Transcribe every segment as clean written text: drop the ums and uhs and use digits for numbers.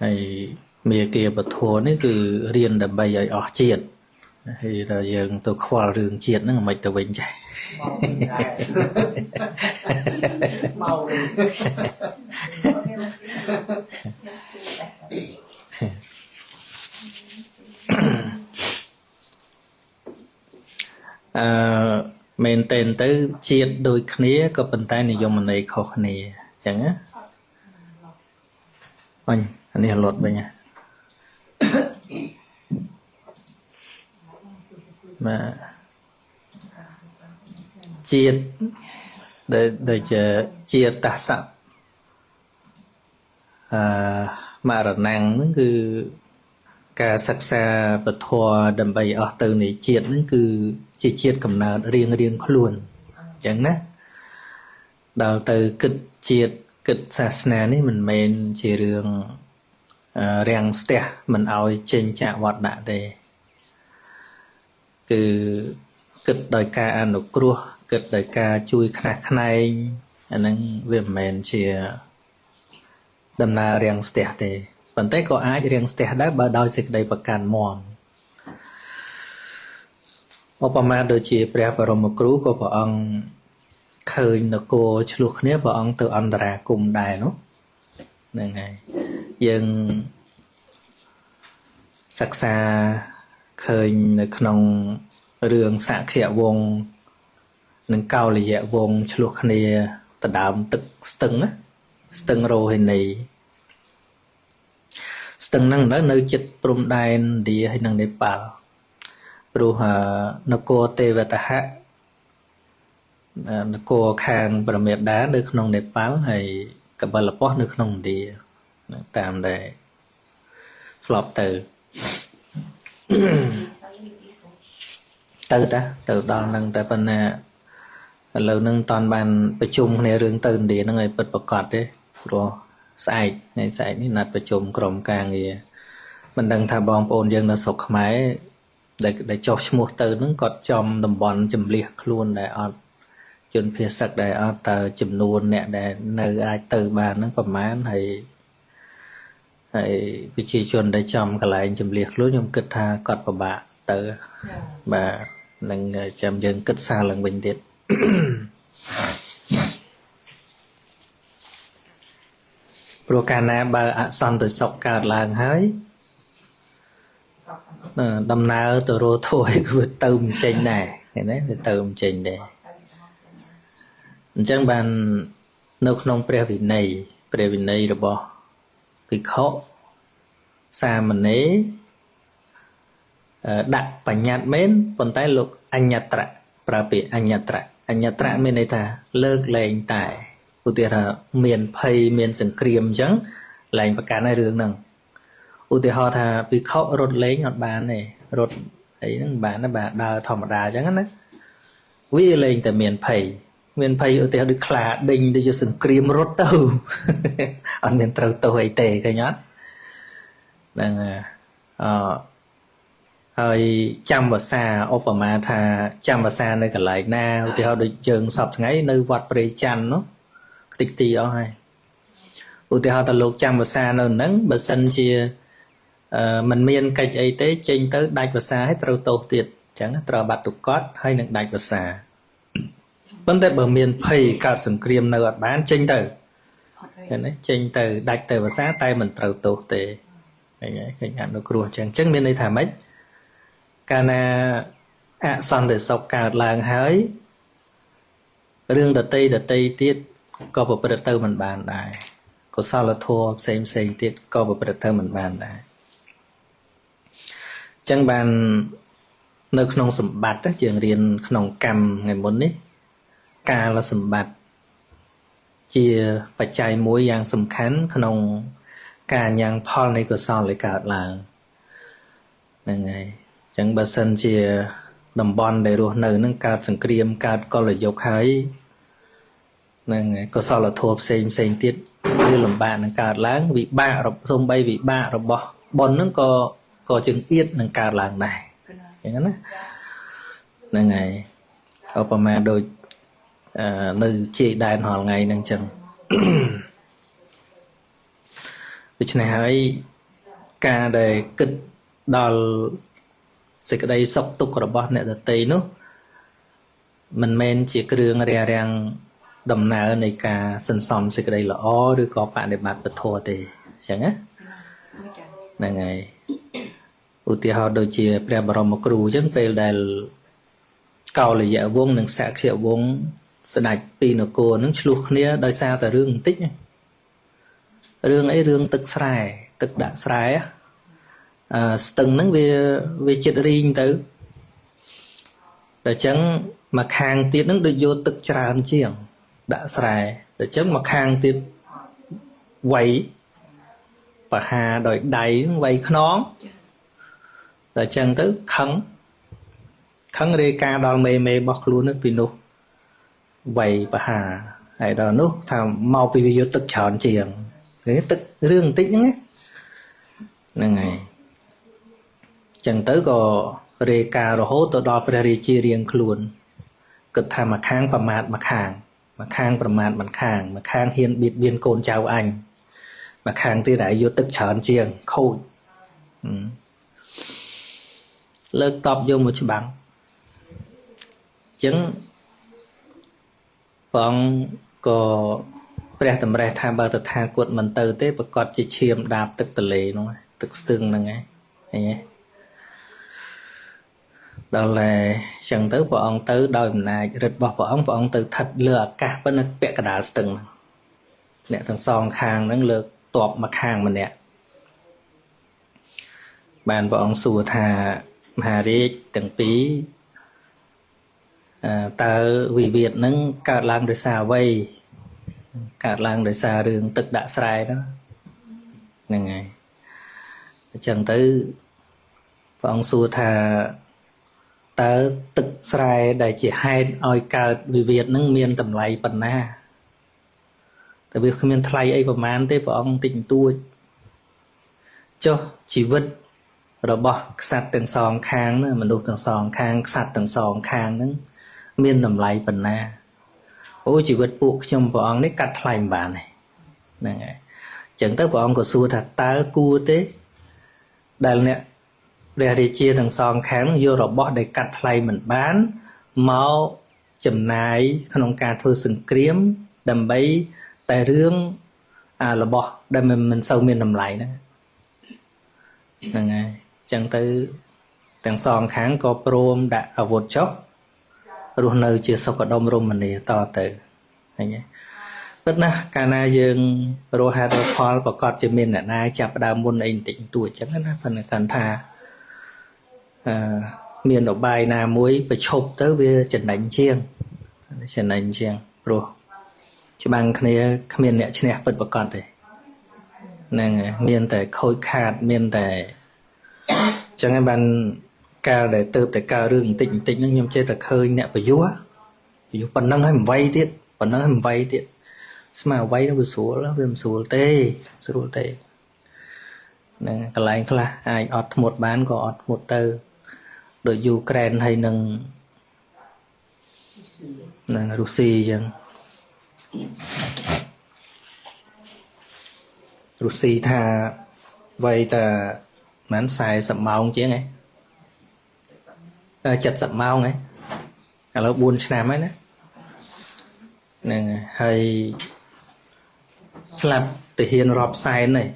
ហើយមេគាពធនេះគឺរៀនដើម្បីឲ្យអស់ជាតិហើយដល់យើងទៅខ្វល់រឿងជាតិហ្នឹងមិនទៅវិញចេះមកវិញអឺមែនតែនទៅជាតិដូចគ្នាក៏ប៉ុន្តែនិយមន័យខុសគ្នាអញ្ចឹងណាអញអានេះលត់វិញបាទជាតិដែលជាជាតិសៈអឺមរណੰហ្នឹងគឺការសិក្សាពធដើម្បីអស់ទៅនៃជាតិហ្នឹងគឺជាជាតិកំណើតរៀងរៀងខ្លួនអញ្ចឹងណាដល់ទៅគិតជាតិគិតសាសនានេះមិនមែនជារឿងរាំងស្ទះមិនឲ្យចេញចាកវត្តដាក់ទេគឺគិតដោយការអនុគ្រោះគិតដោយការជួយខ្នះខ្នែងអាហ្នឹងវាមិនមែនជាដំណើររាំងស្ទះទេប៉ុន្តែក៏អាចរាំងស្ទះដែរបើដោយសេចក្តីប្រកាន់មាំឧបមាដូចជាព្រះបរមគ្រូក៏ព្រះអង្គឃើញនគរឆ្លោះគ្នាព្រះអង្គទៅអន្តរាគមន៍ដែរនោះហ្នឹងហើយយើងសិក្សាឃើញនៅក្នុងរឿងសាក្យវង្សនិងកោលយវង្សឆ្លោះគ្នាដដើមទឹកស្ទឹងណាស្ទឹងរោហិនីស្ទឹងហ្នឹងនៅជិតព្រំដែនឥណ្ឌាហើយនិងនេប៉ាល់ព្រោះនគរទេវតហៈនគរខាងប្រមេដានៅក្នុងនេប៉ាល់ហើយកបិលពស្នៅក្នុងឥណ្ឌាតាមដែលធ្លាប់ទៅទៅតាទៅដល់ហ្នឹងតែប៉ុណ្ណាឥឡូវហ្នឹងតាន់បានប្រជុំគ្នារឿងទៅឥណ្ឌាហ្នឹងឲ្យពិតប្រាកដទេព្រោះស្អែកថ្ងៃស្អែកនេះណាត់ប្រជុំក្រុមការងារមិនដឹងថាបងប្អូនយើងនៅស្រុកខ្មែរដែលចុះឈ្មោះទៅហ្នឹងគាត់ចំតំបន់ចម្លៀសខ្លួនដែលអត់ជនភៀសសឹកដែលអត់តើចំនួនអ្នកដែលនៅអាចទៅបានហ្នឹងប្រមាណហើយហើយប្រជាជនដែលចំកន្លែងចម្លៀសខ្លួនខ្ញុំគិតថាគាត់ពិបាកទៅបាទនឹងចាំយើងគិតសារឡើងវិញទៀតព្រោះកាលណាបើអសន្តិសុខកើតឡើងហើយដំណើរទៅរកធัวគឺវាទៅមិនចេញដែរឃើញទេវាទៅមិនចេញដែរអញ្ចឹងបាននៅក្នុងព្រះវិន័យព្រះវិន័យរបស់ភិក្ខុសាមណេរដាក់បញ្ញត្តិមែនប៉ុន្តែលោកអញ្ញត្រៈប្រើពាក្យអញ្ញត្រៈអញ្ញត្រៈមានន័យថាលើកលែងតែឧទាហរណ៍មានភ័យមានសង្គ្រាមអញ្ចឹងលែងប្រកាន់ឲ្យរឿងហ្នឹងឧទាហរណ៍ថាភិក្ខុរត់លេងអត់បានទេរត់អីហ្នឹងបានណាបាទដើរធម្មតាអញ្ចឹងណាវាលែងតែមានភ័យមានភ័យឧទាហរណ៍ដូចខ្លាដេញដូចជាសង្គ្រាមរត់ទៅអត់មានត្រូវទោសអីទេឃើញអត់ហ្នឹងអឺហើយចាំវសាឧបមាថាចាំវសានៅកន្លែងណាឧទាហរណ៍ដូចយើងសពថ្ងៃនៅវត្តព្រៃច័ន្ទនោះខ្ទេចទីអស់ហើយឧទាហរណ៍ថាលោកចាំវសានៅហ្នឹងបើសិនជាមិនមានកិច្ចអីទេចេញទៅដាច់វសាឲ្យត្រូវទោសទៀតអញ្ចឹងត្រូវបាត់ទុកតហើយនឹងដាច់វសាប៉ុន្តែបើមានភ័យកើតសង្គ្រាមនៅអត់បានចេញទៅឃើញទេចេញទៅដាច់ទៅវសាតែមិនត្រូវទោសទេឃើញទេឃើញអនុគ្រោះអញ្ចឹងអញ្ចឹងមានន័យថាម៉េចកាលណាអសន្តិសុខកើតឡើងហើយរឿងដតីដតីទៀតក៏ប្រព្រឹត្តទៅមិនបានដែរកុសលធម៌ផ្សេងផ្សេងទៀតក៏ប្រព្រឹត្តទៅមិនបានដែរអញ្ចឹងបាននៅក្នុងសម្បត្តិយើងរៀនក្នុងកម្មថ្ងៃមុននេះកាលសម្បត្តិជាបច្ច័យមួយយ៉ាងសំខាន់ក្នុងការញ៉ាំងផលនៃកុសលឲ្យកើតឡើងហ្នឹងហើយអញ្ចឹងបើសិនជាតំបន់ដែលរស់នៅនឹងកើតសង្គ្រាមកើតកលយុគហើយហ្នឹងហើយកុសលធម៌ផ្សេងផ្សេងទៀតវាលំបាកនឹងកើតឡើងវិបាកសំបីវិបាករបស់បុណ្យហ្នឹងក៏ចង្អៀតនឹងកើតឡើងដែរអញ្ចឹងណាហ្នឹងហើយឧបមាដូចនៅជាយដែនរាល់ថ្ងៃហ្នឹងអញ្ចឹង ដូច្នេះហើយការដែលគិតដល់សេចក្តីសុខទុក្ខរបស់អ្នកដទៃនោះមិនមែនជាគ្រឿងរារាំងដំណើរនៃការសន្សំសេចក្តីល្អឬក៏បដិបត្តិធម៌ទេអញ្ចឹងណាហ្នឹងហើយឧទាហរណ៍ដូចជាព្រះបរមគ្រូអញ្ចឹងពេលដែលកោលយៈវង្សនិងសក្យវង្សស្ដេចពីនគរនឹងឆ្លោះគ្នាដោយសារតែរឿងបន្តិចរឿងអីរឿងទឹកស្រែទឹកដាក់ស្រែស្ទឹងហ្នឹងវាចិត្តរីងទៅដល់អញ្ចឹងមកខាងទៀតហ្នឹងដូចយកទឹកច្រើនជាងដាក់ស្រែដល់អញ្ចឹងមកខាងទៀតវៃបហាដោយដៃវៃខ្នងដល់អញ្ចឹងទៅខឹងរាយការណ៍ដល់មេរបស់ខ្លួននោះពីនោះវៃបហាហើយដល់នោះថាមកពីវាយកទឹកច្រើនជាងគេទឹករឿងបន្តិចហ្នឹងណាហ្នឹងហើយចឹងទៅក៏រាយការណ៍រហូតទៅដល់ព្រះរាជារៀងខ្លួនគិតថាមួយខាងប្រមាថមួយខាងមួយខាងប្រមាថមួយខាងមួយខាងហ៊ានបៀតបៀនកូនចៅអញមួយខាងទៀតឯងយកទឹកច្រើនជាងខូចលើកតបយកមកច្បាំងចឹងបងក៏ព្រះតម្រេះថាបើតថាគតមិនទៅទេប្រកាសជាឈាមដាបទឹកទលេនោះទឹកស្ទឹងហ្នឹងឯងឃើញទេដល់តែចឹងទៅព្រះអង្គទៅដោយអំណាចឫទ្ធិរបស់ព្រះអង្គព្រះអង្គទៅស្ថិតលើអាកាសប៉ុន្តែពាក់កណ្ដាលស្ទឹងអ្នកទាំងសងខាងហ្នឹងលើកតបមកខាងម្នាក់បានព្រះអង្គសួរថាមហារាជទាំងពីរតើវិវាទហ្នឹងកើតឡើងដោយសារអ្វីកើតឡើងដោយសាររឿងទឹកដាក់ស្រែហ្នឹងហ្នឹងហើយអញ្ចឹងទៅព្រះអង្គសួរថាតើទឹកស្រែដែលជាហេតុឲ្យកើតវិវាទហ្នឹងមានតម្លៃប៉ុណ្ណាតែវាគ្មានថ្លៃអីប្រមាណទេព្រះអង្គតិចបន្តួចចុះជីវិតរបស់ក្សត្រទាំងសងខាងណាមនុស្សទាំងសងខាងក្សត្រទាំងសងខាងហ្នឹងមានតម្លៃប៉ុណ្ណាអូជីវិតពួកខ្ញុំព្រះអង្គនេះកាត់ថ្លៃមិនបានទេហ្នឹងហើយអញ្ចឹងទៅព្រះអង្គក៏សួរថាតើគួរទេដែលអ្នកព្រះរាជាទាំងសងខាងយករបស់ដែលកាត់ថ្លៃមិនបានមកចំណាយក្នុងការធ្វើសង្គ្រាមដើម្បីតែរឿងអារបស់ដែលមិនសូវមានតម្លៃហ្នឹងហ្នឹងហើយអញ្ចឹងទៅទាំងសងខាងក៏ព្រមដាក់អាវុធចុះរស់នៅជាសុខដុមរមនាតទៅឃើញទេពិតណាស់កាលណាយើងរស់ហេតុរផលប្រកាសជាមានអ្នកណាចាប់ដើមមុនអីបន្តិចបន្តួចអញ្ចឹងណាប៉ុន្តែគាត់ថាមានឧបាយណាមួយប្រឈប់ទៅវាចំណេញជាងចំណេញជាងព្រោះច្បាំងគ្នាគ្មានអ្នកឈ្នះពិតប្រាកដទេហ្នឹងមានតែខូចខាតមានតែអញ្ចឹងហើយបានកាលដែលទៅតែកើតរឿងបន្តិចបន្តិចហ្នឹងខ្ញុំចេះតែឃើញអ្នកប្រយុទ្ធប៉ុណ្ណឹងហើយមិនវៃទៀតប៉ុណ្ណឹងហើយមិនវៃទៀតស្មើវៃនោះវាស្រួលវាមិនស្រួលទេស្រួលទេហ្នឹងកន្លែងខ្លះអាចអត់ធ្មត់បានក៏អត់ធ្មត់ទៅដូចយូក្រែនហើយនឹងរុស្ស៊ីអញ្ចឹងរុស្ស៊ីថាវៃតែប្រហែល40ម៉ោងជាងឯង70ម៉ោងឯងឥឡូវ4ឆ្នាំហើយណាហ្នឹងហើយស្លាប់ទាហានរាប់សែនហើយ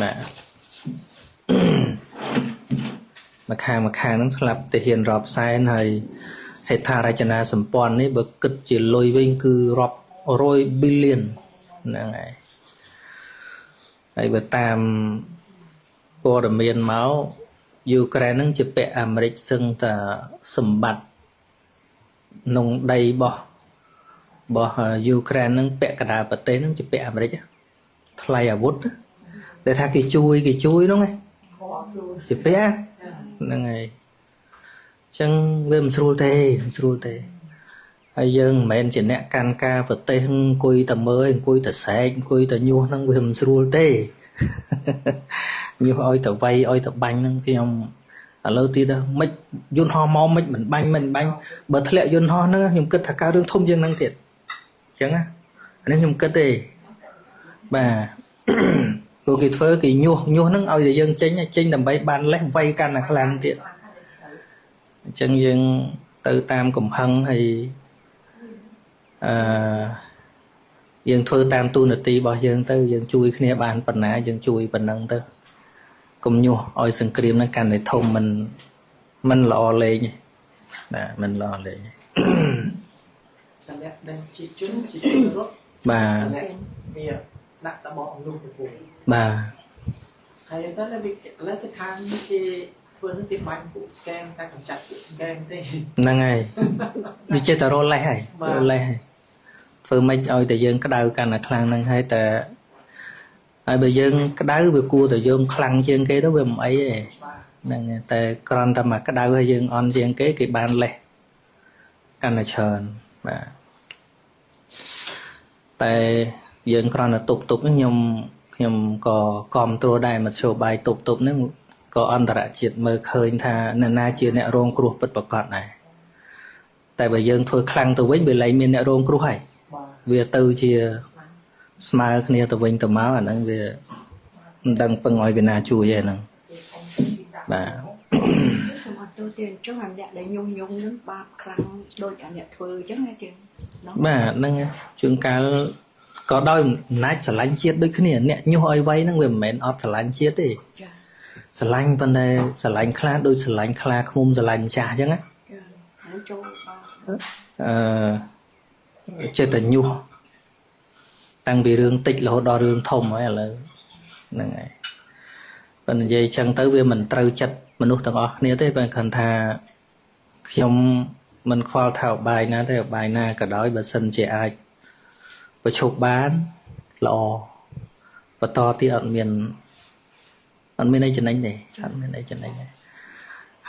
បាទមួយខាងហ្នឹងស្លាប់ទាហានរាប់សែនហើយហេដ្ឋារចនាសម្ព័ន្ធនេះបើគិតជាលុយវិញគឺរាប់រយប៊ីលានហ្នឹងហើយហើយបើតាមព័ត៌មានមកយូក្រែនហ្នឹងជាពាក់អាមេរិកសឹងតែសម្បត្តិក្នុងដីរបស់យូក្រែនហ្នឹងពាក់កណ្ដាលប្រទេសហ្នឹងជាពាក់អាមេរិកថ្លៃអាវុធដែលថាគេជួយហ្នឹងឯងជាពាក់ហ្នឹងហើយអញ្ចឹងវាមិនស្រួលទេមិនស្រួលទេហើយយើងមិនមែនជាអ្នកកាន់ការប្រទេសអង្គុយតែមើលអង្គុយតែស្រែកអង្គុយតែញុះហ្នឹងវាមិនស្រួលទេញុះឲ្យតែវាយឲ្យតែបាញ់ហ្នឹងខ្ញុំឥឡូវទៀតមិនយន្តហោះមកមិនបាញ់បើធ្លាក់យន្តហោះហ្នឹងខ្ញុំគិតថាកើតរឿងធំជាងហ្នឹងទៀតអញ្ចឹងណាអានេះខ្ញុំគិតទេបាទ ព្រោះគេធ្វើគេញុះញុះហ្នឹងឲ្យតែយើងចេញចេញដើម្បីបានលេសវៃកាន់តែខ្លាំងទៀតអញ្ចឹងយើងទៅតាមកំហឹងហើយអឺយើងធ្វើតាមទូនាទីរបស់យើងទៅយើងជួយគ្នាបានប៉ុណ្ណាយើងជួយប៉ុណ្ណឹងទៅកុំញុះឲ្យសង្គ្រាមហ្នឹងកាន់តែធំមិនមិនល្អលេងទេបាទមិនល្អលេងទេ តែអ្នកដែលជាជនជាជនរត់ បាទ អ្នកវាដាក់តបអំនោះពូ បាទ ហើយទៅវាឥឡូវទៅខាងគេធ្វើនឹងគេបាញ់ពួក scam តែកម្ចាត់ពួក scam ទេ ហ្នឹងហើយវាចេះតែរលេសហើយរលេសហើយធ្វើម៉េចឲ្យតែយើងក្តៅកាន់តែខ្លាំងហ្នឹងហើយតែហើយបើយើងក្តៅវាគួរតែយើងខ្លាំងជាងគេទៅវាមិនអីទេហ្នឹងតែគ្រាន់តែមកក្តៅហើយយើងអន់ជាងគេគេបានលេសកាន់តែច្រើនបាទតែយើងគ្រាន់តែទប់ទប់នេះខ្ញុំខ្ញុំក៏គ្រប់គ្រងដែរមធ្យោបាយទប់ទប់នេះក៏អន្តរជាតិមើលឃើញថានរណាជាអ្នករងគ្រោះពិតប្រាកដដែរតែបើយើងធ្វើខ្លាំងទៅវិញវាលែងមានអ្នករងគ្រោះហើយវាទៅជាស្មើគ្នាទៅវិញទៅមកអាហ្នឹងវាមិនដឹងពឹងឲ្យវាណាជួយទេហ្នឹងបាទ សូមអត់ទោសទេអញ្ចឹងអាអ្នកដែលញុះញង់នឹងបាបខ្លាំងដូចអាអ្នកធ្វើអញ្ចឹងណាទៀត បាទហ្នឹងជួនកាលក៏ដោយអំណាចស្រឡាញ់ជាតិដូចគ្នាអ្នកញុះឲ្យវៃហ្នឹងវាមិនមែនអត់ស្រឡាញ់ជាតិទេ ចា ស្រឡាញ់ប៉ុន្តែស្រឡាញ់ខ្លះដូចស្រឡាញ់ខ្លាឃ្មុំស្រឡាញ់ម្ចាស់អញ្ចឹងណា ចាហើយចូលបា អឺចេះតែញុះតាំងពីរឿងតិចរហូតដល់រឿងធំហើយឥឡូវហ្នឹងហើយប៉ុន្តែនិយាយចឹងទៅវាមិនត្រូវចិត្តមនុស្សទាំងអស់គ្នាទេបើគ្រាន់ថាខ្ញុំមិនខ្វល់ថាឧបាយណាទេឧបាយណាក៏ដោយបើសិនជាអាចប្រឈប់បានល្អបន្តទៀតអត់មានអត់មានអីចំណេញទេអត់មានអីចំណេញទេ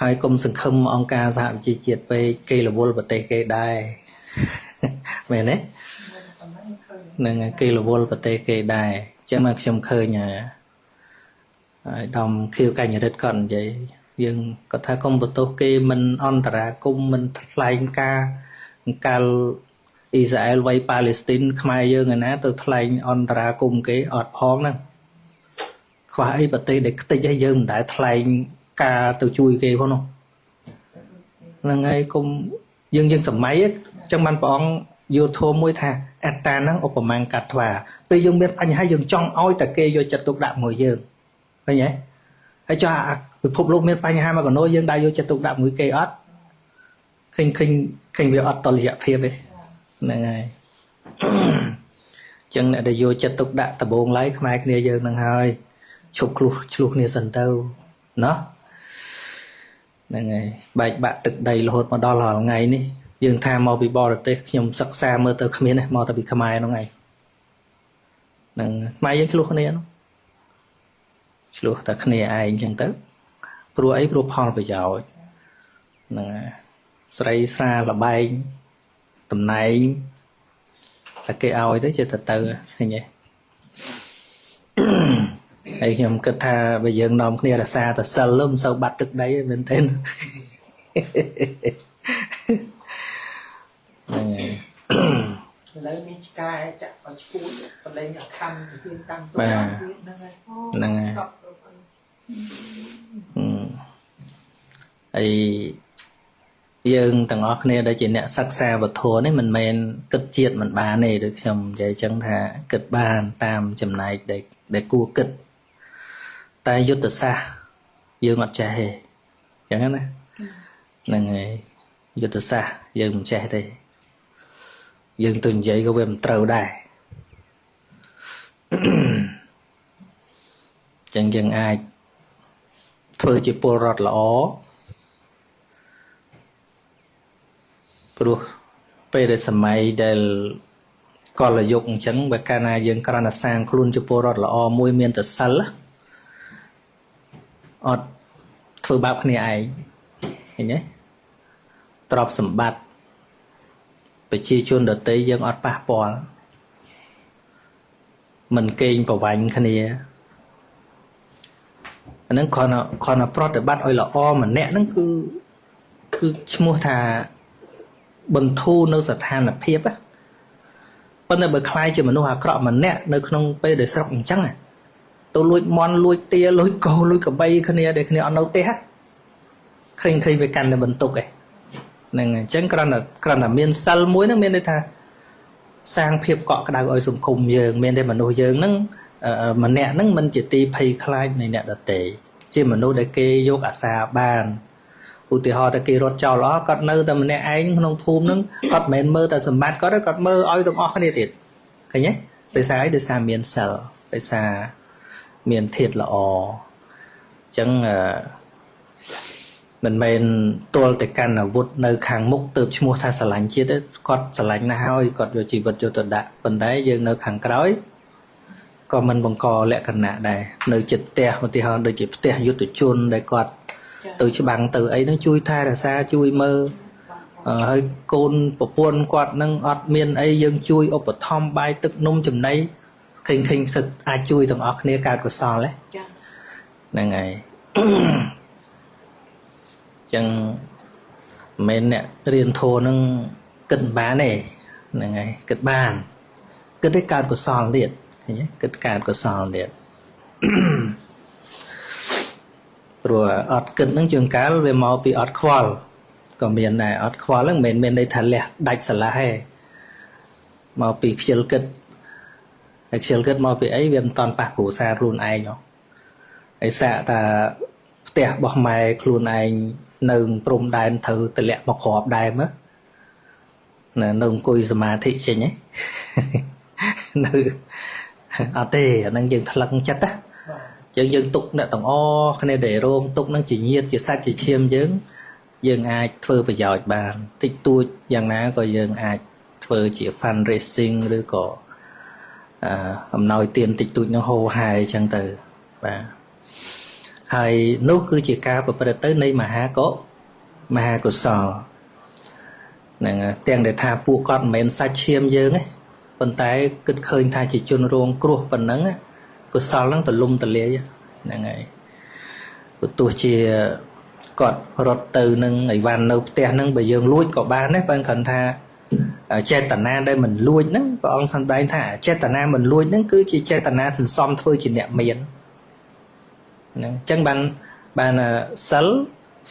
ហើយកុំសង្ឃឹមអង្គការសហប្រជាជាតិពេកគេរវល់ប្រទេសគេដែរមែនទេហ្នឹងហើយគេរវល់ប្រទេសគេដែរអញ្ចឹងមកខ្ញុំឃើញហើយដំខៀវកញ្ញរិទ្ធគាត់និយាយយើងគាត់ថាកុំបន្ទោសគេមិនអន្តរាគមមិនថ្លែងការកាលអ៊ីស្រាអែលវៃប៉ាឡេស្ទីនខ្មែរយើងឯណាទៅថ្លែងអន្តរាគមគេអត់ផងហ្នឹងខ្វះអីប្រទេសដែលខ្ទេចឲ្យយើងមិនដែលថ្លែងការទៅជួយគេផងនោះហ្នឹងហើយកុំយើងយើងសម័យអញ្ចឹងបានព្រះអង្គយោធមមួយថាអត្តាហ្នឹងឧបមាកាត់ថ្វាពេលយើងមានបញ្ហាយើងចង់ឲ្យតែគេយកចិត្តទុកដាក់មួយយើងឃើញទេហើយចុះអាពិភពលោកមានបញ្ហាមកកណោយើងដែរយកចិត្តទុកដាក់មួយគេអត់ឃើញឃើញឃើញវាអត់តលយៈភាពទេហ្នឹងហើយអញ្ចឹងអ្នកដែលយកចិត្តទុកដាក់ដំបូងឡើយខ្មែរគ្នាយើងហ្នឹងហើយឈប់ឆ្លោះឆ្លោះគ្នាសិនទៅណោះហ្នឹងហើយបែកបាក់ទឹកដីរហូតមកដល់រាល់ថ្ងៃនេះយើងថាមកពីបរទេសខ្ញុំសិក្សាមើលទៅគ្មានទេមកតែពីខ្មែរហ្នឹងឯងហ្នឹងខ្មែរយើងឆ្លោះគ្នានោះឆ្លោះតែគ្នាឯងអញ្ចឹងទៅព្រោះអីព្រោះផលប្រយោជន៍ហ្នឹងហើយស្រីស្រាលបែងតំណែងតែគេឲ្យទៅចេះតែទៅឃើញទេហើយខ្ញុំគិតថាបើយើងនាំគ្នារក្សាតែសិលមិនសូវបាត់ទឹកដីទេមែនទេហ្នឹងហើយ ឥឡូវមានឆ្កែចាក់ឲ្យឈួតបលែងអាខំទៅហ៊ានតាំងตัวហ្នឹងហើយ ហ្នឹងហើយហើយយើងទាំងអស់គ្នាដែលជាអ្នកសិក្សាវត្ថុនេះមិនមែនគិតជាតិមិនបានទេដូចខ្ញុំនិយាយចឹងថាគិតបានតាមចំណែកដែលគួរគិតតែយុទ្ធសាស្ត្រយើងអត់ចេះទេចឹងណាហ្នឹងហើយយុទ្ធសាស្ត្រយើងមិនចេះទេយើងទៅនិយាយក៏វាមិនត្រូវដែរចឹងយើងអាចធ្វើជាពលរដ្ឋល្អព្រោះពេលដែលសម័យដែលកលយុគអញ្ចឹងបើកាលណាយើងគ្រាន់តែសាងខ្លួនជាពលរដ្ឋល្អមួយមានតែសិលអត់ធ្វើបាបគ្នាឯងឃើញទេទ្រព្យសម្បត្តិប្រជាជនដទៃយើងអត់ប៉ះពាល់មិនកេងប្រវាញ់គ្នាអាហ្នឹងគ្រាន់តែប្រតិបត្តិឲ្យល្អម្នាក់ហ្នឹងគឺគឺឈ្មោះថាបន្ធូរនៅស្ថានភាពប៉ុន្តែបើខ្លាយជាមនុស្សអាក្រក់ម្នាក់នៅក្នុងពេលដែលស្រុកអញ្ចឹង ទៅលួចមន់លួចទាលួចគោលួចក្របីគ្នាដែលគ្នាអត់នៅផ្ទះឃើញវាកាន់តែបន្ទុកឯងហ្នឹងអញ្ចឹងគ្រាន់តែមានសិលមួយហ្នឹងមានន័យថាសាងភាពកក់ក្ដៅឲ្យសង្គមយើងមានតែមនុស្សយើងហ្នឹងម្នាក់ហ្នឹងមិនជាទីភ័យខ្លាចនៃអ្នកដទៃជាមនុស្សដែលគេយកអាសាបានឧទាហរណ៍តែគេរត់ចោលអស់គាត់នៅតែម្នាក់ឯងក្នុងភូមិហ្នឹងគាត់មិនមែនមើលតែសម្បត្តិគាត់ទេគាត់មើលឲ្យទាំងអស់គ្នាទៀតឃើញទេដោយសារអីដោយសារមានសិលដោយសារមានធាតុល្អអញ្ចឹងមិនមែនទល់តែកាន់អាវុធនៅខាងមុខទៅឈ្មោះថាស្រឡាញ់ជាតិទេគាត់ស្រឡាញ់ណាស់ហើយគាត់យកជីវិតយកទៅដាក់ប៉ុន្តែយើងនៅខាងក្រោយក៏មិនបង្កលក្ខណៈដែរនៅចិត្តផ្ទះឧទាហរណ៍ដូចជាផ្ទះយុទ្ធជនដែលគាត់ទៅច្បាំងទៅអីហ្នឹងជួយថែរក្សាជួយមើលហើយកូនប្រពន្ធគាត់ហ្នឹងអត់មានអីយើងជួយឧបត្ថម្ភបាយទឹកនំចំណីឃើញសិតអាចជួយទាំងអស់គ្នាកើតកុសលទេចាហ្នឹងហើយចឹងមិនមែនអ្នករៀនធម៌ហ្នឹងគិតបានទេហ្នឹងហើយគិតបានគិតឲ្យកើតកុសលទៀតឃើញទេគិតកើតកុសលទៀតព្រោះអត់គិតហ្នឹងជួនកាលវាមកពីអត់ខ្វល់ក៏មានដែរអត់ខ្វល់ហ្នឹងមិនមែនមានន័យថាលះដាច់ស្រឡះទេមកពីខ្ជិលគិតហើយខ្ជិលគិតមកពីអីវាមិនតាន់ប៉ះគ្រួសារខ្លួនឯងហ៎ហើយសាកថាផ្ទះរបស់ម៉ែខ្លួនឯងនៅព្រំដែនត្រូវតម្លាក់មកគ្រាប់ដែរមើលណានៅអង្គុយសមាធិចេញហ៎នៅអត់ទេអាហ្នឹងយើងថ្លឹងចិត្តណាចឹងយើងទុកអ្នកទាំងអស់គ្នាដែលរងទុកហ្នឹងជាញាតិជាសាច់ជាឈាមយើងយើងអាចធ្វើប្រយោជន៍បានតិចតួចយ៉ាងណាក៏យើងអាចធ្វើជា fundraising ឬក៏អំណោយទានតិចតួចនឹងហូរហែអញ្ចឹងទៅបាទហើយនោះគឺជាការប្រព្រឹត្តទៅនៃមហាកុសលហ្នឹងទាំងដែលថាពួកគាត់មិនមែនសាច់ឈាមយើងទេប៉ុន្តែគិតឃើញថាជាជនរងគ្រោះប៉ុណ្ណឹងកុសលហ្នឹងទលំទលាយហ្នឹងហើយព្រោះទោះជាគាត់រត់ទៅនឹងអីវ៉ាន់នៅផ្ទះហ្នឹងបើយើងលួចក៏បានដែរបើគ្រាន់ថាចេតនាដែលមិនលួចហ្នឹងព្រះអង្គសម្ដែងថាចេតនាមិនលួចហ្នឹងគឺជាចេតនាសន្សំធ្វើជាអ្នកមានហ្នឹងអញ្ចឹងបានសិល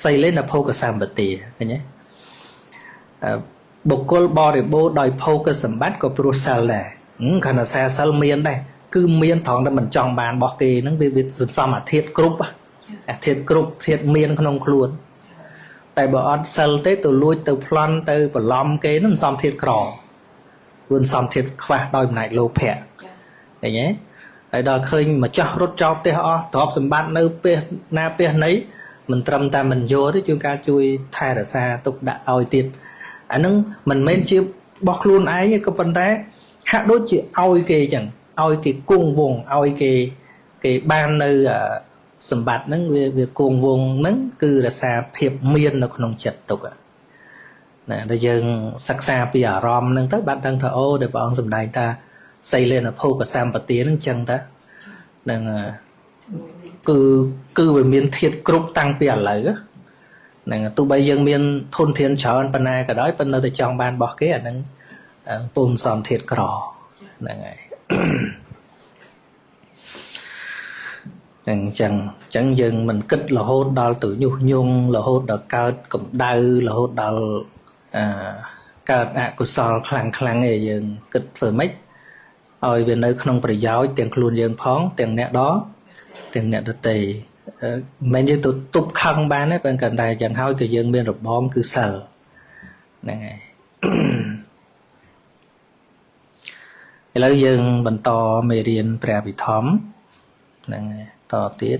សីលេនភោគសម្បទាឃើញទេបុគ្គលបរិបូរដោយភោគសម្បត្តិក៏ព្រោះសិលដែរខណៈសារសិលមានដែរគឺមានត្រង់តែមិនចង់បានរបស់គេហ្នឹងវាសន្សំអាធិធគ្រប់អាធិធគ្រប់ធាតុមានក្នុងខ្លួនតែបើអត់សិលទេទៅលួចទៅប្លន់ទៅបន្លំគេហ្នឹងសំធាតុក្រវាសំធាតុខ្វះដោយអំណាចលោភៈឃើញទេហើយដល់ឃើញម្ចាស់រត់ចោលផ្ទះអស់ទ្រព្យសម្បត្តិនៅផ្ទះណាផ្ទះណីមិនត្រឹមតែមិនយកទេជួនកាលជួយថែរក្សាទុកដាក់ឲ្យទៀតអាហ្នឹងមិនមែនជារបស់ខ្លួនឯងទេក៏ប៉ុន្តែហាក់ដូចជាឲ្យគេអញ្ចឹងឲ្យគេគង់វង្សឲ្យគេបាននៅសម្បត្តិហ្នឹងវាគង់វង្សហ្នឹងគឺរក្សាភាពមាននៅក្នុងចិត្តទុកណាដែលយើងសិក្សាពីអារម្មណ៍ហ្នឹងទៅបានដឹងថាអូដែលព្រះអង្គសម្ដែងថាសីលេនភោគសម្បទាហ្នឹងចឹងតាហ្នឹងគឺវាមានធាតុគ្រប់តាំងពីឥឡូវហ្នឹងទោះបីយើងមានធនធានច្រើនប៉ុណ្ណាក៏ដោយប៉ុន្តែនៅតែចង់បានរបស់គេអាហ្នឹងពុំសំធាតុក្រហ្នឹងហើយអញ្ចឹងយើងមិនគិតរហូតដល់ទៅញុះញង់រហូតដល់កើតកម្ដៅរហូតដល់កើតអកុសលខ្លាំងខ្លាំងឯងយើងគិតធ្វើម៉េចឲ្យវានៅក្នុងប្រយោជន៍ទាំងខ្លួនយើងផងទាំងអ្នកទាំងអ្នកដទៃមិនមែនយើងទៅទប់ខឹងបានទេប៉ុន្តែយ៉ាងហើយក៏យើងមានរបងគឺសិលហ្នឹងហើយឥឡូវយើងបន្តមេរៀនព្រះវិធម្មហ្នឹងហើយតទៀត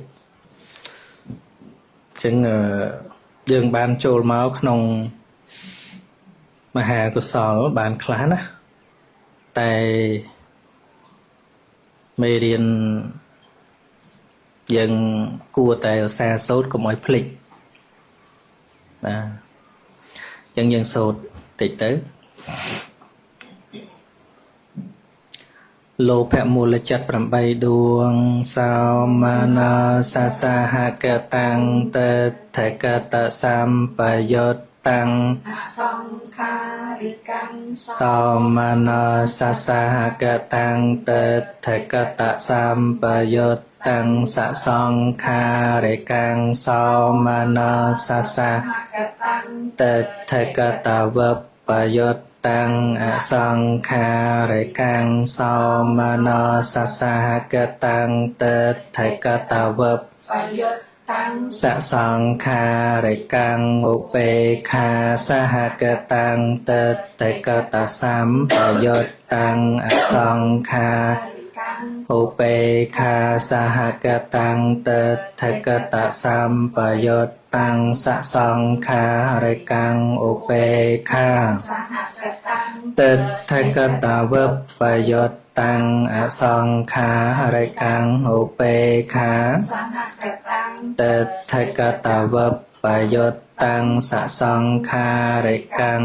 អញ្ចឹងយើងបានចូលមកក្នុងមហាកុសលបានខ្លះណាតែមេរៀនយើងគួរតែឧស្សាហ៍សូត្រកុំឲ្យភ្លេចបាទអញ្ចឹងយើងសូត្រតិចទៅលោភៈមូលចិត្ត8ដួងសោមនាសាសហកតាំងតេថកតសម្បយុ តាំង អសង្ខារិកាំង សោមនស្សសហកតាំងតថគតសម្បយុត្តតាំងសសង្ខារិកាំងសោមនស្សសហតថគតវបយុត្តតាំងអសង្ខារិកាំងសោមនស្សសហកតាំងតថគតវបយុត្តតាំង សសង្ខារិកាំងឧបេខាសហកតាំងតថគតសម្បយុត្តតាំងអសង្ខាឧបេខាសហកតាំងតថគតសម្បយុត្តតាំងសសង្ខារិកាំងឧបេខា សហកតាំង តថគតវបយុត្តតាំងអសង្ខារិកាំងឧបេខា សហកតាំង តថគតវបយុត្តតាំងសសង្ខារិកាំង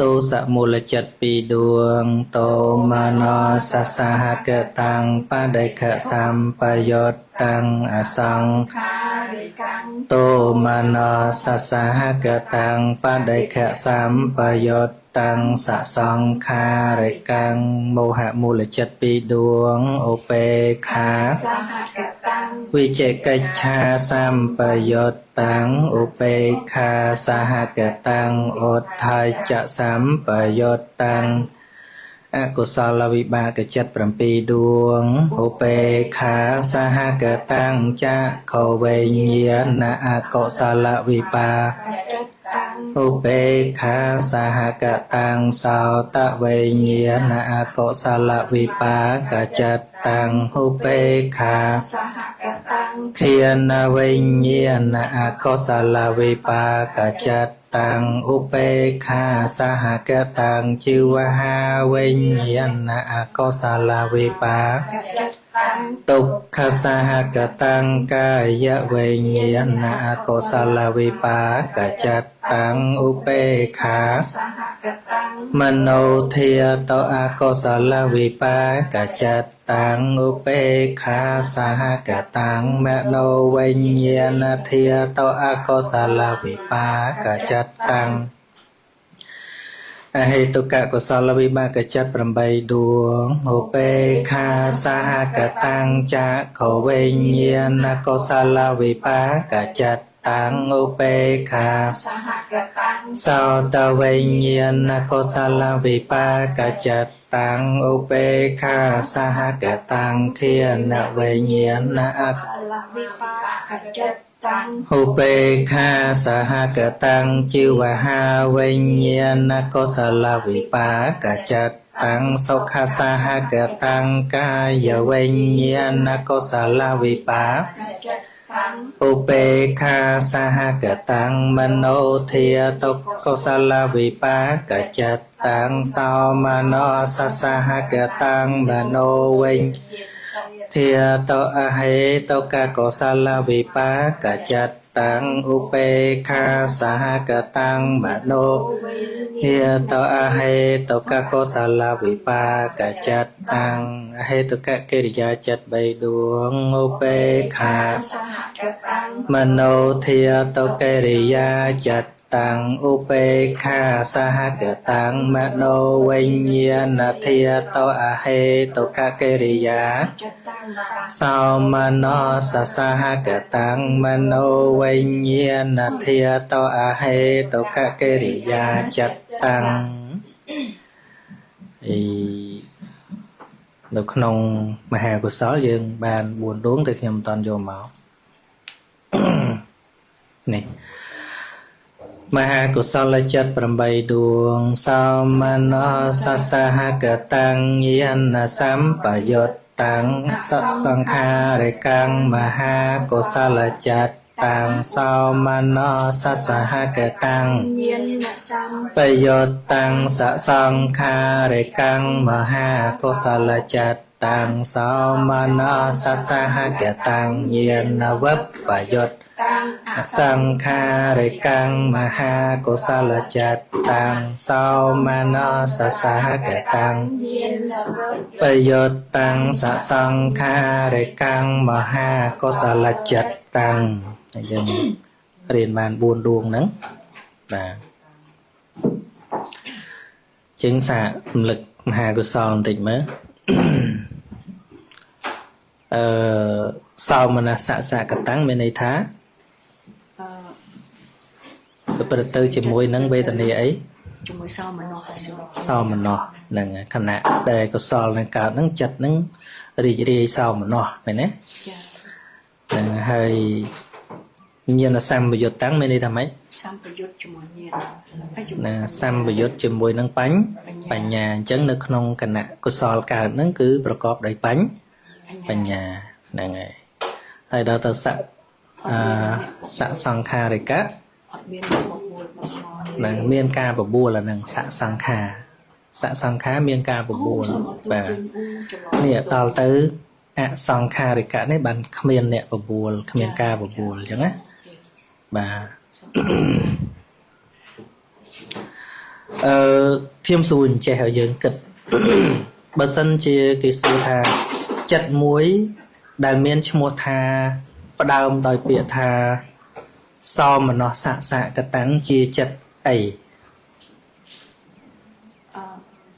ទោសមូលចិត្តពីរដួងតោមនស្សសហកតាំងបដិខសម្បយុត្តតាំងអសង្ ខារិកាំង តោមនស្សសហកតាំងបដិខសម្បយុត្តតាំងសសង្ខារិកាំងមោហមូលចិត្តពីរដួងឧបេខា សហកតាំង វិជកិច្ឆាសម្បយុត្តតាំងឧបេខាសហកតាំងឧទ្ធៃចសម្បយុត្តតាំងអកុសលវិបាកចិត្ត7ដួងឧបេខាសហកតាំងចក្ខុវិញ្ញាណអកុសលវិបា កតាំង ឧបេខាសហកតាំងសោតវិញ្ញាណអកុសលវិបាកចិត្តតាំងឧបេខា សហកតាំង ធានវិញ្ញាណអកុសលវិបាកចិត្តតាំងឧបេខាសហកតាំងជីវហាវិញ្ញាណអកុសលវិបា កចិត្តតាំង ទុក្ខសហកតាំងកាយវិញ្ញាណអកុសលវិបាកចិត្តតាំងឧបេខា សហកតាំង មโนធាតអកុសលវិបាកចិត្តតាំងឧបេខាសហកតាំងមโนវិញ្ញាណធាតអកុសលវិបាកចិត្តតាំងអហេតុកកុសលវិបាកចិត្ត8ដួងឧបេខាសហកតាំងចក្ខុវិញ្ញាណកុសលវិបាកចិត្តតាំងឧបេខា សហកតាំង សោតវិញ្ញាណកុសលវិបាកចិត្តតាំងឧបេខាសហកតាំងធានវិញ្ញាណអ សលវិបាកចិត្តតាំង ឧបេខាសហកតាំងជីវហាវិញ្ញាណកុសលវិបាកចិត្តតាំងសុខសហកតាំងកាយវិញ្ញាណកុសលវិបា កចិត្តតាំង ឧបេខាសហកតាំងមโนធាតុកុសលវិបាកចិត្តតាំងសោមនស្សសហកតាំងមโนវិញ្ញធាតុអហេតុកកុសលវិបាកចិត្តតាំងឧបេខាសហកតាំងមโน វិ ធាតុអហេតុកកុសលវិបាកចិត្តតាំងអហេតុកកិរិយាចិត្ត3ដួងឧបេខា សហកតាំង មโนធាតុកិរិយាចិត្តតាំងឧបេខាសហកតាំងមโนវិញ្ញាណធាតុអហេតុកកិរិយា ចិត្តតាំង សោមនស្សសហកតាំងមโนវិញ្ញាណធាតុអហេតុកកិរិយាចិត្តតាំងអីនៅក្នុងមហាកុសលយើងបាន4ដួងតែខ្ញុំមិនតាន់យកមកនេះមហាកុសលចិត្ត8ដួងសោមនស្សសហកតាំងញាណសម្បយុត្តតាំងសសង្ខារិកាំងមហាកុសលចិត្តតាំងសោមនស្សសហកតាំង ញាណសម្ បយុត្តតាំងសសង្ខារិកាំងមហាកុសលចិត្តតាំងសោមនស្សសហកតាំងញាណវបយុត្ត តាំង អសង្ខារិកាំងមហាកុសលចិត្តតាំងសោមនស្សសហកតាំង ញាណវ បយុត្តតាំងសសង្ខារិកាំងមហាកុសលចិត្តតាំងហើយយើងរៀនបាន4ដួងហ្នឹងបាទ។ ជាងសាករំលឹកមហាកុសលបន្តិចមើលសោមនស្សសកតាំងមានន័យថាប្រព្រឹត្តទៅជាមួយនឹងវេទនាអីជាមួយសោមនស្សសោមនស្សហ្នឹងខណៈដែលកុសលនឹងកើតហ្នឹងចិត្តហ្នឹងរីករាយសោមនស្សមែនទេចាហ្នឹងហើយញាណសម្បយុត្តតាំងមានន័យថាម៉េចសម្បយុត្តជាមួយញាណណាសម្បយុត្តជាមួយនឹងបញ្ញាអញ្ចឹងនៅក្នុងគណៈកុសលកើតហ្នឹងគឺប្រកបដោយបញ្ញាហ្នឹងហើយហើយដល់ទៅសសង្ខារិកៈអត់មានបបួលហ្នឹងមានការបបួលអាហ្នឹងសសង្ខាសសង្ខាមានការបបួលបាទនេះដល់ទៅអសង្ខារិកៈនេះបានគ្មានអ្នកបបួលគ្មានការបបួលអញ្ចឹងណាបាទខ្ញុំសួរអញ្ចេះឲ្យយើងគិតបើសិនជាគេសួរថាចិត្តមួយដែលមានឈ្មោះថាផ្ដើមដោយពាក្យថាសោមនស្សសកតាំងជាចិត្តអី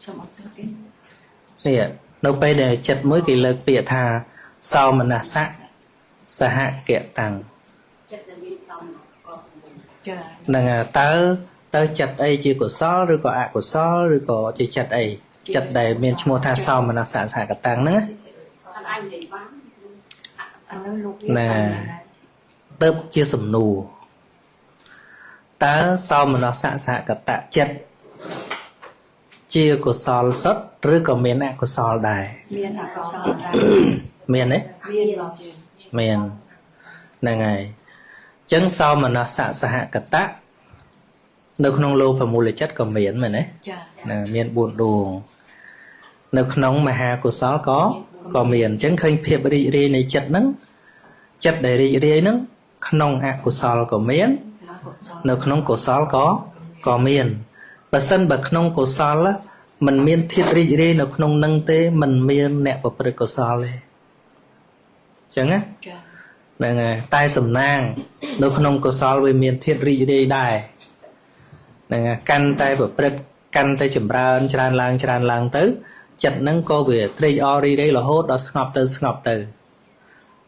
សូមអរគុណគេនេះនៅពេលដែលចិត្តមួយគេលើកពាក្យថាសោមនស្សសហកតាំងចិត្តដែលមានសោមនស្សចាហ្នឹងតើចិត្តអីជាកុសលឬក៏អកុសលឬក៏ជាចិត្តអីចិត្តដែលមានឈ្មោះថាសោមនស្សសហកតាំងហ្នឹងណាឥឡូវលោកណាទៅជាសំណួរតើសោមនស្សសហកតៈចិត្តជាកុសលសុទ្ធឬក៏មានអកុសលដែរមានអកុសលដែរមានទេមានមានហ្នឹងហើយអញ្ចឹងសោមនស្សសហកតៈនៅក្នុងលោភមូលចិត្តក៏មានមែនទេចាណាមាន4ដួងនៅក្នុងមហាកុសលក៏មានអញ្ចឹងឃើញភាពរីករាយនៃចិត្តហ្នឹងចិត្តដែលរីករាយហ្នឹងក្នុងអកុសលក៏មាននៅក្នុងកុសលក៏មានបើសិនបើក្នុងកុសលមិនមានធាតុរីករាយនៅក្នុងនឹងទេមិនមានអ្នកប្រព្រឹត្តកុសលទេអញ្ចឹងណាចាហ្នឹងហើយតែសំណាងនៅក្នុងកុសលវាមានធាតុរីករាយដែរហ្នឹងហើយកាន់តែប្រព្រឹត្តកាន់តែចម្រើនច្រើនឡើងច្រើនឡើងទៅចិត្តហ្នឹងក៏វាត្រេកអររីករាយរហូតដល់ស្ងប់ទៅស្ងប់ទៅ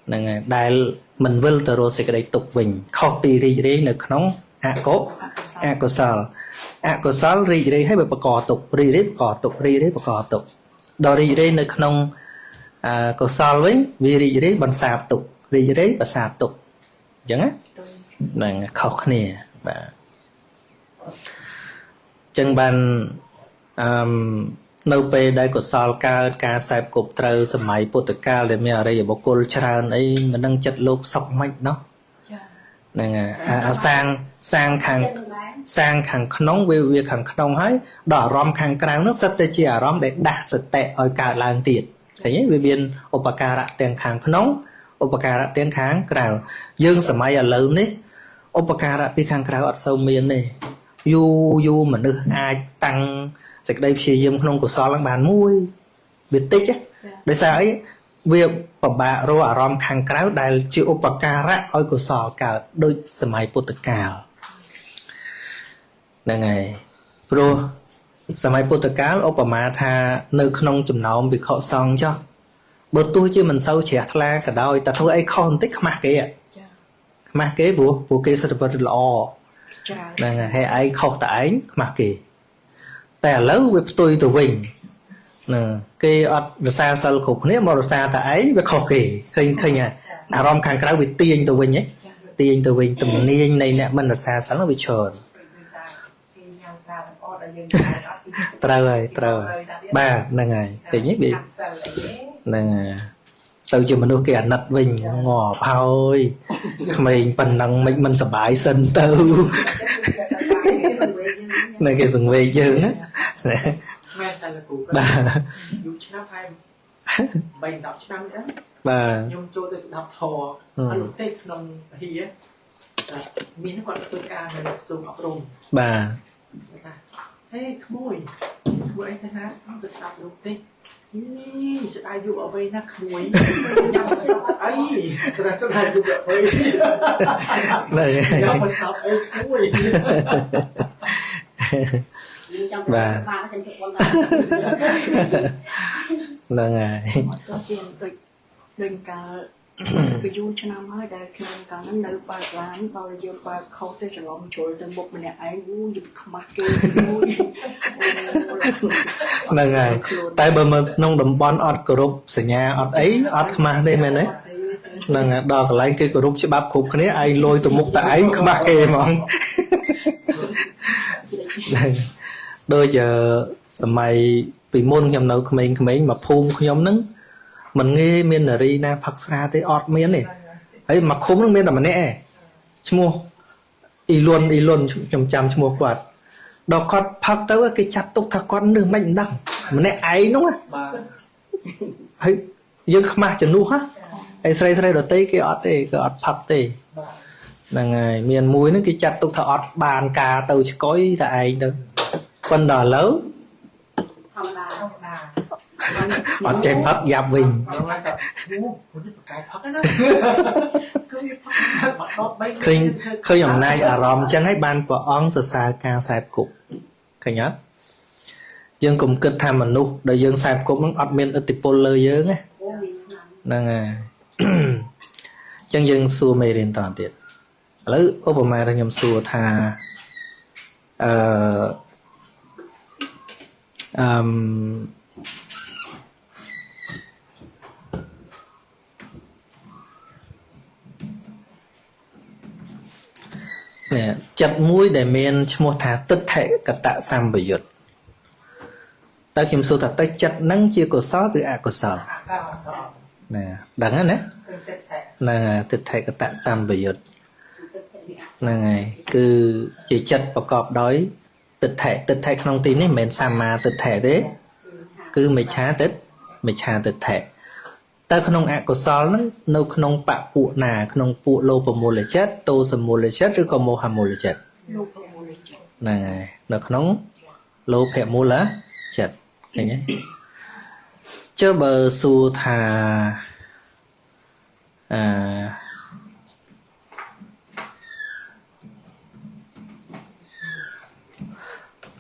ហ្នឹងហើយដែលមិនវិលទៅរកសេចក្តីទុក្ខវិញខុសពីរីករាយនៅក្នុងអកុសលអកុសលរីករាយហើយវាបកទុក្ខរីករាយបកទុក្ខរីករាយបកទុក្ខដល់រីករាយនៅក្នុងកុសលវិញវារីករាយបន្សាបទុក្ខរីករាយបន្សាបទុក្ខអញ្ចឹងណាហ្នឹងខុសគ្នាបាទអញ្ចឹងបាននៅពេលដែលកុសលកើតការសែបគប់ត្រូវសម័យពុទ្ធកាលដែលមានអរិយបុគ្គលច្រើនអីមិនដឹងចិត្តលោកសុខមិនណោះចាហ្នឹងអាសាងខាងសាងខាងក្នុងវាខាងក្នុងហើយដល់អារម្មណ៍ខាងក្រៅនោះសិតតែជាអារម្មណ៍ដែលដាស់សតិឲ្យកើតឡើងទៀតឃើញទេវាមានឧបការៈទាំងខាងក្នុងឧបការៈទាំងខាងក្រៅយើងសម័យឥឡូវនេះឧបការៈពីខាងក្រៅអត់សូវមានទេយូរយូរមនុស្សអាចតាំងសេចក្តីព្យាយាមក្នុងកុសលហ្នឹងបានមួយវាតិចដោយសារអីវាពិបាករកអារម្មណ៍ខាងក្រៅដែលជាឧបការៈឲ្យកុសលកើតដូចសម័យពុទ្ធកាលហ្នឹងហើយព្រោះសម័យពុទ្ធកាលឧបមាថានៅក្នុងចំណោមភិក្ខុសង្ឃចុះបើទោះជាមិនសូវជ្រះថ្លាក៏ដោយតែធ្វើអីខុសបន្តិចខ្មាស់គេខ្មាស់គេព្រោះគេសិទ្ធិល្អហ្នឹងហើយឯងខុសតែឯងខ្មាស់គេតែឥឡូវវាផ្ទុយទៅវិញណាគេអត់រសាសិលគ្រប់គ្នាមករសាតែឯងវាខុសគេឃើញអារម្មណ៍ខាងក្រៅវាទាញទៅវិញហ៎ទាញទៅវិញទំនាញនៃអ្នកមិនរសាសិលវាច្រើនត្រូវហើយត្រូវបាទហ្នឹងហើយឃើញទេវាហ្នឹងហើយទៅជាមនុស្សគេអាណិតវិញងាប់ហើយក្មេងប៉ុណ្ណឹងមិនសប្បាយសិនទៅនៅគេសង្វេគយើងណា មែនតែលោកគ្រូ បាទ យូរឆ្នាំហើយ3 10ឆ្នាំហ្នឹង បាទ ខ្ញុំចូលទៅស្ដាប់ធម៌ហើយលោកទេក្នុងហៀមានគាត់ធ្វើការនៅក្រសួងអប់រំ បាទ ថាហេក្មួយក្មួយអីទៅណាទៅស្ដាប់លោកទេនេះស្ដាយយុអ្វីណាក្មួយញ៉ាំស្ដាប់អីតែស្ដាយយុអ្វី ណែ ញ៉ាំស្ដាប់អីក្មួយ បាទហ្នឹងហើយ អត់ទៀតដូចដូចកាលពីយូរឆ្នាំហើយដែលខ្ញុំកាលហ្នឹងនៅបើកឡានដល់យើងបើកខុសទៅច្រឡំជ្រុលទៅមុខម្នាក់ឯងអូយខ្មាស់គេមួយ ហ្នឹងហើយតែបើមកក្នុងតំបន់អត់គោរពសញ្ញាអត់អីអត់ខ្មាស់ទេមែនទេហ្នឹងហើយដល់កន្លែងគេគោរពច្បាប់គ្រប់គ្នាឯងលយទៅមុខតែឯងខ្មាស់គេហ្មងហ្នឹងដូចសម័យពីមុនខ្ញុំនៅក្មេងៗមកភូមិខ្ញុំហ្នឹងមិនងាយមាននារីណាផឹកស្រាទេអត់មានទេហើយមកឃុំហ្នឹងមានតែម្នាក់ឯងឈ្មោះអ៊ីលុនខ្ញុំចាំឈ្មោះគាត់ដល់គាត់ផឹកទៅគេចាត់ទុកថាគាត់នឹងមិនដឹងម្នាក់ឯងហ្នឹងបាទហើយយើងខ្មាស់ជំនួសហ៎ហើយស្រីស្រីដតីគេអត់ទេគេអត់ផឹកទេហ្នឹងហើយមានមួយហ្នឹងគេចាត់ទុកថាអត់បានការទៅឆ្កុយតែឯងទៅប៉ុន្តែឥឡូវធម្មតាអត់ចេះផឹកយ៉ាប់វិញឃើញអំណាចអារម្មណ៍ចឹងហើយបានព្រះអង្គសរសើរការខ្សែគប់ឃើញអត់យើងកុំគិតថាមនុស្សដែលយើងខ្សែគប់ហ្នឹងអត់មានឥទ្ធិពលលើយើងណាហ្នឹងហើយចឹងយើងសួរមេរៀនតទៀតឥឡូវឧបមាថាខ្ញុំសួរថាអឺអឺនេះចិត្តមួយដែលមានឈ្មោះថាទិដ្ឋិកតសម្បយុត្តតើខ្ញុំសួរថាតើចិត្តនឹងជាកុសលឬអកុសលណាដឹងហើយណាណាទិដ្ឋិកតសម្បយុត្តហ្នឹងហើយគឺជាចិត្តប្រកបដោយទិដ្ឋិទិដ្ឋិក្នុងទីនេះមិនមែនសម្មាទិដ្ឋិទេគឺមិច្ឆាទិដ្ឋិតើក្នុងអកុសលហ្នឹងនៅក្នុងបពួកណាក្នុងពួកលោភមូលចិត្តទោសមូលចិត្តឬក៏មោហមូលចិត្តលោភមូលចិត្តហ្នឹងហើយនៅក្នុងលោភមូលចិត្តឃើញទេចុះបើសួរថាអឺ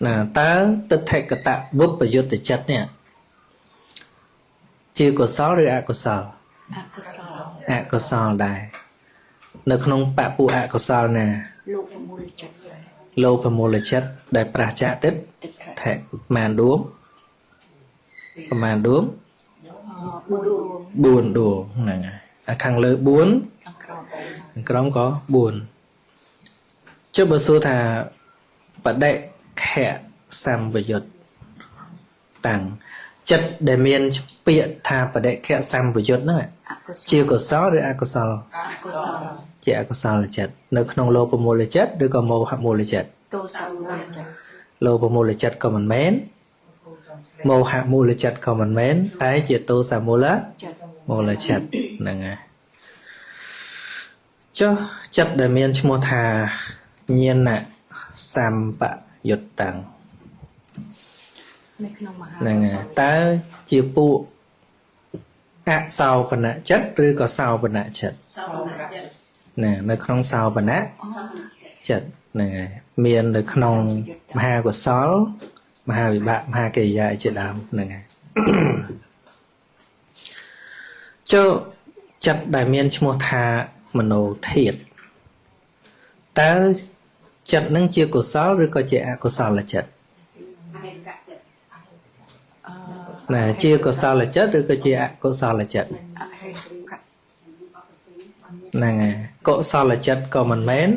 ណាតើទិដ្ឋិកតវិបយុត្តចិត្តនេះជាកុសលឬអកុសលអកុសលអកុសលដែរនៅក្នុងបពួកអកុសលណាលោភមូលចិត្តលោភមូលចិត្តដែលប្រឆាចទិដ្ឋិប្រមាណដួងប្រមាណដួង4ដួងហ្នឹងហើយអាខាងលើ4ខាងក្រោមខាងក្រោមក៏4ចុះបើសួរថាបដិខៈសម្បយុត្តតាំងចិត្តដែលមានពាក្យថាបដិខៈសម្បយុត្តហ្នឹងជាកុសលឬអកុសលអកុសលជាអកុសលចិត្តនៅក្នុងលោភមូលចិត្តឬក៏មោហមូលចិត្តទោសមូលចិត្តលោភមូលចិត្តក៏មិនមែនមោហមូលចិត្តក៏មិនមែនតែជាទោសមូលមូលចិត្តហ្នឹងហើយចុះចិត្តដែលមានឈ្មោះថាញាណសម្បយុត្តតាំងនៅក្នុងមហាហ្នឹងហើយតើជាពួកអសោបនចិត្តឬក៏សោបនចិត្តណានៅក្នុងសោបនចិត្តហ្នឹងហើយមាននៅក្នុងមហាកុសលមហាវិបាកមហាកិរិយាជាដើមហ្នឹងហើយចុះចិត្តដែលមានឈ្មោះថាមโนធាតុតើចិត្តនឹងជាកុសលឬក៏ជាអកុសលចិត្តណាជាកុសលចិត្តឬក៏ជាអកុសលចិត្តហ្នឹងហើយកុសលចិត្តក៏មិនមែន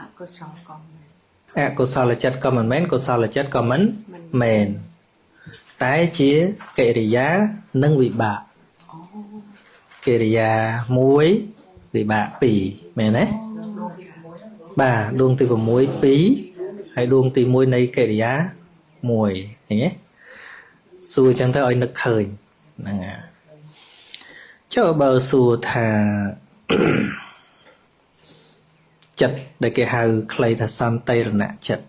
អកុសលក៏មិនអកុសលចិត្តក៏មិនមែនកុសលចិត្តក៏មិនមែនតែជាកិរិយានិងវិបាកកិរិយា1វិបាក2មែនទេបាទដួងទី6 2ហើយដួងទី1នៃកិរិយា1ឃើញទេសួរចឹងទៅឲ្យនឹកឃើញហ្នឹងហើយចុះបើសួរថាចិត្តដែលគេហៅខ្លីថាសន្តិរណចិត្ត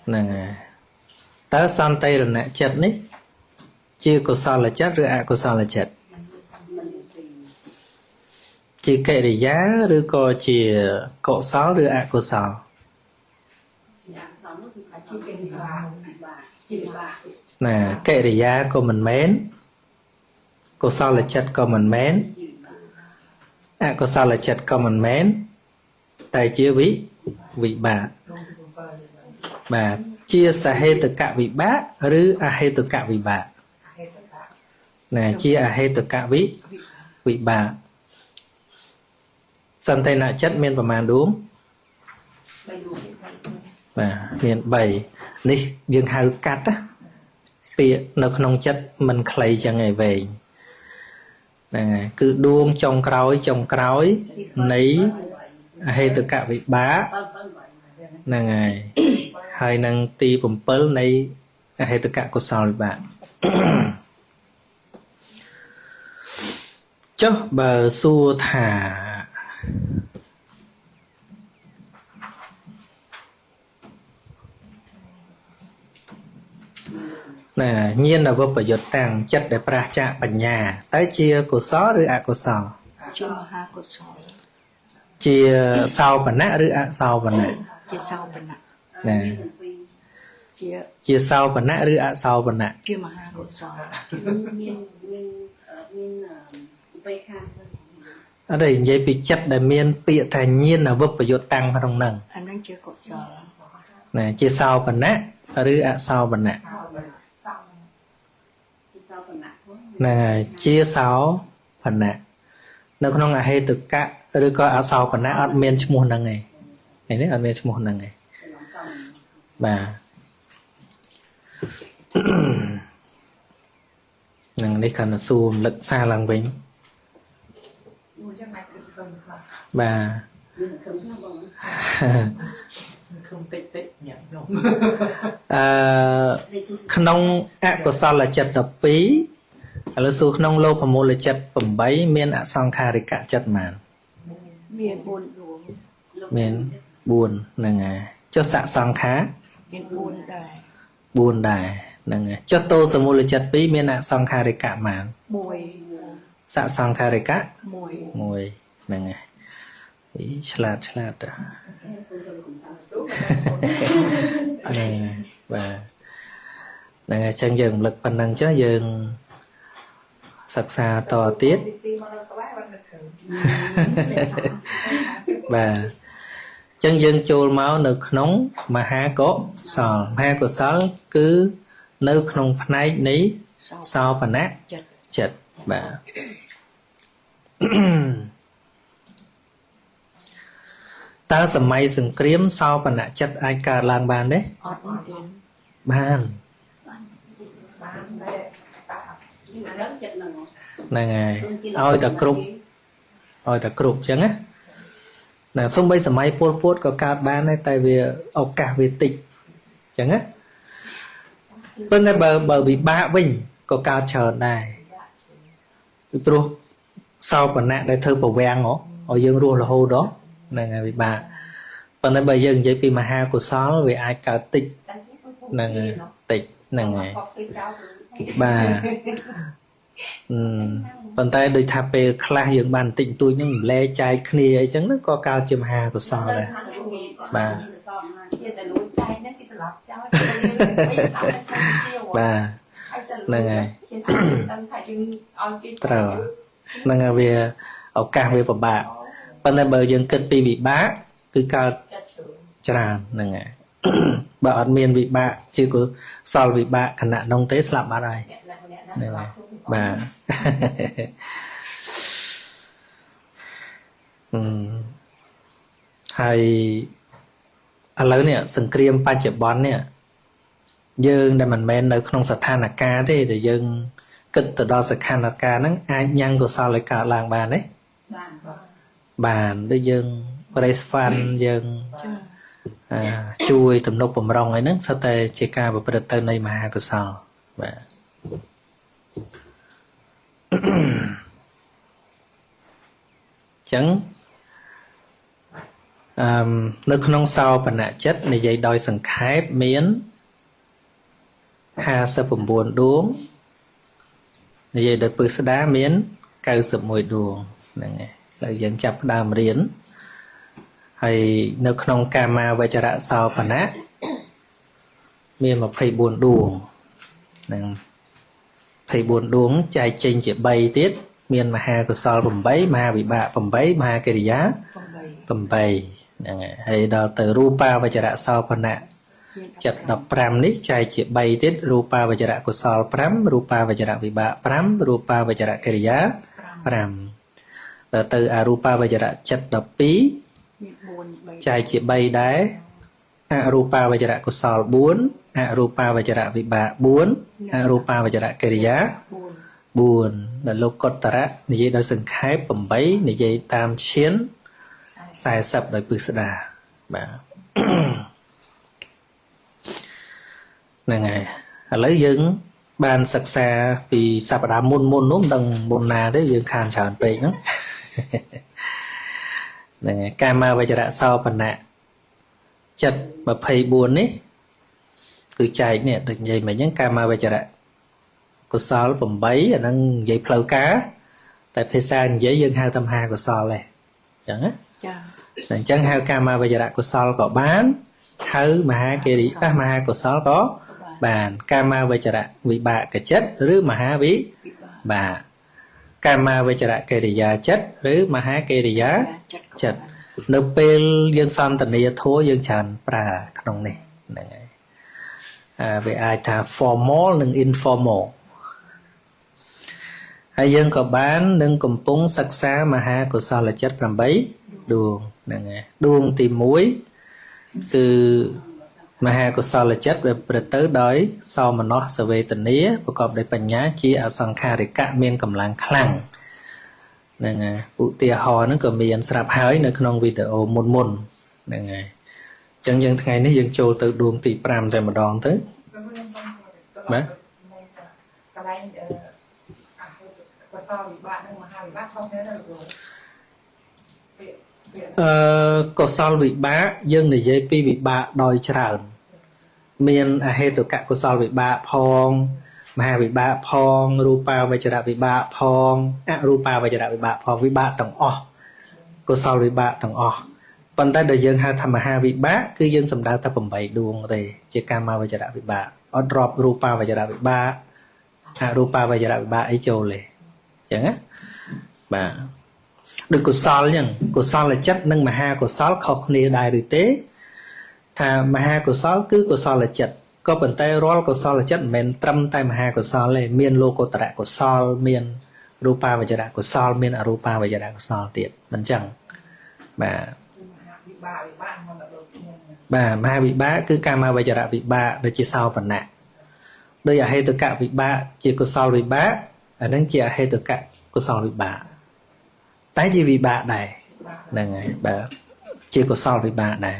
ហ្នឹងហើយតើសន្តិរណចិត្តនេះជាកុសលចិត្តឬអកុសលចិត្តជា ជាកិរិយាឬក៏ជាកុសលឬអកុសលណាកិរិយាក៏មិនមែនកុសលចិត្តក៏មិនមែនអកុសលចិត្តក៏មិនមែនតែជាវិបាកបាទជាសហេតុកវិបាកឬអហេតុកវិបាកណាជាអហេតុកវិបាកសន្តិនចិត្តមានប្រមាណដួងបាទមាន3នេះយើងហៅកាត់ណាពាក្យនៅក្នុងចិត្តមិនខ្លីចឹងឯងវែងហ្នឹងហើយគឺដួងចុងក្រោយនៃអហេតុកវិបាកហ្នឹងហើយហើយនឹងទី7នៃអហេតុកកុសលវិបាកចុះបើសួរថាណាញាណវិបយុត្តតាំងចិត្តដែលប្រាសចាកបញ្ញាតើជាកុសលឬអកុសលជាមហាកុសលជាសោបនៈឬអសោបនៈជាសោបនៈណាជាសោបនៈឬអសោបនៈជាមហាកុសលមានមានបីខាងអត់ទេនិយាយពីចិត្តដែលមានពាក្យថាញាណវិបយុត្តតាំងក្នុងហ្នឹងអាហ្នឹងជាកុសលណាជាសោបនៈឬអសោបនៈណាជាសោបនៈនៅក្នុងអហេតុកៈឬក៏អសោបនៈអត់មានឈ្មោះហ្នឹងឯងនេះអត់មានឈ្មោះហ្នឹងឯងបាទនឹងនេះគាត់ទៅសួររំលឹកសារឡើងវិញបាទខ្ញុំតិចតិចញ៉ាំខ្ញុំក្នុងអកុសលចិត្ត12ឥឡូវសួរក្នុងលោភមូលចិត្ត8មានអសង្ខារិកចិត្តប៉ុន្មានមាន4ដួងមាន4ហ្នឹងហើយចុះសសង្ខាមាន4ដែរ4ដែរហ្នឹងហើយចុះតោសមូលចិត្ត2មានអសង្ខារិកប៉ុន្មាន1សសង្ខារិក1ហ្នឹងហើយអីឆ្លាតឆ្លាតតាហ្នឹងបាទហ្នឹងហើយអញ្ចឹងយើងរំលឹកប៉ុណ្ណឹងចុះយើងសិក្សាតទៀតបាទអញ្ចឹងយើងចូលមកនៅក្នុងមហាកុសលមហាកុសលគឺនៅក្នុងផ្នែកនៃសោបនៈចិត្តបាទតើសម័យសង្គ្រាមសោបនៈចិត្តអាចកើតឡើងបានទេអត់ទេបានហ្នឹងហើយឲ្យតែគ្រប់ឲ្យតែគ្រប់អញ្ចឹងណាណាសូម្បីសម័យពលពតក៏កើតបានដែរតែវាឱកាសវាតិចអញ្ចឹងណាប៉ុន្តែបើវិបាកវិញក៏កើតច្រើនដែរពីព្រោះសោបនៈដែលធ្វើប្រវាំងឲ្យយើងរស់រហូតដល់ហ្នឹងហើយវិបាកប៉ុន្តែបើយើងនិយាយពីមហាកុសលវាអាចកើតតិចហ្នឹងតិចហ្នឹងហើយបាទប៉ុន្តែដូចថាពេលខ្លះយើងបានតិចបន្តួចហ្នឹងម្លែចែកគ្នាអីចឹងហ្នឹងក៏កើតជាមហាកុសលដែរបាទបាទហ្នឹងហើយត្រូវហ្នឹងហើយវាឱកាសវាពិបាកប៉ុន្តែបើយើងគិតពីវិបាកគឺកើតច្រើនហ្នឹងហើយបើអត់មានវិបាកជាកុសលវិបាកខណៈនោះទេស្លាប់បាត់ហើយហ្នឹងហើយបាទហើយឥឡូវនេះសង្គ្រាមបច្ចុប្បន្ននេះយើងដែលមិនមែននៅក្នុងស្ថានភាពទេតែយើងគិតទៅដល់ស្ថានភាពហ្នឹងអាចញ៉ាំងកុសលឲ្យកើតឡើងបានទេបានដូចយើង raise fund យើងជួយទំនុកបំរុងអីហ្នឹងសុទ្ធតែជាការប្រព្រឹត្តទៅនៃមហាកុសលបាទចឹងនៅក្នុងសោបនចិត្តនិយាយដោយសង្ខេបមាន59ដួងនិយាយដោយពឹស្ដាមាន91ដួងហ្នឹងហើយ ហើយយើងចាប់ផ្ដើមរៀនហើយនៅក្នុងកាមាវចរៈសោបនៈមាន24ដួងនឹង24ដួងចែកចេញជា3ទៀតមានមហាកុសល8មហាវិបាក8មហាកិរិយា8ហ្នឹងហើយដល់ទៅរូបាវចរៈសោបនៈចិត្ត15នេះចែកជា3ទៀតរូបាវចរៈកុសល5រូបាវចរៈវិបាក5រូបាវចរៈកិរិយា5ដល់ទៅអរូបាវចរៈចិត្ត12មាន4ចែកជា3ដែរអរូបាវចរៈកុសល4អរូបាវចរៈវិបាក4អរូបាវចរៈកិរិយា4ដល់លោកកតរៈនិយាយដោយសង្ខេប8និយាយតាមឈាន40ដោយពឹស្ដាបាទហ្នឹងហើយឥឡូវយើងបានសិក្សាពីសប្តាហ៍មុនមុននោះមិនដឹងមុនណាទេយើងខានច្រើនពេកហ្នឹងហ្នឹងហើយកាមាវចរៈសោបនៈចិត្ត24នេះគឺចែកនេះដូចនិយាយមិញហ្នឹងកាមាវចរៈកុសល8អាហ្នឹងនិយាយផ្លូវការតែភាសានិយាយយើងហៅថាមហាកុសលដែរអញ្ចឹងណាចា៎អញ្ចឹងហៅកាមាវចរៈកុសលក៏បានហៅមហាកិរិយាមហាកុសលក៏បានកាមាវចរៈវិបាកចិត្តឬមហាវិបាកកាមាវចរៈកិរិយាចិត្តឬមហាកិរិយាចិត្តនៅពេលយើងសន្ទនាធម៌យើងច្រើនប្រើក្នុងនេះហ្នឹងហើយវាអាចថា formal និង informal ហើយយើងក៏បាននឹងកំពុងសិក្សាមហាកុសលចិត្ត8ដួងហ្នឹងហើយដួងទី1គឺមហាកុសលចិត្តវាប្រព្រឹត្តទៅដោយសោមនស្សវេទនាប្រកបដោយបញ្ញាជាអសង្ខារិកៈមានកម្លាំងខ្លាំងហ្នឹងហើយឧទាហរណ៍ហ្នឹងក៏មានស្រាប់ហើយនៅក្នុងវីដេអូមុនមុនហ្នឹងហើយអញ្ចឹងយើងថ្ងៃនេះយើងចូលទៅដួងទី5តែម្ដងទៅបាទកន្លែងកុសលវិបាកនិងមហាវិបាកខុសគ្នាទៅលោកកុសលវិបាកយើងនិយាយពីវិបាកដោយច្រើនមានអហេតុកកុសលវិបាកផងមហាវិបាកផងរូបាវចរៈវិបាកផងអរូបាវចរៈវិបាកផងវិបាកទាំងអស់កុសលវិបាកទាំងអស់ប៉ុន្តែដែលយើងហៅថាមហាវិបាកគឺយើងសំដៅតែ8ដួងទេជាកាមាវចរៈវិបាកអត់រាប់រូបាវចរៈវិបាកអរូបាវចរៈវិបាកអីចូលទេអញ្ចឹងណាបាទដូចកុសលអញ្ចឹងកុសលចិត្តនិងមហាកុសលខុសគ្នាដែរឬទេថាមហាកុសលគឺកុសលចិត្តក៏ប៉ុន្តែរាល់កុសលចិត្តមិនមែនត្រឹមតែមហាកុសលទេមានលោកុត្តរកុសលមានរូបាវចរៈកុសលមានអរូបាវចរៈកុសលទៀតមិនអញ្ចឹងបាទបាទមហាវិបាកគឺកាមាវចរៈវិបាកដូចជាសោបនៈដោយអហេតុកវិបាកជាកុសលវិបាកអានឹងជាអហេតុកកុសលវិបាកតែជាវិបាកដែរហ្នឹងហើយបាទជាកុសលវិបាកដែរ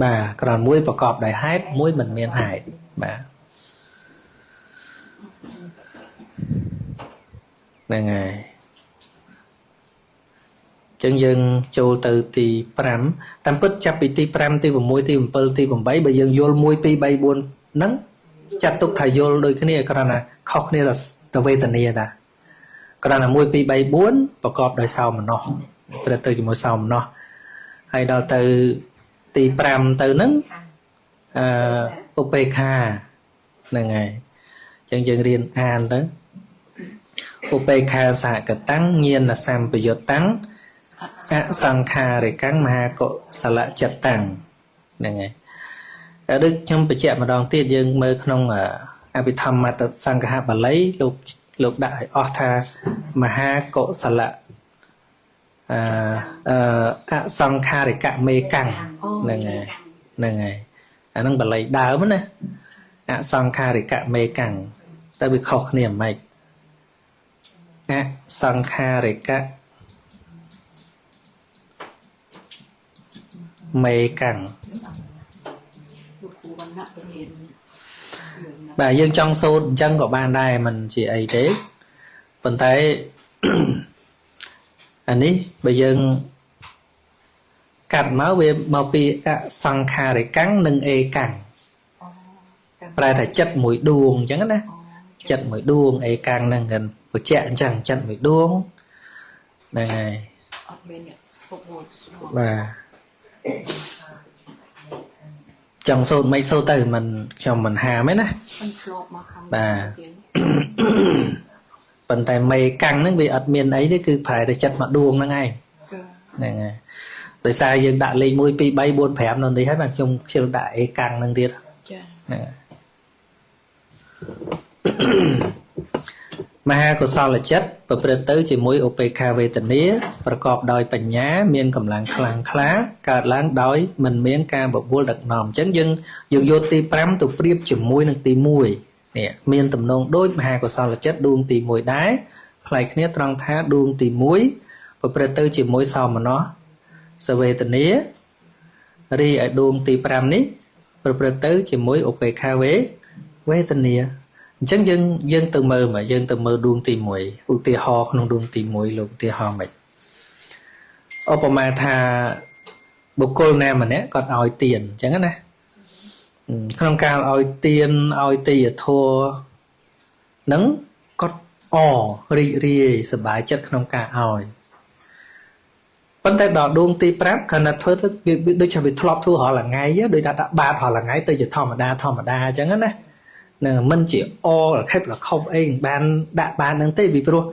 បាទក្រមួយប្រកបដោយហេតុមួយមិនមានហេតុបាទហ្នឹងហើយចឹងយើងចូលទៅទី5តាមពិតចាប់ពីទី5ទី6ទី7ទី8បើយើងយល់1 2 3 4ហ្នឹងចាត់ទុកថាយល់ដូចគ្នាគ្រាន់តែខុសគ្នាទៅវេទនាតាគ្រាន់តែ1 2 3 4ប្រកបដោយសោមនស្សប្រទៅជាមួយសោមនស្សហើយដល់ទៅទី5ទៅហ្នឹងឧបេក្ខាហ្នឹងហើយអញ្ចឹងយើងរៀនអានទៅឧបេក្ខាសហកតាំងញាណសម្បយុតាំងអសង្ខារិកាំងមហាកុសលចិត្តតាំងហ្នឹងហើយដូចខ្ញុំបញ្ជាក់ម្ដងទៀតយើងមើលក្នុងអភិធម្មត្តសង្ឃបាលីលោកដាក់ឲ្យអស់ថាមហាកុសលអសង្ខារិកមេកាំងហ្នឹងហើយហ្នឹងហើយអាហ្នឹងបាលីដើមណាអសង្ខារិកមេកាំងតែវាខុសគ្នាមិនម៉េចអសង្ខារិកមេកាំងបាទយើងចង់សូត្រអញ្ចឹងក៏បានដែរមិនជាអីទេប៉ុន្តែអានេះបើយើងកាត់មកវាមកពីអសង្ខារិកាំងនិងអេកាំងប្រែថាចិត្តមួយដួងអញ្ចឹងណាចិត្តមួយដួងអេកាំងហ្នឹងគេបញ្ជាក់អញ្ចឹងចិត្តមួយដួង ហ្នឹងហើយ អត់មានអ្នកបបួល បាទចង់សូត្រមិនសូត្រទៅមិនខ្ញុំមិនហាមទេណា មិនធ្លាប់មកខាង បាទប៉ុន្តែមេកាំងហ្នឹងវាអត់មានអីទេគឺប្រែតែចិត្តមួយដួងហ្នឹងឯងហ្នឹងហើយដោយសារយើងដាក់លេខ1 2 3 4 5នៅនេះហើយបាទខ្ញុំខ្ជិលដាក់អេកាំងហ្នឹងទៀត ចា៎ ហ្នឹងមហាកុសលចិត្តប្រព្រឹត្តទៅជាមួយឧបេក្ខាវេទនាប្រកបដោយបញ្ញាមានកម្លាំងខ្លាំងក្លាកើតឡើងដោយមិនមានការបបួលដឹកនាំអញ្ចឹងយើងយកទី5ទៅប្រៀបជាមួយនឹងទី1នេះមានទំនងដូចមហាកុសលចិត្តដួងទី1ដែរប្លែកគ្នាត្រង់ថាដួងទី1ប្រព្រឹត្តទៅជាមួយសោមនស្សវេទនារីឯដួងទី5នេះប្រព្រឹត្តទៅជាមួយឧបេក្ខាវេទនាអញ្ចឹងយើងទៅមើលមកយើងទៅមើលដួងទី1ឧទាហរណ៍ក្នុងដួងទី1លោកឧទាហរណ៍មិនឧបមាថាបុគ្គលណាម្នាក់គាត់ឲ្យទានអញ្ចឹងណាក្នុងការឲ្យទានឲ្យទេយធម៌នឹងគាត់អរីករាយសប្បាយចិត្តក្នុងការឲ្យប៉ុន្តែដល់ដួងទី5គ្រាន់តែធ្វើទៅវាដូចជាវាធ្លាប់ធ្វើរាល់ថ្ងៃដូចថាដាក់បាតរាល់ថ្ងៃទៅជាធម្មតាអញ្ចឹងណានឹងមិនជាអលខេបលខប់អីបានដាក់បាននឹងទេពីព្រោះ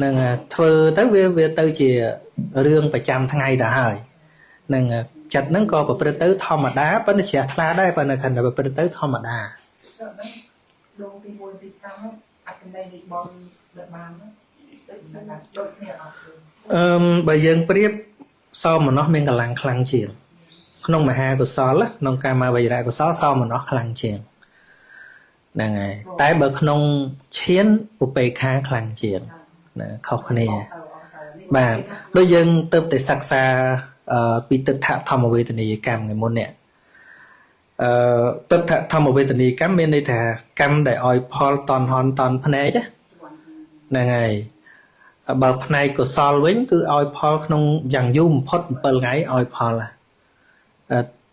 នឹងធ្វើទៅវាទៅជារឿងប្រចាំថ្ងៃទៅហើយនឹងចិត្តនឹងក៏ប្រព្រឹត្តទៅធម្មតាប៉ុន្តែជ្រះថ្លាដែរប៉ុន្តែគ្រាន់តែប្រព្រឹត្តទៅធម្មតាដួងទី1ទី5អត្តន័យនៃបុណ្យដែលបានដូចគ្នាអត់បើយើងប្រៀបសោមនស្សមានកម្លាំងខ្លាំងជាងក្នុងមហាកុសលក្នុងកាមាវចរកុសលសោមនស្សខ្លាំងជាងហ្នឹងហើយតែបើក្នុងឈានឧបេក្ខាខ្លាំងជាងណាខុសគ្នាបាទដូចយើងទៅតែសិក្សាពីទិដ្ឋធម្មវេទនីយកម្មថ្ងៃមុននេះទិដ្ឋធម្មវេទនីយកម្មមានន័យថាកម្មដែលឲ្យផលតនហនតនភ្នែកហ្នឹងហើយបើផ្នែកកុសលវិញគឺឲ្យផលក្នុងយ៉ាងយូរបំផុត7ថ្ងៃឲ្យផល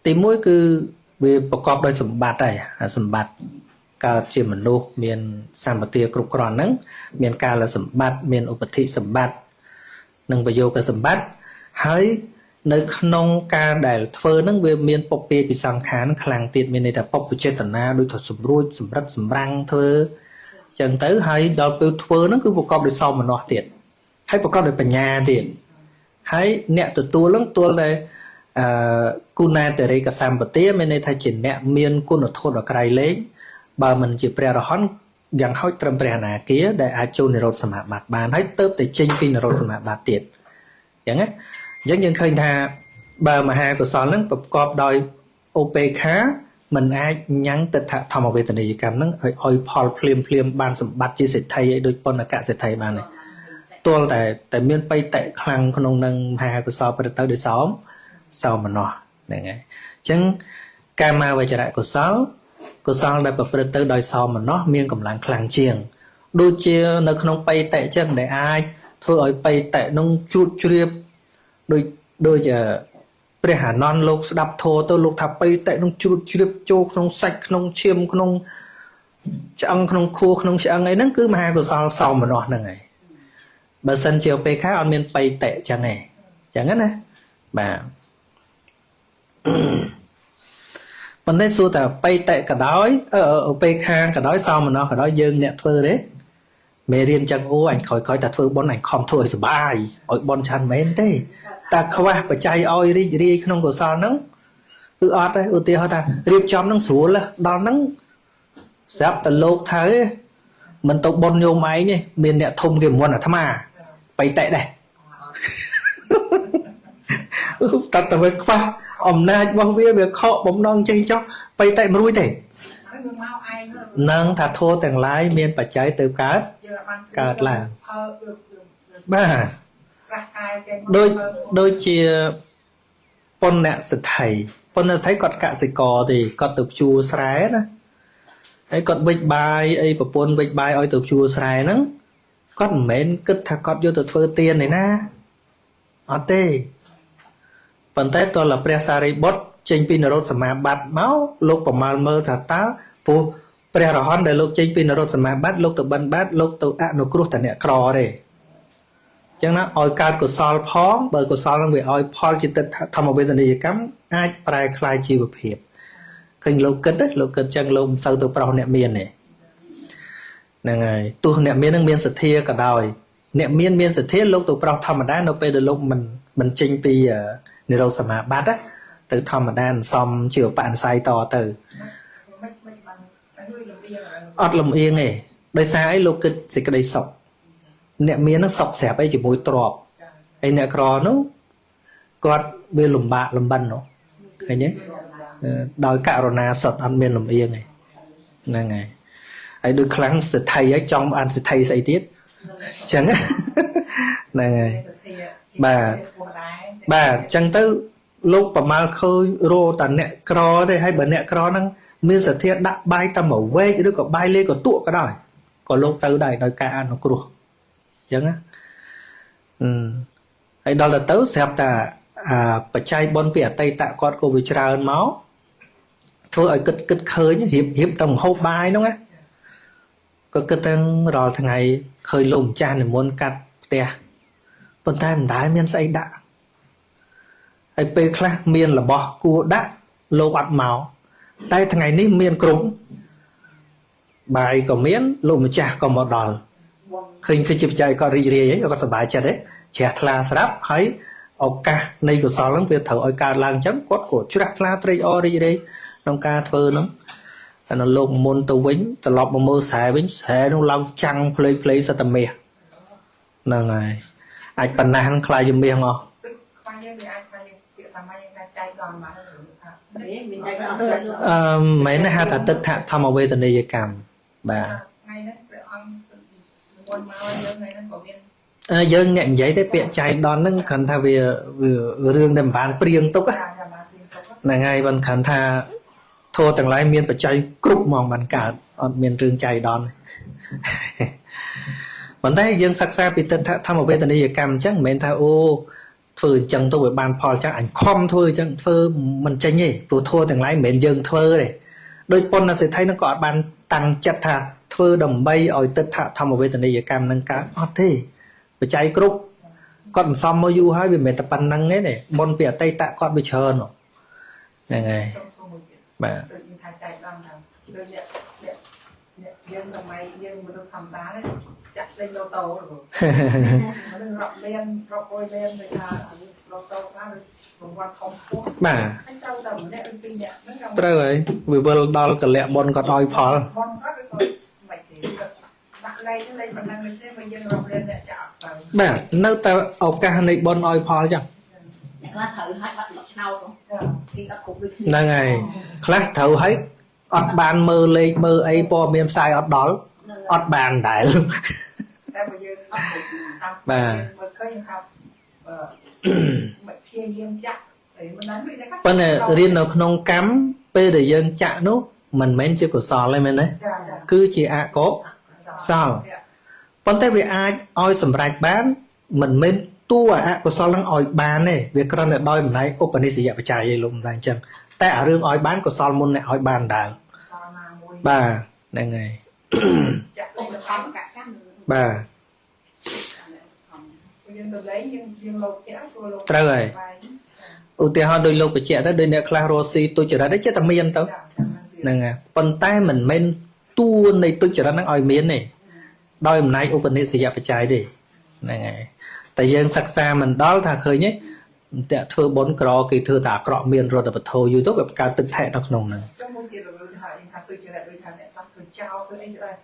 ទី1គឺវាប្រកបដោយសម្បត្តិហើយសម្បត្តិកើតជាមនុស្សមានសម្បទាគ្រប់គ្រាន់ហ្នឹងមានកាលសម្បត្តិមានឧបធិសម្បត្តិនិងប្រយោគសម្បត្តិហើយនៅក្នុងការដែលធ្វើហ្នឹងវាមានពពពាពិសង្ខារខ្លាំងទៀតមានន័យថាពពចេតនាដូចថាសម្រួចសម្រិតសម្រាំងធ្វើអញ្ចឹងទៅហើយដល់ពេលធ្វើហ្នឹងគឺប្រកបដោយសោមនស្សទៀតហើយប្រកបដោយបញ្ញាទៀតហើយអ្នកទទួលហ្នឹងទទួលតែគុណាតិរេកសម្បទាមានន័យថាជាអ្នកមានគុណធម៌ដ៏ក្រៃលែងបើមិនជាព្រះរហន្តយ៉ាងហោចត្រឹមព្រះអនាគាដែលអាចចូលនិរោធសមាបត្តិបានហើយទៅតែចេញពីនិរោធសមាបត្តិទៀតអញ្ចឹងណាអញ្ចឹងយើងឃើញថាបើមហាកុសលហ្នឹងប្រកបដោយឧបេក្ខាមិនអាចញ៉ាំងទិដ្ឋធម្មវេទនីយកម្មហ្នឹងឲ្យផលភ្លាមភ្លាមបានសម្បត្តិជាសេដ្ឋីឲ្យដូចប៉ុនកសេដ្ឋីបានទេទល់តែមានបៃតៈខ្លាំងក្នុងនឹងមហាកុសលប្រទៅដោយសោមនស្សហ្នឹងហើយអញ្ចឹងកាមាវចរកុសលកុសលដែលប្រព្រឹត្តទៅដោយសោមនស្សមានកម្លាំងខ្លាំងជាងដូចជានៅក្នុងបៃតៈចឹងដែលអាចធ្វើឲ្យបៃតៈនោះជ្រួតជ្រាបដូចព្រះអានន្ទលោកស្ដាប់ធម៌ទៅលោកថាបៃតៈនោះជ្រួតជ្រាបចូលក្នុងសាច់ក្នុងឈាមក្នុងឆ្អឹងក្នុងខួរក្នុងឆ្អឹងអីហ្នឹងគឺមហាកុសលសោមនស្សហ្នឹងហើយបើសិនជាឧបេក្ខាអត់មានបៃតៈចឹងទេចឹងណាបាទប៉ុន្តែសួរថាបៃតៈក៏ដោយឧបេក្ខាក៏ដោយសោមនស្សក៏ដោយយើងអ្នកធ្វើទេមេរៀនចឹងអូអញក្រោយៗតែធ្វើបុណ្យអញខំធ្វើឲ្យសុបាយឲ្យបុណ្យឆាន់មែនទេតែខ្វះបច្ច័យឲ្យរីករាយក្នុងកុសលហ្នឹងគឺអត់ទេឧទាហរណ៍ថារៀបចំហ្នឹងស្រួលដល់ហ្នឹងស្រាប់តែលោកថាមិនទៅបុណ្យញោមឯងទេមានអ្នកធំគេមុនអាត្មាបៃតៈដែរតើវាខ្វះអំណាចរបស់វាខកបំណងចេះចោះបៃតៈមិនរួចទេនឹងថាធម៌ទាំងឡាយមានបច្ច័យទៅកើតឡើងបាទដូចជាប៉ុណ្ណសិទ្ធិប៉ុណ្ណសិទ្ធិគាត់កសិករទេគាត់ទៅភ្ជួរស្រែណាហើយគាត់វិចបាយអីប្រពន្ធវិចបាយឲ្យទៅភ្ជួរស្រែហ្នឹងគាត់មិនមែនគិតថាគាត់យកទៅធ្វើទានទេណាអត់ទេប៉ុន្តែតើព្រះសារីបុត្រចេញពីនិរោធសមាបត្តិមកលោកប្រមាលមើលថាតើព្រោះព្រះរហន្តដែលលោកចេញពីនិរោធសមាបត្តិលោកទៅបិណ្ឌបាតលោកទៅអនុគ្រោះតែអ្នកក្រទេ ចឹងណាឲ្យកើតកុសលផងបើកុសលនឹងវាឲ្យផលជាទិដ្ឋធម្មវេទនីយកម្មអាចប្រែក្លាយជីវភាពឃើញលោកគិតលោកគិតចឹងលោកមិនសូវទៅប្រោសអ្នកមានទេហ្នឹងហើយទោះអ្នកមាននឹងមានសទ្ធាក៏ដោយអ្នកមានមានសទ្ធាលោកទៅប្រោសធម្មតានៅពេលដែលលោកមិនចេញពីនិរោធសមាបត្តិទៅធម្មតាសំជាឧបនិស្ស័យតទៅអត់លំអៀងទេដោយសារអីលោកគិតសេចក្តីសុខអ្នកមាននឹងសុខស្រាប់អីជាមួយទ្រព្យហើយអ្នកក្រនោះគាត់វាលំបាកលំបិននោះឃើញទេដោយករណាសុទ្ធអត់មានលំអៀងទេហ្នឹងហើយហើយដូចខ្លាំងសេដ្ឋីហើយចង់អានសេដ្ឋីស្អីទៀតអញ្ចឹងហ្នឹងហើយបាទបាទអញ្ចឹងទៅលោកប្រមាលឃើញរោតាអ្នកក្រទេហើយបើអ្នកក្រហ្នឹងមានសទ្ធាដាក់បាយតែមួយវែកឬក៏បាយលេក៏ទក់ក៏ដោយក៏លោកទៅដែរដោយការអនុគ្រោះអញ្ចឹងណាហើយដល់ទៅស្រាប់តែអាបច្ច័យបុណ្យពីអតីតគាត់ក៏វាច្រើនមកធ្វើឲ្យគិតឃើញរៀបតែម្ហូបបាយហ្នឹងណាក៏គិតទាំងរាល់ថ្ងៃឃើញលោកម្ចាស់និមន្តកាត់ផ្ទះប៉ុន្តែមិនដែលមានស្អីដាក់ហើយពេលខ្លះមានរបស់គួរដាក់លោកអត់មកតែថ្ងៃនេះមានគ្រប់បាយក៏មានលោកម្ចាស់ក៏មកដល់ឃើញគឺជាបច្ច័យគាត់រីករាយគាត់សប្បាយចិត្តទេជ្រះថ្លាស្រាប់ហើយឱកាសនៃកុសលហ្នឹងវាត្រូវឲ្យកើតឡើងអញ្ចឹងគាត់ក៏ជ្រះថ្លាត្រេកអររីករាយក្នុងការធ្វើហ្នឹងអានោះលោកមុនទៅវិញត្រឡប់មកមើលស្រែវិញស្រែនោះឡើងចាំងភ្លេងសត្វតែមាសហ្នឹងហើយអាចប៉ុណ្ណាហ្នឹងខ្លាយជាមាសមកមិនមែនហៅថាទិដ្ឋធម្មវេទនីយកម្មបាទថ្ងៃហ្នឹងព្រះអង្គមុនមកយើងថ្ងៃហ្នឹងក៏មានយើងអ្នកនិយាយទេពាក្យចៃដន្យហ្នឹងគ្រាន់ថាវារឿងដែលមិនបានព្រៀងទុកហ្នឹងហើយបានគ្រាន់ថាធម៌ទាំងឡាយមានបច្ច័យគ្រប់ហ្មងបានកើតអត់មានរឿងចៃដន្យប៉ុន្តែយើងសិក្សាពីទិដ្ឋធម្មវេទនីយកម្មអញ្ចឹងមិនមែនថាអូធ្វើអញ្ចឹងទៅវាបានផលចឹងអញខំធ្វើអញ្ចឹងធ្វើមិនចេញទេព្រោះធម៌ទាំងឡាយមិនមែនយើងធ្វើទេដោយប៉ុណ្ណសេដ្ឋីហ្នឹងក៏អត់បានតាំងចិត្តថាធ្វើដើម្បីឲ្យទិដ្ឋធម្មវេទនីយកម្មហ្នឹងកើតអត់ទេបច្ច័យគ្រប់គាត់មិនសមមកយូរហើយវាមិនមែនតែប៉ុណ្្នឹងទេណាបុណ្យពីអតីតគាត់វាច្រើនហ្នឹងហើយបាទដូចយើងថាចែកដល់ថាដូចអ្នកយើងសម័យយើងមនុស្សធម្មតាចាក់លេងលូតូមនុស្សរាប់លានរាប់រយលានដូចថាលូតូខ្លះរង្វាន់ធំខ្ពស់បាទត្រូវតែម្នាក់ឬពីរនាក់ហ្នឹងត្រូវហើយវាវិលដល់កលៈបុណ្យគាត់ឲ្យផលបុណ្យគាត់ឬក៏មិនទេគាត់ដាក់លេខលេខប៉ុណ្ណឹងទេបើយើងរាប់លានអ្នកចាក់អត់ទៅបាទនៅតែឱកាសនៃបុណ្យឲ្យផលចឹងអ្នកខ្លះត្រូវហើយបាត់លក់ឆ្នោតគេអត់គ្រប់ដូចគ្នាហ្នឹងហើយខ្លះត្រូវហើយអត់បានមើលលេខមើលអីព័ត៌មានផ្សាយអត់ដល់អត់បានដែរតែបើយើងអត់គ្រប់តាមបាទមើលឃើញថាមិនព្យាយាមចាក់អីមិនដឹងដូចតែប៉ុន្តែរៀននៅក្នុងកម្មពេលដែលយើងចាក់នោះមិនមែនជាកុសលទេមែនទេគឺជាអកុសលប៉ុន្តែវាអាចឲ្យសម្រេចបានមិនមែនតួអកុសលនឹងឲ្យបានទេវាគ្រាន់តែដោយអំណាចឧបនិស្សយបច្ច័យឯងលោកមិនថាអញ្ចឹងតែអារឿងឲ្យបានកុសលមុនអ្នកឲ្យបានដែរបាទហ្នឹងហើយចាក់លេខបាទយើងទៅលេងយើងលោកគេព្រោះលោកត្រូវហើយឧទាហរណ៍ដោយលោកបញ្ជាក់ទៅដោយអ្នកខ្លះរស់ស៊ីទុច្ចរិតឯងចេះតែមានទៅហ្នឹងហើយប៉ុន្តែមិនមែនតួនៃទុច្ចរិតហ្នឹងឲ្យមានទេដោយអំណាចឧបនិស្សយបច្ច័យទេហ្នឹងហើយតែយើងសិក្សាមិនដល់ថាឃើញទេតែធ្វើបុណ្យក្រគេធ្វើតែអាក្រក់មានរដ្ឋបធោយូរទៅវាបង្កើតទឹកថែនៅក្នុងហ្នឹងចុះមួយទៀតលោកថាយើងថាទុច្ចរិតដូចថាអ្នកខ្លះធ្វើចោលធ្វើអីក៏ដែរ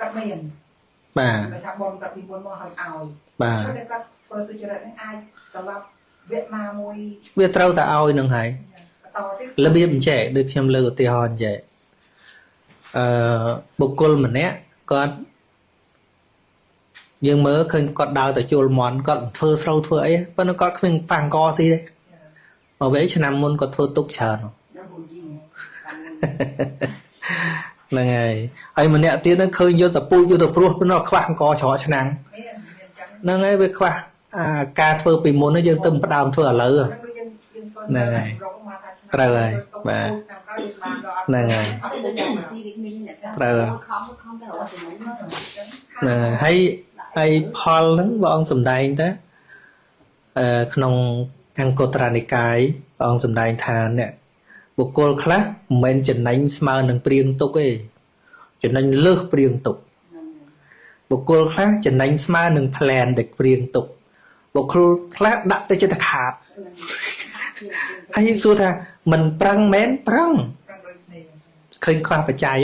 គាត់មានបាទគេថាបងគាត់ពីមុនមកឲ្យឲ្យបាទតែគាត់ធ្វើទុច្ចរិតហ្នឹងអាចត្រឡប់វគ្គណាមួយវាត្រូវតែឲ្យនឹងហើយរបៀបអញ្ចេះដូចខ្ញុំលើកឧទាហរណ៍អញ្ចេះបុគ្គលម្នាក់គាត់យើងមើលឃើញគាត់ដើរទៅជួលមន់គាត់ធ្វើស្រូវធ្វើអីប៉ុន្តែគាត់គ្មានប៉ាំងកស៊ីទេមកវិញឆ្នាំមុនគាត់ធ្វើទុកច្រើនហ្នឹងហើយហើយម្នាក់ទៀតហ្នឹងឃើញយកទៅពូជយកទៅព្រោះនៅខ្វះអង្គច្រកឆ្នាំងហ្នឹងហើយវាខ្វះអាការធ្វើពីមុនយើងទៅផ្ដើមធ្វើឥឡូវហ្នឹងហើយត្រូវហើយបាទហ្នឹងហើយត្រូវហ្នឹងហើយ ហើយផលហ្នឹងព្រះអង្គសម្ដែងតាក្នុងអង្គត្រនិកាយព្រះអង្គសម្ដែងថាអ្នកបុគ្គលខ្លះមិនមែនចំណេញស្មើនឹងព្រៀងទុកទេចំណេញលើសព្រៀងទុកបុគ្គលខ្លះចំណេញស្មើនឹងប្លែនដែលព្រៀងទុកបុគ្គលខ្លះដាក់ទៅចិត្តខាតហើយសួរថាមិនប្រឹងមែនប្រឹងឃើញខ្វះបច្ច័យ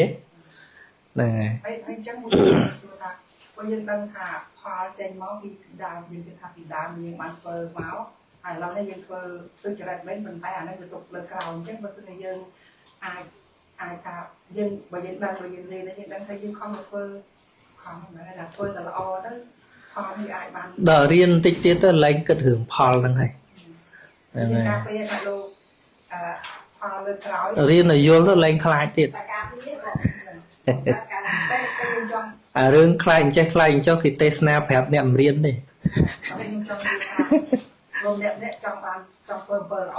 ហ្នឹងហើយហើយអញ្ចឹងមួយសួរថាបើយើងដឹងថាផលចេញមកពីដើមយើងគិតថាពីដើមយើងបានធ្វើមកហើយឥឡូវនេះយើងធ្វើទុច្ចរិតមែនប៉ុន្តែអានេះវាទុកលើក្រោយអញ្ចឹងបើសិនជាយើងអាចថាយើងបើយើងដឹងបើយើងរៀនយើងដឹងថាយើងខំទៅធ្វើខំហ្នឹងថាធ្វើតែល្អទៅផលវាអាចបានដល់រៀនតិចទៀតទៅលែងគិតរឿងផលហ្នឹងហើយហ្នឹងហើយពេលថាលោកផលលើក្រោយរៀនឲ្យយល់ទៅលែងខ្លាចទៀតអារឿងខ្លាចអញ្ចេះខ្លាចអញ្ចោះគេទេសនាប្រាប់អ្នករៀនទេខ្ញុំចង់និយាយថាលោកអ្នកចង់បានចង់ធ្វើអំពើល្អ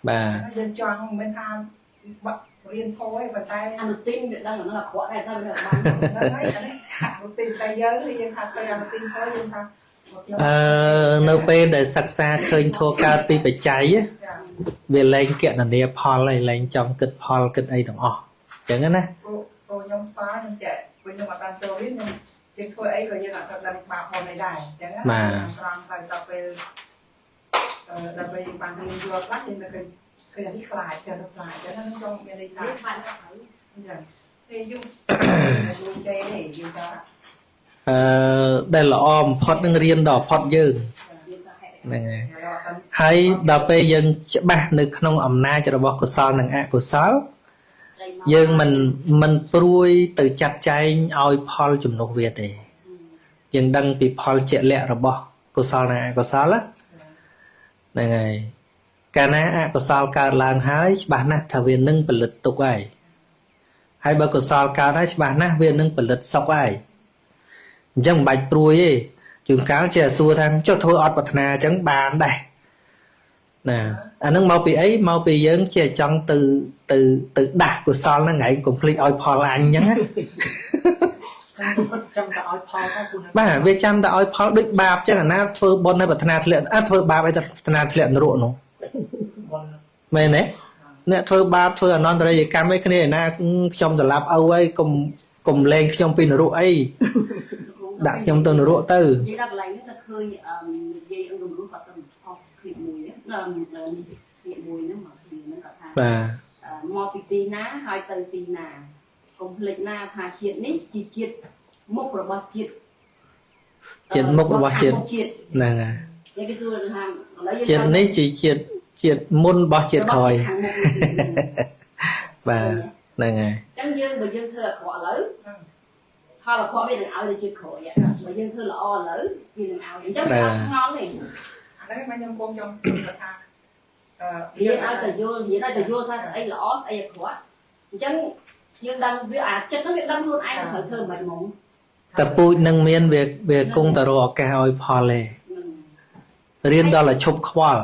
បាទយើងចង់មិនមែនថារៀនធម៌ទេប៉ុន្តែអនុទិនវាដឹងអានោះអាក្រក់ដែរតែវាបានហ្នឹងហើយអានេះអនុទិនតែយើងថាទៅអនុទិនទៅយើងថានៅពេលដែលសិក្សាឃើញធម៌កើតពីបច្ច័យវាលែងគណនាផលហើយលែងចង់គិតផលគិតអីទាំងអស់អញ្ចឹងណាព្រោះខ្ញុំប៉ាខ្ញុំចេះពេលខ្ញុំអត់បានចូលរៀនខ្ញុំយើងធ្វើអីក៏យើងអត់ដឹងបាបផលអីដែរអញ្ចឹងណាត្រង់ទៅដល់ពេលដើម្បីបានរៀនយល់ខ្លះយើងនៅឃើញអានេះខ្លាចទៅខ្លាចចឹងហ្នឹងចង់មានន័យថាខ្លាចទៅអញ្ចឹងទេយូរយូរទេយើងថាដែលល្អបំផុតនឹងរៀនដល់ផុតយើងហ្នឹងហើយដល់ពេលយើងច្បាស់នៅក្នុងអំណាចរបស់កុសលនិងអកុសលយើងមិនព្រួយទៅចាត់ចែងឲ្យផលជំនួសវាទេយើងដឹងពីផលជាក់លាក់របស់កុសលនិងអកុសលហ្នឹងហើយកាលណាអកុសលកើតឡើងហើយច្បាស់ណាស់ថាវានឹងផលិតទុក្ខហើយហើយបើកុសលកើតហើយច្បាស់ណាស់វានឹងផលិតសុខហើយអញ្ចឹងមិនបាច់ព្រួយទេជួនកាលជាសួរថាចុះធ្វើអត់ប្រាថ្នាអញ្ចឹងបានដែរណាអានឹងមកពីអីមកពីយើងជាចង់ទៅទៅទៅដាស់កុសលហ្នឹងឯងកុំភ្លេចឲ្យផលអញអញ្ចឹងណាចាំតែឲ្យផលទៅបាទវាចាំតែឲ្យផលដូចបាបអញ្ចឹងអាណាធ្វើបុណ្យឲ្យប្រាថ្នាធ្លាក់អត់ធ្វើបាបឲ្យប្រាថ្នាធ្លាក់នរកនោះមែនទេអ្នកធ្វើបាបធ្វើអនន្តរិយកម្មអីគ្នាឯណាខ្ញុំសម្លាប់ឪហើយកុំលែងខ្ញុំពីនរកអីដាក់ខ្ញុំទៅនរកទៅនិយាយដល់កន្លែងនេះទៅឃើញនិយាយអង្គរំលោះគាត់ទៅអស់គ្រាមួយណានេះគ្រាមួយហ្នឹងមកគ្រាហ្នឹងគាត់ថាបាទមកពីទីណាហើយទៅទីណាកុំភ្លេចណាថាជាតិនេះជាជាតិមុខរបស់ជាតិជាតិមុខរបស់ជាតិហ្នឹងហើយគេសួរថាឥឡូវយើងជាតិនេះជាជាតិមុនរបស់ជាតិក្រោយបាទហ្នឹងហើយអញ្ចឹងយើងបើយើងធ្វើអាក្រក់ឥឡូវផលអាក្រក់វានឹងឲ្យទៅជាតិក្រោយបើយើងធ្វើល្អឥឡូវវានឹងឲ្យអញ្ចឹងវាអត់ឆ្ងល់ទេអាហ្នឹងមកខ្ញុំបងខ្ញុំថារៀនឲ្យតែយល់រៀនឲ្យតែយល់ថាស្អីល្អស្អីអាក្រក់អញ្ចឹងយើងដឹងវាអាចិត្តហ្នឹងវាដឹងខ្លួនឯងត្រូវធ្វើមិនហ្មងតែពូជនឹងមានវាគង់តែរកឱកាសឲ្យផលទេរៀនដល់ឲ្យឈប់ខ្វល់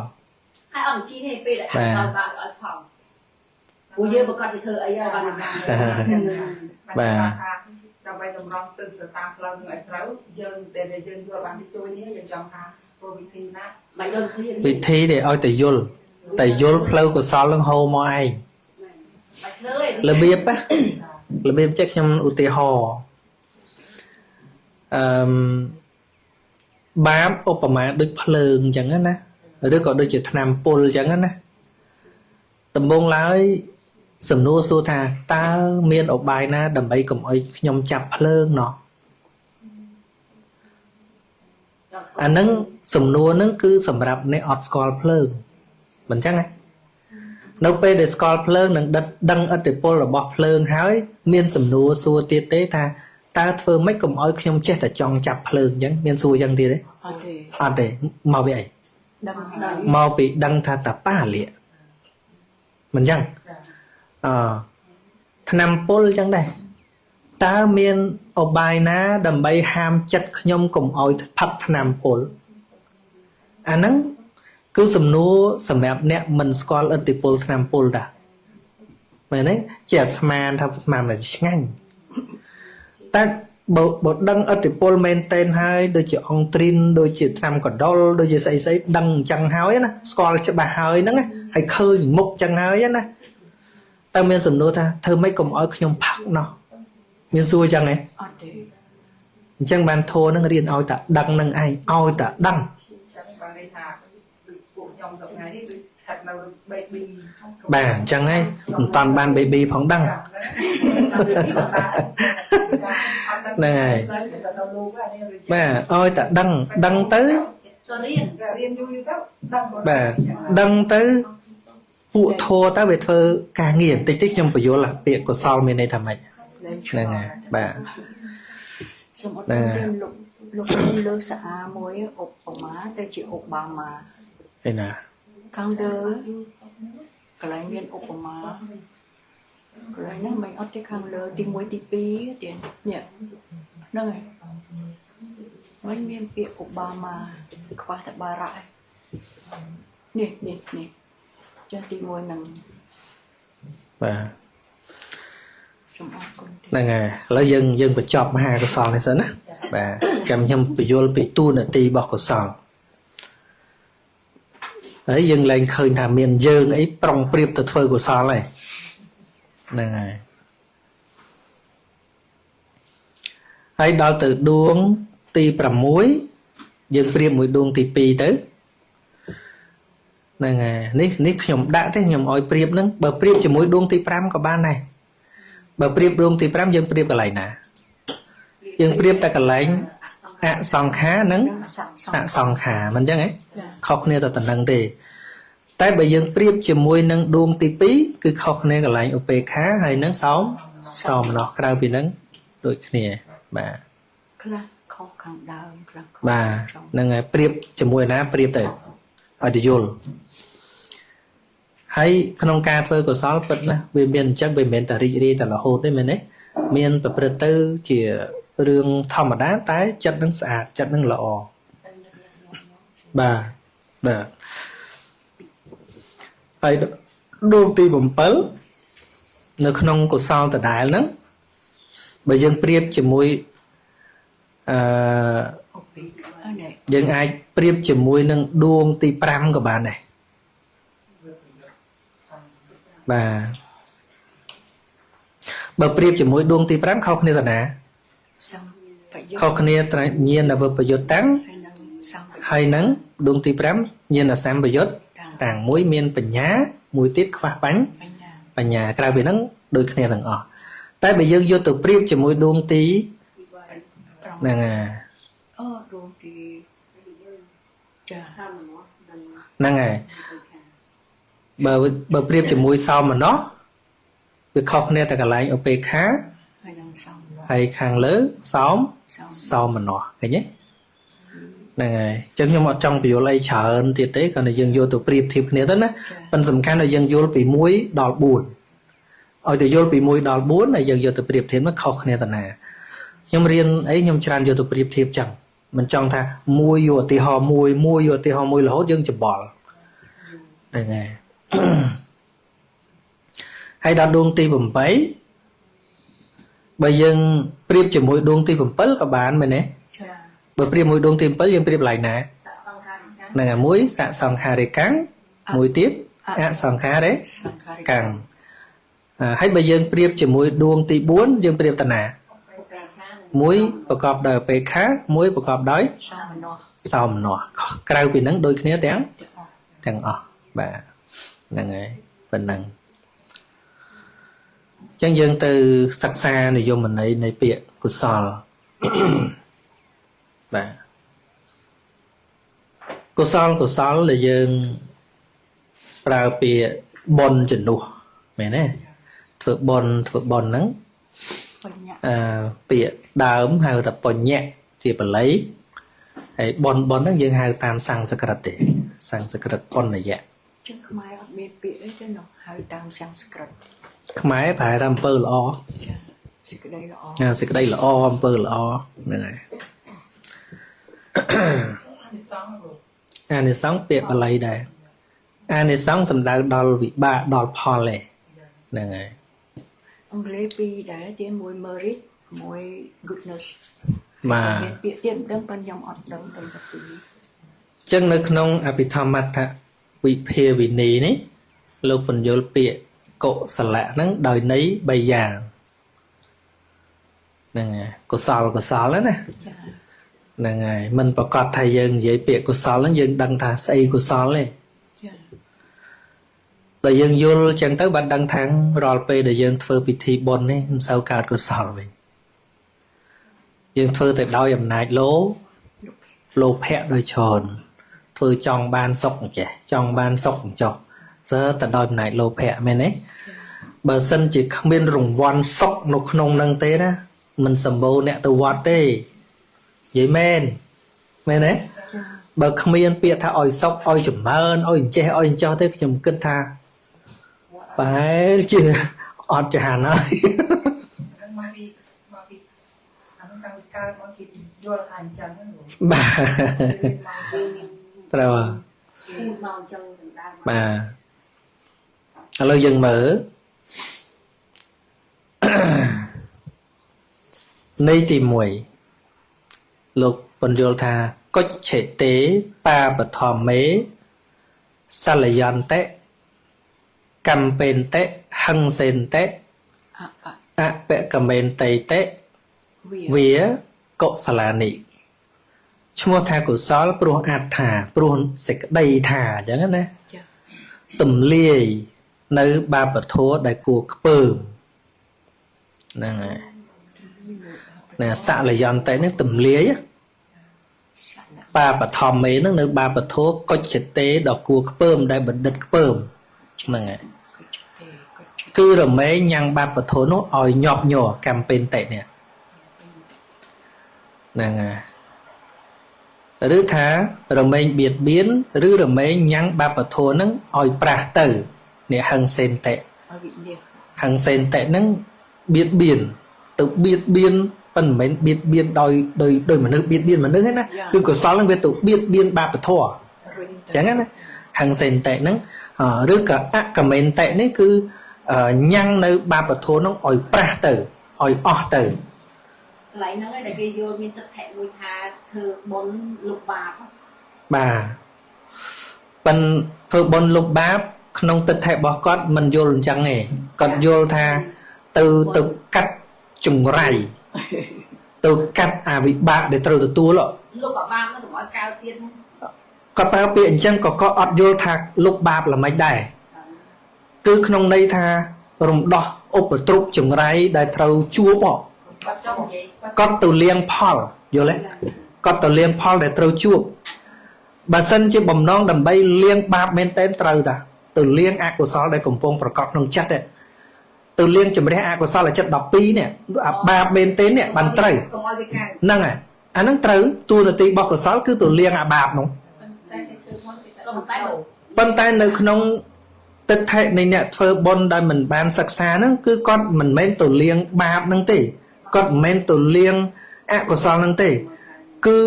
ហើយអត់គីទេពេលដែលអានដល់បាក់ឲ្យផលព្រោះយើងប្រកាសទៅធ្វើអីហើយបានបាទដើម្បីតម្រង់ទិសទៅតាមផ្លូវនឹងឲ្យត្រូវយើងដែលយើងយល់បានទីជួយនេះយើងចង់ថាព្រោះវិធីណាបាច់យល់វិធីនេះឲ្យតែយល់តែយល់ផ្លូវកុសលនឹងហូរមកឯងរបៀបណារបៀបចេះខ្ញុំឧទាហរណ៍អឺបាបឧបមាដូចភ្លើងអញ្ចឹងណាឬក៏ដូចជាថ្នាំពុលអញ្ចឹងណាដំបូងឡើយសំណួរសួរថាតើមានឧបាយណាដើម្បីកុំឲ្យខ្ញុំចាប់ភ្លើងណោះអានឹងសំណួរនឹងគឺសម្រាប់អ្នកអត់ស្គាល់ភ្លើងមិនអញ្ចឹងទេនៅពេលដែលស្គាល់ភ្លើងនឹងដឹងឥទ្ធិពលរបស់ភ្លើងហើយមានសំណួរសួរទៀតទេថាតើធ្វើម៉េចកុំឲ្យខ្ញុំចេះតែចង់ចាប់ភ្លើងអញ្ចឹងមានសួរអញ្ចឹងទៀតទេអត់ទេមកពីអីមកពីដឹងថាតប៉ាលិមិនអញ្ចឹងអថ្នាំពុលអញ្ចឹងដែរតើមានឧបាយណាដើម្បីហាមចិត្តខ្ញុំកុំឲ្យផឹកថ្នាំពុលអាហ្នឹងគឺសំណួរសម្រាប់អ្នកមិនស្គាល់ឥទ្ធិពលថ្នាំពុលតាមែនទេជាអាស្មានថាស្មានមិនឆ្ងាញ់តែ បើដឹងឥទ្ធិពលមែនតែនហើយដូចជាអង្គទ្រីនដូចជាថ្នាំកណ្ដុលដូចជាស្អីស្អីដឹងអញ្ចឹងហើយណាស្គាល់ច្បាស់ហើយហ្នឹងហើយឃើញមុខអញ្ចឹងហើយណាតើមានសំណួរថាធ្វើម៉េចកុំឲ្យខ្ញុំផឹកណោះមានសួរអញ្ចឹងហ៎អត់ទេអញ្ចឹងបានធัวនឹងរៀនឲ្យតែដឹងនឹងឯងឲ្យតែដឹងចឹងបានន័យថាពួកខ្ញុំសប្តាហ៍នេះដូចស្ថិតនៅ baby បាទអញ្ចឹងហើយមិនតាន់បាន baby ផងដឹងហ្នឹងហើយបាទឲ្យតែដឹងដឹងទៅរៀនយូរយូរទៅដឹងបាទដឹងទៅពួកធัวទៅវាធ្វើការងារបន្តិចតិចខ្ញុំបញ្យល់ពាក្យកុសលមានន័យថាម៉េចហ្នឹងហើយបាទសូមអរគុណលោកលោកលើសាអាមួយឧបមាទៅជាអូបាម៉ាឯណាខាងលើកន្លែងមានឧបមាកន្លែងហ្នឹងមិនអត់ទេខាងលើទី1ទី2ទៀតនេះហ្នឹងហើយមិនមានពាក្យអូបាម៉ាខ្វះតែបារ៉ានេះនេះនេះចាស់ទី1ហ្នឹងបាទសូមអរគុណហ្នឹងហើយឥឡូវយើងបញ្ចប់មហាកុសលនេះសិនណាបាទចាំខ្ញុំបញ្យល់ពីតួនាទីរបស់កុសលហើយយើងលែងឃើញថាមានយើងអីប្រុងប្រៀបទៅធ្វើកុសលហើយហ្នឹងហើយហើយដល់ទៅដួងទី6យើងប្រៀបមួយដួងទី2ទៅហ្នឹងហើយនេះខ្ញុំដាក់ទេខ្ញុំឲ្យប្រៀបហ្នឹងបើប្រៀបជាមួយដួងទី5ក៏បានដែរបើប្រៀបដួងទី5យើងប្រៀបកន្លែងណាយើងប្រៀបតែកន្លែងអសង្ខារនិងសសង្ខារមិនអញ្ចឹងហ៎ខុសគ្នាតែតំណឹងទេតែបើយើងប្រៀបជាមួយនឹងដួងទី2គឺខុសគ្នាកន្លែងឧបេក្ខាហើយនឹងសោមនស្សក្រៅពីហ្នឹងដូចគ្នាបាទខ្លះខុសខាងដើមខ្លះខុសបាទហ្នឹងហើយប្រៀបជាមួយណាប្រៀបទៅឲ្យទៅយល់ហើយក្នុងការធ្វើកុសលពិតណាវាមានអញ្ចឹងវាមិនមែនតែរីករាយតែរហូតទេមែនទេមានប្រព្រឹត្តទៅជារឿងធម្មតាតែចិត្តនឹងស្អាតចិត្តនឹងល្អបាទបាទហើយដួងទី7នៅក្នុងកុសលដដែលហ្នឹងបើយើងប្រៀបជាមួយអឺយើងអាចប្រៀបជាមួយនឹងដួងទី5ក៏បានដែរបាទបើប្រៀបជាមួយដួងទី5ខុសគ្នាតាណាខុសគ្នាត្រញាណវិបយុត្តតាំងហើយនឹងដួងទី5ញាណសម្បយុត្តតាំងមួយមានបញ្ញាមួយទៀតខ្វះបញ្ញាក្រៅពីហ្នឹងដូចគ្នាទាំងអស់តែបើយើងយកទៅប្រៀបជាមួយដួងទីហ្នឹងហើយអូដួងទីចាហ្នឹងហើយបើប្រៀបជាមួយសោមនស្សវាខុសគ្នាតែកន្លែងឧបេក្ខាហើយនឹងសោមនស្សហើយខាងលើសោមនស្សឃើញទេហ្នឹងហើយអញ្ចឹងខ្ញុំអត់ចង់បញ្យល់អីច្រើនទៀតទេគ្រាន់តែយើងយកទៅប្រៀបធៀបគ្នាទៅណាប៉ុន្តែសំខាន់ឲ្យយើងយល់ពី1ដល់4ឲ្យទៅយល់ពី1ដល់4ហើយយើងយកទៅប្រៀបធៀបមកខុសគ្នាទៅណាខ្ញុំរៀនអីខ្ញុំច្រើនយកទៅប្រៀបធៀបចឹងមិនចង់ថាមួយយកឧទាហរណ៍មួយមួយយកឧទាហរណ៍មួយរហូតយើងច្បល់ហ្នឹងហើយហើយដល់ដួងទី8បើយើងប្រៀបជាមួយដួងទី7ក៏បានមែនទេបើប្រៀបមួយដួងទី7យើងប្រៀបកន្លែងណាហ្នឹងហើយមួយសសង្ខារិកាំងមួយទៀតអសង្ខារិកាំងហើយបើយើងប្រៀបជាមួយដួងទី4យើងប្រៀបតាណាមួយប្រកបដោយឧបេក្ខាមួយប្រកបដោយសោមនស្សក្រៅពីហ្នឹងដូចគ្នាទាំងអស់បាទហ្នឹងហើយប៉ុណ្ណឹងអញ្ចឹងយើងទៅសិក្សានិយមន័យនៃពាក្យកុសលបាទកុសលដែលយើងប្រើពាក្យបុណ្យជំនួសមែនទេធ្វើបុណ្យហ្នឹងពាក្យដើមហៅថាបញ្ញៈជាបាលីហើយបុណ្យហ្នឹងយើងហៅតាមសំស្ក្រឹតទេសង្ស្ក្រឹតបុណ្យយៈចឹងខ្មែរអត់មានពាក្យអីទេនោះហៅតាមសំស្ក្រឹតខ្មែរប្រហែលថាអំពើល្អចាសេចក្តីល្អសេចក្តីល្អអំពើល្អហ្នឹងហើយអានិសង្សពាក្យបាលីដែរអានិសង្សសំដៅដល់វិបាកដល់ផលទេហ្នឹងហើយ អង់គ្លេសពីរដែរទីមួយ merit មួយ goodness បាទ មានពាក្យទៀតមិនដឹងប៉ុន្តែខ្ញុំអត់ដឹងទៅពី ចឹងនៅក្នុងអភិធម្មត្ថវិភាវិនីនេះលោកពន្យល់ពាក្យកុសលៈហ្នឹងដោយន័យ3យ៉ាងហ្នឹងហើយកុសលកុសលណា ចា ហ្នឹងហើយមិនប្រកាសថាយើងនិយាយពាក្យកុសលហ្នឹងយើងដឹងថាស្អីកុសលទេ ចា ដល់យើងយល់ចឹងទៅបានដឹងថារាល់ពេលដែលយើងធ្វើពិធីបុណ្យនេះមិនសូវកើតកុសលវិញយើងធ្វើតែដោយអំណាចលោភៈដោយច្រើនធ្វើចង់បានសុខចេះចង់បានសុខចុះសើតែដោយអំណាចលោភៈមែនទេបើសិនជាគ្មានរង្វាន់សុខនៅក្នុងនឹងទេណាមិនសម្បូរអ្នកទៅវត្តទេនិយាយមែនមែនទេបើគ្មានពាក្យថាឲ្យសុខឲ្យចម្រើនឲ្យអញ្ចេះឲ្យអញ្ចោះទេខ្ញុំគិតថាប្រហែលជាអត់ចានហើយ មកពីមកពីអានោះតាំងពីកើតមកគេយល់ថាអញ្ចឹងហ្នឹង បាទត្រូវ មកអញ្ចឹងដណ្ដើម បាទឥឡូវយើងមើលន័យទី1លោកពន្យល់ថាកុច្ឆេតេបាបធម្មេសលយន្តិកម្មពេនតិហឹង្សេនតិអបកមេនតិតិវាកុសលានិឈ្មោះថាកុសលព្រោះអត្ថាព្រោះសេចក្តីថាអញ្ចឹងណាទំលាយនៅបាបធម៌ដែលគួរខ្ពើមហ្នឹងហើយណាសលយន្តិនេះទំលាយបាបធម្មេហ្នឹងនៅបាបធម៌កុច្ឆតេដ៏គួរខ្ពើមដែលបណ្ឌិតខ្ពើមហ្នឹងហើយគឺរមែងញ៉ាំងបាបធម៌នោះឲ្យញាប់ញ័រកម្មពេនតិនេះហ្នឹងហើយឬថារមែងបៀតបៀនឬរមែងញ៉ាំងបាបធម៌ហ្នឹងឲ្យប្រាស់ទៅនេះហឹង្សេនតិហឹង្សេនតិហ្នឹងបៀតបៀនទៅបៀតបៀនប៉ុន្តែមិនមែនបៀតបៀនដោយដោយមនុស្សបៀតបៀនមនុស្សទេណាគឺកុសលហ្នឹងវាទៅបៀតបៀនបាបធម៌អញ្ចឹងណាហឹង្សេនតិហ្នឹងឬក៏អកមេនតិនេះគឺញ៉ាំងនៅបាបធម៌ហ្នឹងឲ្យប្រាស់ទៅឲ្យអស់ទៅ កន្លែងហ្នឹងឯងដែលគេយល់មានទិដ្ឋិមួយថាធ្វើបុណ្យលុបបាបបាទប៉ុន្តែធ្វើបុណ្យលុបបាបក្នុងទិដ្ឋិរបស់គាត់មិនយល់អញ្ចឹងទេគាត់យល់ថាទៅកាត់ចង្រៃទៅកាត់អាវិបាកដែលត្រូវទទួលលុបអាបាបហ្នឹងកុំឲ្យកើតទៀតគាត់ប្រើពាក្យអញ្ចឹងក៏គាត់អត់យល់ថាលុបបាបល្មិចដែរគឺក្នុងន័យថារំដោះឧបទ្រពចង្រៃដែលត្រូវជួបគាត់ទៅលៀងផលយល់ទេគាត់ទៅលៀងផលដែលត្រូវជួបបើសិនជាបំណងដើម្បីលៀងបាបមែនទែនត្រូវតាទៅលៀងអកុសលដែលកំពុងប្រកបក្នុងចិត្តទៅលៀងជំរះអកុសលចិត្ត12នេះអាបាបមែនទែននេះបានត្រូវហ្នឹងហើយអាហ្នឹងត្រូវតួនាទីរបស់កុសលគឺទៅលៀងអាបាបនោះប៉ុន្តែនៅក្នុងទិដ្ឋិនៃអ្នកធ្វើបុណ្យដែលមិនបានសិក្សាហ្នឹងគឺគាត់មិនមែនទៅលៀងបាបហ្នឹងទេគាត់មិនមែនទៅលៀងអកុសលហ្នឹងទេគឺ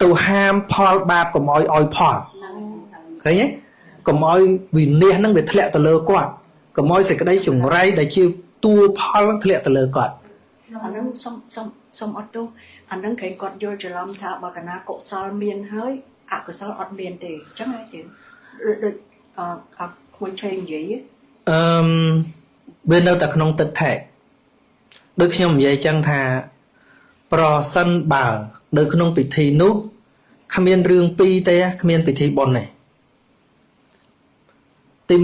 ទៅហាមផលបាបកុំឲ្យឲ្យផលឃើញទេកុំឲ្យវិនាសហ្នឹងវាធ្លាក់ទៅលើគាត់កុំឲ្យសេចក្តីចង្រៃដែលជាតួផលហ្នឹងធ្លាក់ទៅលើគាត់ អាហ្នឹងសុំអត់ទោសអាហ្នឹងក្រែងគាត់យល់ច្រឡំថាបើកាលណាកុសលមានហើយអកុសលអត់មានទេអញ្ចឹងហ៎ជាដូចអក្មួយឆេងនិយាយ វានៅតែក្នុងទិដ្ឋិដូចខ្ញុំនិយាយចឹងថាប្រសិនបើនៅក្នុងពិធីនោះគ្មានរឿងពីរទេគ្មានពិធីបុណ្យទេទី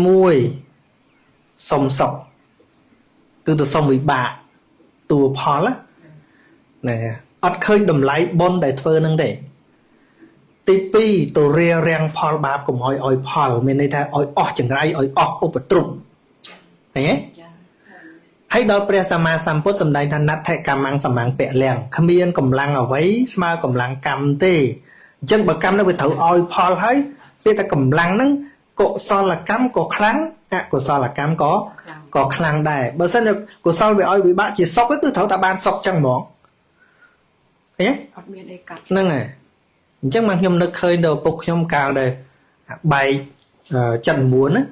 1សុំសុខគឺទៅសុំវិបាកតួផលណាអត់ឃើញតម្លៃបុណ្យដែលធ្វើនឹងទេទី2ទៅរារាំងផលបាបកុំឲ្យឲ្យផលមានន័យថាឲ្យអស់ចង្រៃឲ្យអស់ឧបទ្រពឃើញទេហើយដល់ព្រះសម្មាសម្ពុទ្ធសម្ដែងថាណដ្ឋិកម្មំសម្មាំងពលំគ្មានកម្លាំងអ្វីស្មើកម្លាំងកម្មទេអញ្ចឹងបើកម្មនោះវាត្រូវឲ្យផលហើយពាក្យថាកម្លាំងហ្នឹងកុសលកម្មក៏ខ្លាំងអកុសលកម្មក៏ខ្លាំងដែរបើសិនជាកុសលវាឲ្យវិបាកជាសុខគឺត្រូវតែបានសុខចឹងហ្មងឃើញទេ អត់មានអីកាត់ ហ្នឹងហើយអញ្ចឹងមកខ្ញុំនឹកឃើញដល់ឪពុកខ្ញុំកាលដែលបែក79ណា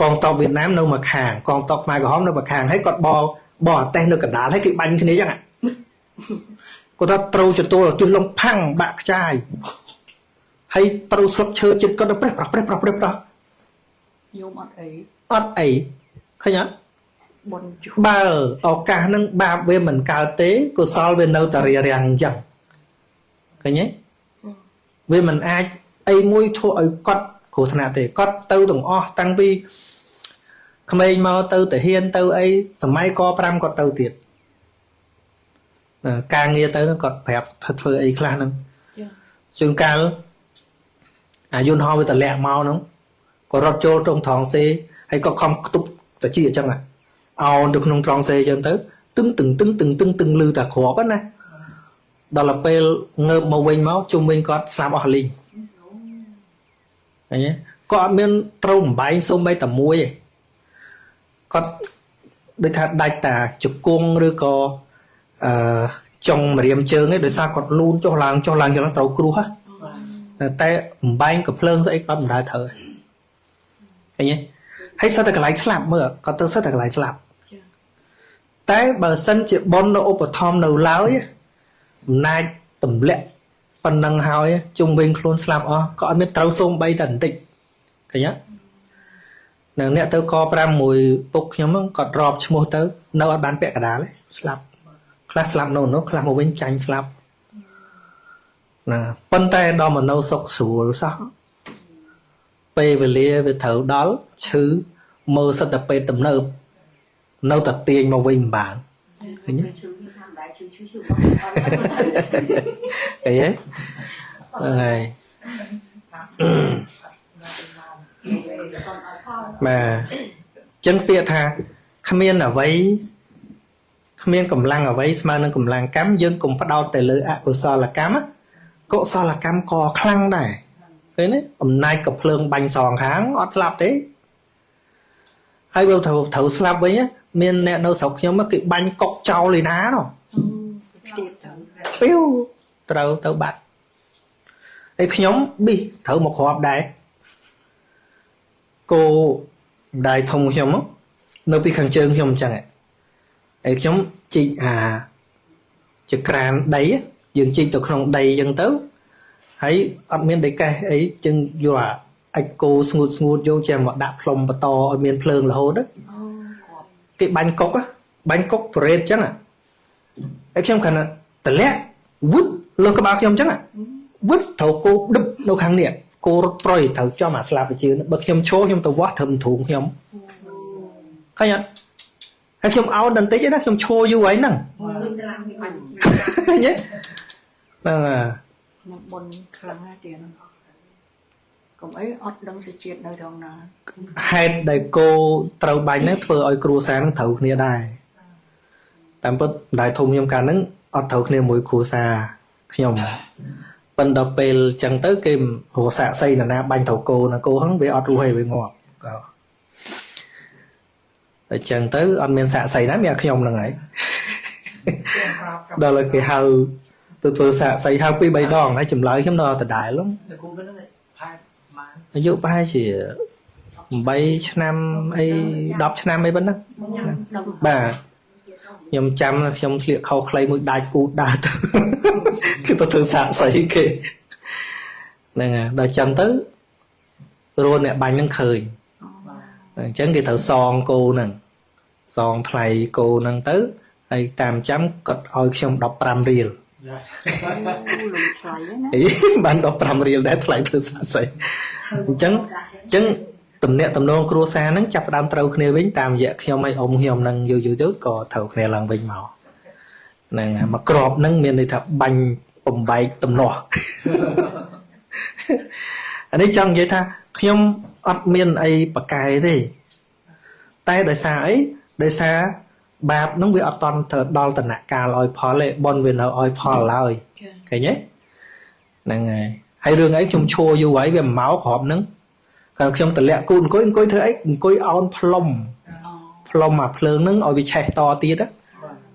កងទ័ពវៀតណាមនៅមួយខាងកងទ័ពខ្មែរក្រហមនៅមួយខាងហើយគាត់ បរតេះនៅកណ្ដាលហើយគេបាញ់គ្នាចឹងគាត់ថាត្រូវចទួលជិះលងផាំងបាក់ខ្ចាយហើយត្រូវស្លឹកឈើចិត្តគាត់ទៅប្រេះប្រះប្រេះប្រេះប្រះញោមអត់អីអត់អីឃើញអត់បុណ្យបើឱកាសនឹងបាបវាមិនកើតទេកុសលវានៅតែរារាំងអញ្ចឹងឃើញទេវាមិនអាចអីមួយធ្វើឲ្យគាត់គ្រោះថ្នាក់ទេគាត់ទៅទាំងអស់តាំងពីក្មេងមកទៅទាហានទៅអីសម័យក5គាត់ទៅទៀតការងារទៅគាត់ប្រាប់ធ្វើអីខ្លះហ្នឹងជួនកាលអាយន្តហោះវាតម្លាក់មកហ្នឹងក៏រត់ចូលក្នុងត្រង់សេហើយក៏ខំខ្ទប់តិចអញ្ចឹងអោនទៅក្នុងត្រង់សេអញ្ចឹងទៅទឹងទឹងទឹងទឹងទឹងទឹងលឺតែគ្រាប់ណាដល់ពេលងើបមកវិញមកជុំវិញគាត់ស្លាប់អស់លីងឃើញទេគាត់អត់មានត្រូវបំបែងសូម្បីតែមួយទេគាត់ដូចថាដាច់តាជង្គង់ឬក៏អឺចុងម្រាមជើងឯងដោយសារគាត់លូនចុះឡើងចុះឡើងចុះឡើងត្រូវគ្រោះតែបំបែងកំភ្លើងស្អីគាត់មិនដែលត្រូវឃើញទេហើយសុទ្ធតែកន្លែងស្លាប់មើលគាត់ទៅសុទ្ធតែកន្លែងស្លាប់តែបើសិនជាបុណ្យនៅឧបត្ថម្ភនៅឡើយអំណាចទម្លាក់ប៉ុណ្ណឹងហើយជុំវិញខ្លួនស្លាប់អស់ក៏អត់មានត្រូវសូម្បីតែបន្តិចឃើញទេនឹងអ្នកទៅក5មួយពុកខ្ញុំហ្នឹងគាត់រាប់ឈ្មោះទៅនៅអត់បានពាក់កណ្ដាលទេស្លាប់ខ្លះស្លាប់នៅនោះខ្លះមកវិញចាញ់ស្លាប់ណាប៉ុន្តែដល់មកនៅសុខស្រួលសោះពេលវេលាវាត្រូវដល់ឈឺមើលសិតតែពេទ្យទំនើបនៅតែទាញមកវិញមិនបានឃើញទេឈឺខ្ញុំដែរឈឺឈឺឈឺបងអីហ៎ហ្នឹងហើយបាទចឹងពាក្យថាគ្មានអ្វីគ្មានកម្លាំងអ្វីស្មើនឹងកម្លាំងកម្មយើងកុំផ្ដោតតែលើអកុសលកម្មកុសលកម្មក៏ខ្លាំងដែរឃើញទេអំណាចកំភ្លើងបាញ់សងខាងអត់ស្លាប់ទេហើយបើត្រូវស្លាប់វិញមានអ្នកនៅស្រុកខ្ញុំគេបាញ់កុកចោលឯណានោះពីវត្រូវទៅបាត់ហើយខ្ញុំប៊ីសត្រូវមកគ្រាប់ដែរគោម្ដាយធំខ្ញុំនៅពីខាងជើងខ្ញុំអញ្ចឹងហើយខ្ញុំជីកអាចក្រានដីយើងជីកទៅក្នុងដីអញ្ចឹងទៅហើយអត់មានដីកេះអីចឹងយកអាអាចគោស្ងួតស្ងួតយកចេះមកដាក់ផ្លុំបន្តឲ្យមានភ្លើងរហូតគេបាញ់កុកបាញ់កុកប្រេតអញ្ចឹងហើយខ្ញុំគ្រាន់តែតម្លាក់វឹតលើក្បាលខ្ញុំអញ្ចឹងវឹតត្រូវគោដឹបនៅខាងនេះគោរត់ប្រយត្រូវចំអាស្លាប់ជឿបើខ្ញុំឈរខ្ញុំទៅវាស់ត្រឹមទ្រូងខ្ញុំឃើញអត់ហើយខ្ញុំអោនបន្តិចណាខ្ញុំឈរយូរហើយហ្នឹងឃើញទេហ្នឹងនឹងបុណ្យខ្លាំងណាស់ទៀតកុំអីអត់ដឹងសុជាតិនៅត្រង់ណាហេតុដែលគោត្រូវបាញ់ហ្នឹងធ្វើឲ្យគ្រួសារហ្នឹងត្រូវគ្នាដែរតាមពិតម្ដាយធំខ្ញុំកាលហ្នឹងអត់ត្រូវគ្នាមួយគ្រួសារខ្ញុំប៉ុន្តែដល់ពេលចឹងទៅគេរកសាកសីនរណាបាញ់ត្រូវគោណាគោហ្នឹងវាអត់រស់ទេវាងាប់ក៏តែចឹងទៅអត់មានសាកសីណាមានខ្ញុំហ្នឹងហើយដល់គេហៅទៅធ្វើសាកសីហៅ2 3ដងហើយចម្លើយខ្ញុំនៅដដែលហ្នឹងអាយុប្រហែលជា8ឆ្នាំអី10ឆ្នាំអីប៉ុណ្ណឹងបាទខ្ញុំចាំខ្ញុំស្លៀកខោខ្លីមួយដាច់គូតដើរទៅគេទៅធ្វើសាកសីគេហ្នឹងហើយដល់ចឹងទៅរស់អ្នកបាញ់ហ្នឹងឃើញអញ្ចឹងគេត្រូវសងគោហ្នឹងសងថ្លៃគោហ្នឹងទៅហើយតាមចាំគាត់ឲ្យខ្ញុំ15រៀលអីបាន15រៀលដែរថ្លៃធ្វើសាកសីអញ្ចឹងទំនាក់ទំនងគ្រួសារហ្នឹងចាប់ផ្ដើមត្រូវគ្នាវិញតាមរយៈខ្ញុំហើយអ៊ំខ្ញុំហ្នឹងយូរយូរទៅក៏ត្រូវគ្នាឡើងវិញមកហ្នឹងមកក្របហ្នឹងមានន័យថាបាញ់បំបែកទំនាស់អានេះចង់និយាយថាខ្ញុំអត់មានអីប្រកែទេតែដោយសារអីដោយសារបាបហ្នឹងវាអត់តន់ទៅដល់តនកាលឲ្យផលទេបុណ្យវានៅឲ្យផលឡើយឃើញទេហ្នឹងហើយហើយរឿងអីខ្ញុំឈួរយូរហើយវាមកគ្រាប់ហ្នឹងក៏ខ្ញុំតម្លាក់គូអង្គុយធ្វើអីអង្គុយអោនផ្លុំផ្លុំអាភ្លើងហ្នឹងឲ្យវាឆេះតទៀត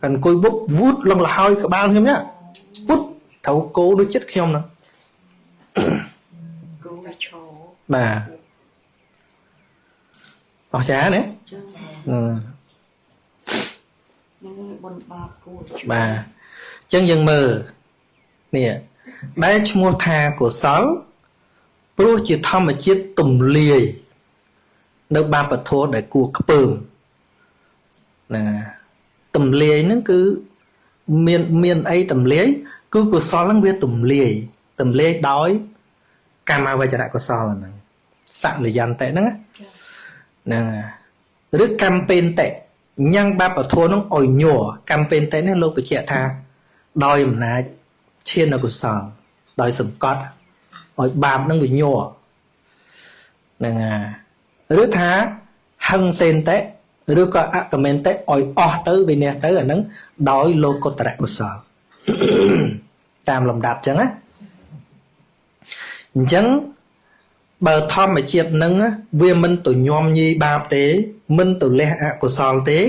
អង្គុយវុបវូតលងលហើយក្បាលខ្ញុំនេះវូតត្រូវគោដូចចិត្តខ្ញុំហ្នឹងគោឈរបាទអស្ចារ្យណា បុណ្យបាបគួរបាទអញ្ចឹងយើងមើលនេះដែលឈ្មោះថាកុសលព្រោះជាធម្មជាតិទំលាយនៅបាបធម៌ដែលគួរខ្ពើមណាទំលាយហ្នឹងគឺមានអីទំលាយគឺកុសលហ្នឹងវាទំលាយដោយកាមវចរៈកុសលហ្នឹងសលយន្តៈហ្នឹងណាឬកម្មពេនតិញ៉ាំងបាបធម៌ហ្នឹងឲ្យញ័រកម្មពេនតិនេះលោកបញ្ជាក់ថាដោយអំណាចឈានកុសលដោយសង្កត់ឲ្យបាបហ្នឹងវាញ័រហ្នឹងឬថាហឹងសេនតិឬក៏អកមេនតិឲ្យអស់ទៅវិន័យទៅអាហ្នឹងដោយលោកុត្តរកុសលតាមលំដាប់ចឹងណាអញ្ចឹងបើធម្មជាតិនឹងវាមិនទៅញោមញីបាបទេមិនទៅលះអកុសលទេ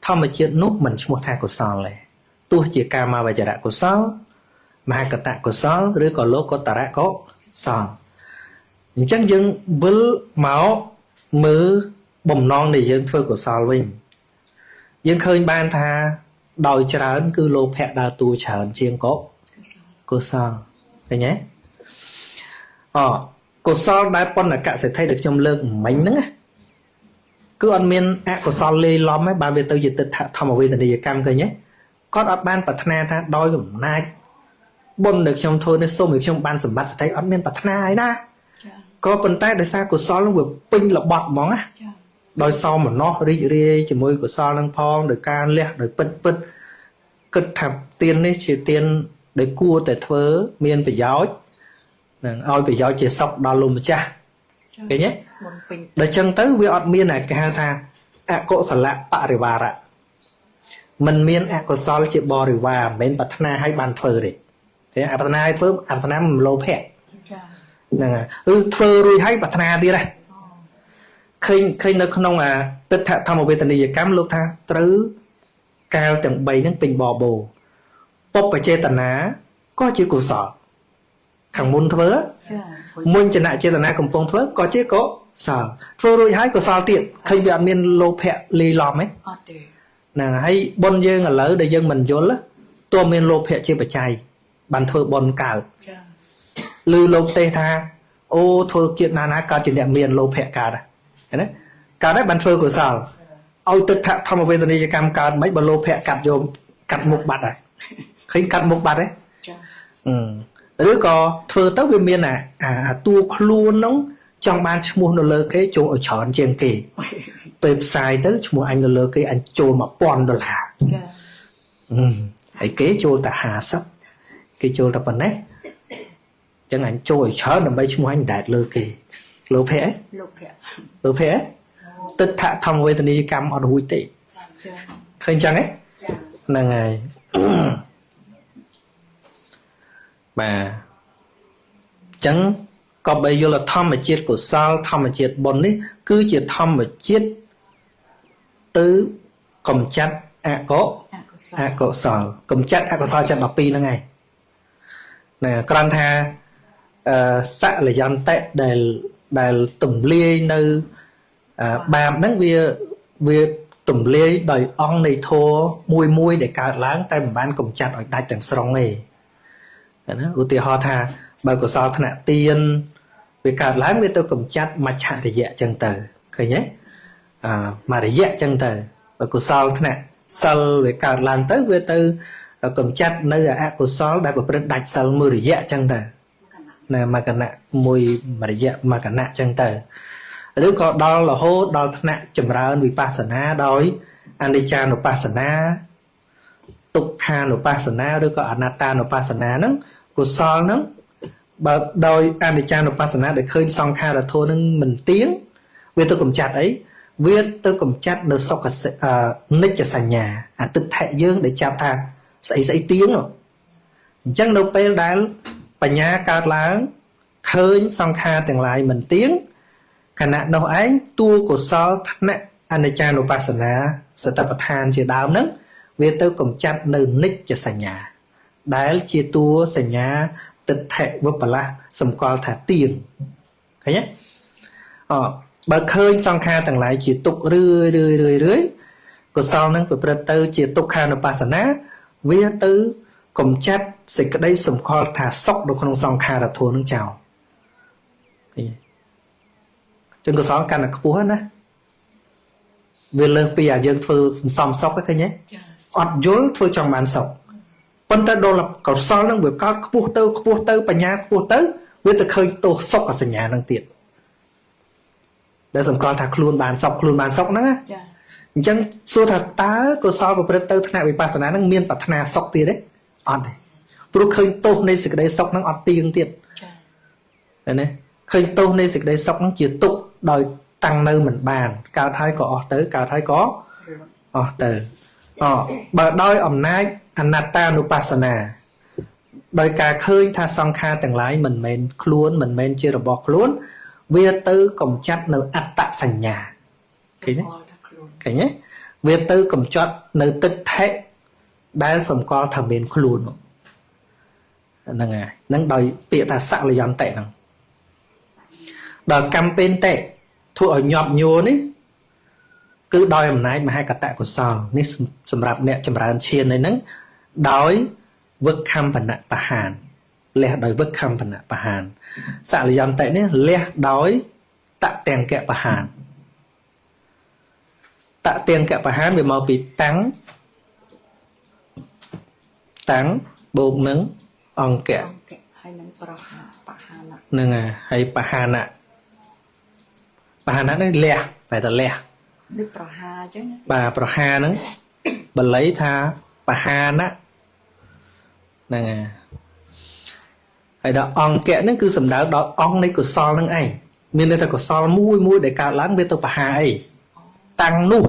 ធម្មជាតិនោះមិនឈ្មោះថាកុសលទេទោះជាកាមវចរកុសលមហកតកុសលឬក៏លោកុត្តរកុសលអញ្ចឹងយើងវិលមកមើលបំណងនៃយើងធ្វើកុសលវិញយើងឃើញបានថាដោយច្រើនគឺលោភៈដើរតួច្រើនជាងកុសលឃើញទេអកុសលដែលបណ្ណកសិទ្ធិដែលខ្ញុំលើកមិញហ្នឹងណាគឺអត់មានអកុសលលាយឡំទេបានវាទៅជាទិដ្ឋធម្មវេទនីយកម្មឃើញទេគាត់អត់បានប្រាថ្នាថាដោយអំណាចបុណ្យដែលខ្ញុំធ្វើនេះសូមឲ្យខ្ញុំបានសម្បត្តិសិទ្ធិអត់មានប្រាថ្នាអីណាក៏ប៉ុន្តែដោយសារកុសលនឹងវាពេញល្បត់ហ្មងណាដោយសោមនស្សរីករាយជាមួយកុសលនឹងផងដោយការលះដោយពិតពិតគិតថាទាននេះជាទានដែលគួរតែធ្វើមានប្រយោជន៍នឹងឲ្យប្រយោជន៍ជាសុខដល់លោកម្ចាស់ឃើញទេដល់ចឹងទៅវាអត់មានគេហៅថាអកុសលបរិវារៈមិនមានអកុសលជាបរិវារមិនមែនប្រាថ្នាឲ្យបានធ្វើទេទេអប្រាថ្នាឲ្យធ្វើអប្រាថ្នាមិនលោភៈហ្នឹងហើយឬធ្វើរួចហើយប្រាថ្នាទៀតហ៎ឃើញនៅក្នុងអាទិដ្ឋធម្មវេទនីយកម្មលោកថាត្រូវកាលទាំង3ហ្នឹងពេញបបោពុបចេតនាក៏ជាកុសលខាងមុនធ្វើមុនចនៈចេតនាកំពុងធ្វើក៏ជាកុសលធ្វើរួចហើយកុសលទៀតឃើញវាអត់មានលោភៈលាយឡំទេអត់ទេហ្នឹងហើយបុណ្យយើងឥឡូវដែលយើងមិនយល់ទោះមានលោភៈជាបច្ច័យបានធ្វើបុណ្យកើតឬលោកទេសថាអូធ្វើជាតិណាណាកើតជាអ្នកមានលោភៈកើតណាកើតហើយបានធ្វើកុសលឲ្យទិដ្ឋធម្មវេទនីយកម្មកើតមិនបើលោភៈកាត់យកកាត់មុខបាត់ហើយឃើញកាត់មុខបាត់ទេចាឬក៏ធ្វើទៅវាមានអាតួខ្លួនហ្នឹងចង់បានឈ្មោះនៅលើគេចូលឲ្យច្រើនជាងគេពេលផ្សាយទៅឈ្មោះអញនៅលើគេអញចូល$1000ចាហើយគេចូលតែ50គេចូលតែប៉ុណ្ណេះអញ្ចឹងអញចូលឲ្យច្រើនដើម្បីឈ្មោះអញដែតលើគេលោភៈលោភៈទិដ្ឋធម្មវេទនីយកម្មអត់រួចទេឃើញចឹងទេហ្នឹងហើយបាទអញ្ចឹងក៏បីយល់ធម្មជាតិកុសលធម្មជាតិបុណ្យនេះគឺជាធម្មជាតិទៅកំចាត់អកុសលកំចាត់អកុសលចិត្ត12ហ្នឹងឯងណាគ្រាន់ថាសលយន្តៈដែលទំលាយនៅបាបហ្នឹងវាទំលាយដោយអង្គនៃធម៌មួយមួយដែលកើតឡើងតែមិនបានកំចាត់ឲ្យដាច់ទាំងស្រុងទេណាឧទាហរណ៍ថាបើកុសលថ្នាក់ទានវាកើតឡើងវាទៅកំចាត់មច្ឆរិយៈចឹងទៅឃើញទេមរិយៈចឹងទៅបើកុសលថ្នាក់សិលវាកើតឡើងទៅវាទៅកំចាត់នៅអកុសលដែលប្រព្រឹត្តដាច់សិលមួយរយៈចឹងទៅណាមកគណៈមួយមរិយៈមកគណៈចឹងទៅឬក៏ដល់រហូតដល់ថ្នាក់ចម្រើនវិបស្សនាដោយអនិច្ចានុបស្សនាទុក្ខានុបស្សនាឬក៏អនត្តានុបស្សនាហ្នឹងកុសលហ្នឹងបើដោយអនិច្ចានុបស្សនាដែលឃើញសង្ខារធម៌ហ្នឹងមិនទៀងវាទៅកំចាត់អីវាទៅកំចាត់នៅសុខនិច្ចសញ្ញាអទិដ្ឋិយើងដែលចាប់ថាស្អីស្អីទៀងអញ្ចឹងនៅពេលដែលបញ្ញាកើតឡើងឃើញសង្ខារទាំងឡាយមិនទៀងខណៈនោះឯងតួកុសលថ្នាក់អនិច្ចានុបស្សនាសតិប្បដ្ឋានជាដើមហ្នឹងវាទៅកំចាត់នៅនិច្ចសញ្ញាដែលជាតួសញ្ញាទិដ្ឋិវិបលាសសម្គាល់ថាទៀងឃើញទេអបើឃើញសង្ខារទាំងឡាយជាទុក្ខរឿយរឿយរឿយរឿយ កុសលនឹងប្រព្រឹត្តទៅជាទុក្ខានុបស្សនាវាទៅកំចាត់សេចក្តីសម្គាល់ថាសុខនៅក្នុងសង្ខារធម៌នឹងចោលឃើញចឹងកុសលកាន់តែខ្ពស់ណាវាលើសពីអាយើងធ្វើសន្សំសុខឃើញទេអត់យល់ធ្វើចង់បានសុខប៉ុន្តែដល់កុសលនឹងវាកើតខ្ពស់ទៅខ្ពស់ទៅបញ្ញាខ្ពស់ទៅវាទៅឃើញទោសសុខសញ្ញានឹងទៀតដែលសម្គាល់ថាខ្លួនបានសុខខ្លួនបានសុខហ្នឹងណាអញ្ចឹងសួរថាតើកុសលប្រព្រឹត្តទៅថ្នាក់វិបស្សនានឹងមានប្រាថ្នាសុខទៀតទេអត់ទេព្រោះឃើញទោសនៃសេចក្តីសុខហ្នឹងអត់ទៀងទៀតឃើញទេឃើញទោសនៃសេចក្តីសុខហ្នឹងជាទុក្ខដោយតាំងនៅមិនបានកើតហើយក៏អស់ទៅកើតហើយក៏អស់ទៅអបើដោយអំណាចអនត្តានុបស្សនាដោយការឃើញថាសង្ខារទាំងឡាយមិនមែនខ្លួនមិនមែនជារបស់ខ្លួនវាទៅកំចាត់នៅអត្តសញ្ញាឃើញទេឃើញទេវាទៅកំចាត់នៅទិដ្ឋិដែលសម្គាល់ថាមានខ្លួនហ្នឹងហើយហ្នឹងដោយពាក្យថាសលយន្តៈហ្នឹងដល់កម្មពេនតិធ្វើឲ្យញាប់ញួរនេះគឺដោយអំណាចមហាកតកុសលនេះសម្រាប់អ្នកចម្រើនឈាននេះហ្នឹងដោយវឹកខំបណបហានលះដោយវឹកខំបណបហានសលយន្តៈនេះលះដោយតទាំងកបហានតទាំងកបហានវាមកពីតាំងតាំងបូកនឹងអង្គៈហើយនឹងប្រហាបហានៈហ្នឹងហើយបហានៈបហានៈនេះលះបែរតែលះដូចប្រហាអញ្ចឹងបាទប្រហាហ្នឹងបាលីថាបហានៈហ្នឹងហើយដល់អង្គៈហ្នឹងគឺសំដៅដល់អង្គនៃកុសលហ្នឹងឯងមានន័យថាកុសលមួយមួយដែលកើតឡើងវាទៅបហាអីតាំងនោះ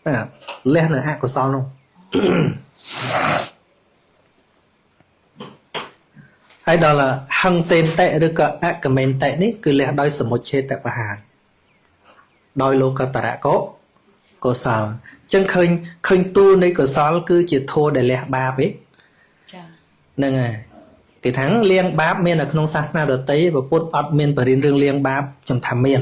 ណាលះនៅអកុសលនោះហើយដល់ហឹងសេនតិឬក៏អកមេនតិនេះគឺលះដោយសមុច្ឆេតបហានដោយលោកតរៈកុសលអញ្ចឹងឃើញតួនៃកុសលគឺជាធម៌ដែលលះបាបឯងចាហ្នឹងហើយគេថាលៀងបាបមាននៅក្នុងសាសនាដទៃពុទ្ធអត់មានបរិញ្ញារឿងលៀងបាបខ្ញុំថាមាន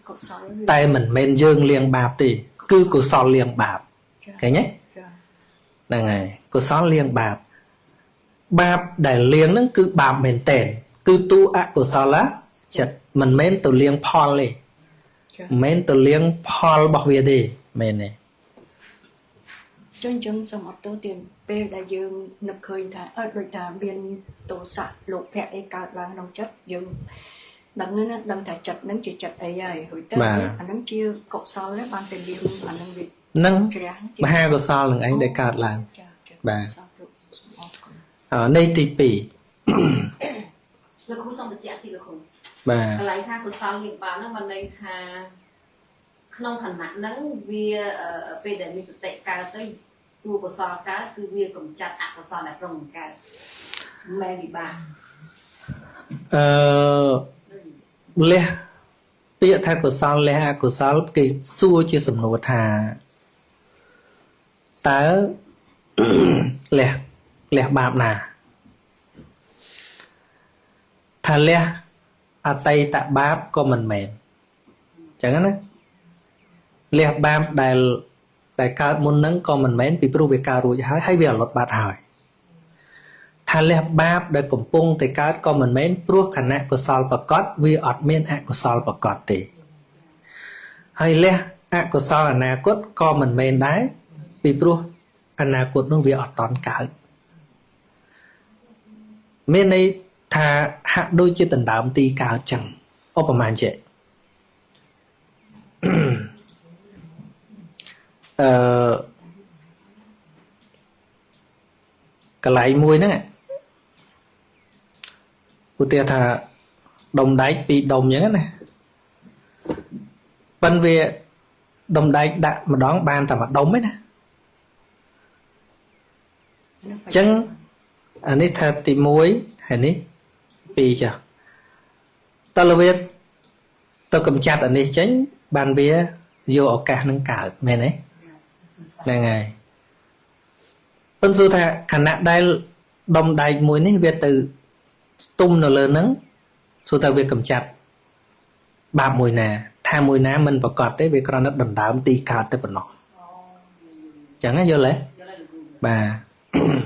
កុសលតែមិនមែនយើងលៀងបាបទេគឺកុសលលៀងបាបឃើញទេហ្នឹងហើយកុសលលៀងបាបបាបដែលលៀងហ្នឹងគឺបាបមែនតែនគឺតួអកុសលចិត្តមិនមែនទៅលៀងផលទេមិនមែនទៅលៀងផលរបស់វាទេមែនទេចឹងចឹងសូមអត់ទោសទៀតពេលដែលយើងនឹកឃើញថាអត់ដូចថាមានទោសៈលោភៈអីកើតឡើងក្នុងចិត្តយើងដឹងណាដឹងថាចិត្តហ្នឹងជាចិត្តអីហើយរួចទៅអាហ្នឹងជាកុសលបានទៅលៀងអាហ្នឹងវានឹងមហាកុសលនឹងឯងដែលកើតឡើងបាទនៃទី2លោកគ្រូសូមបញ្ជាក់ទីលោកគ្រូបាទកន្លែងថាកុសលលៀងបាបហ្នឹងបានន័យថាក្នុងខណៈហ្នឹងវាពេលដែលមានសតិកើតទៅតួកុសលកើតគឺវាកំចាត់អកុសលដែលប្រុងនឹងកើតមែនវិបាកលះពាក្យថាកុសលលះអកុសលគេសួរជាសំណួរថាតើលះបាបណាថាលះអតីតបាបក៏មិនមែនអញ្ចឹងណាលះបាបដែលកើតមុនហ្នឹងក៏មិនមែនពីព្រោះវាកើតរួចហើយហើយវាអលត់បាត់ហើយថាលះបាបដែលកំពុងតែកើតក៏មិនមែនព្រោះខណៈកុសលប្រកបវាអត់មានអកុសលប្រកបទេហើយលះអកុសលអនាគតក៏មិនមែនដែរពីព្រោះអនាគតនោះវាអត់តន់កើតមានន័យថាហាក់ដូចជាដណ្ដើមទីកើតចឹងឧបមាចេះកន្លែងមួយហ្នឹងឧទាហរណ៍ថាដុំដែកពីរដុំអញ្ចឹងណាប៉ិនវាដុំដែកដាក់ម្ដងបានតែមួយដុំឯណាអញ្ចឹងអានេះថាទី1ហើយនេះ2ចាតើវាទៅកំចាត់អានេះចេញបានវាយកឱកាសនឹងកើតមែនទេហ្នឹងហើយប៉ុន្តែសួរថាខណៈដែលដុំដែកមួយនេះវាទៅស្ទុំនៅលើហ្នឹងសួរថាវាកំចាត់បាបមួយណាថាមួយណាមិនប្រកបទេវាគ្រាន់តែដណ្ដើមទីកើតតែប៉ុណ្ណោះ ចឹងយល់ទេបាទ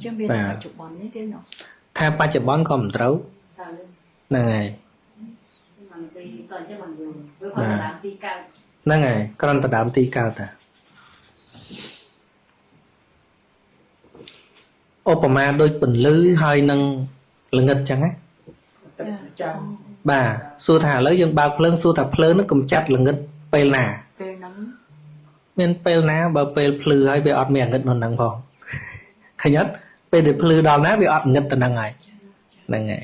ចឹងវាបច្ចុប្បន្ននេះទេណោះថាបច្ចុប្បន្នក៏មិនត្រូវហ្នឹងហើយហ្នឹងហើយគ្រាន់តែដើមទីកើតតាឧបមាដូចពន្លឺហើយនឹងល្ងិតចឹងណាបាទសួរថាឥឡូវយើងបើកភ្លើងសួរថាភ្លើងនឹងកំចាត់ល្ងិតពេលណាពេលហ្នឹងមានពេលណាបើពេលភ្លឺហើយវាអត់មានងឹតនៅហ្នឹងផងឃើញអត់ពេលដែលភ្លឺដល់ណាវាអត់ងឹតទៅហ្នឹងហើយហ្នឹងហើយ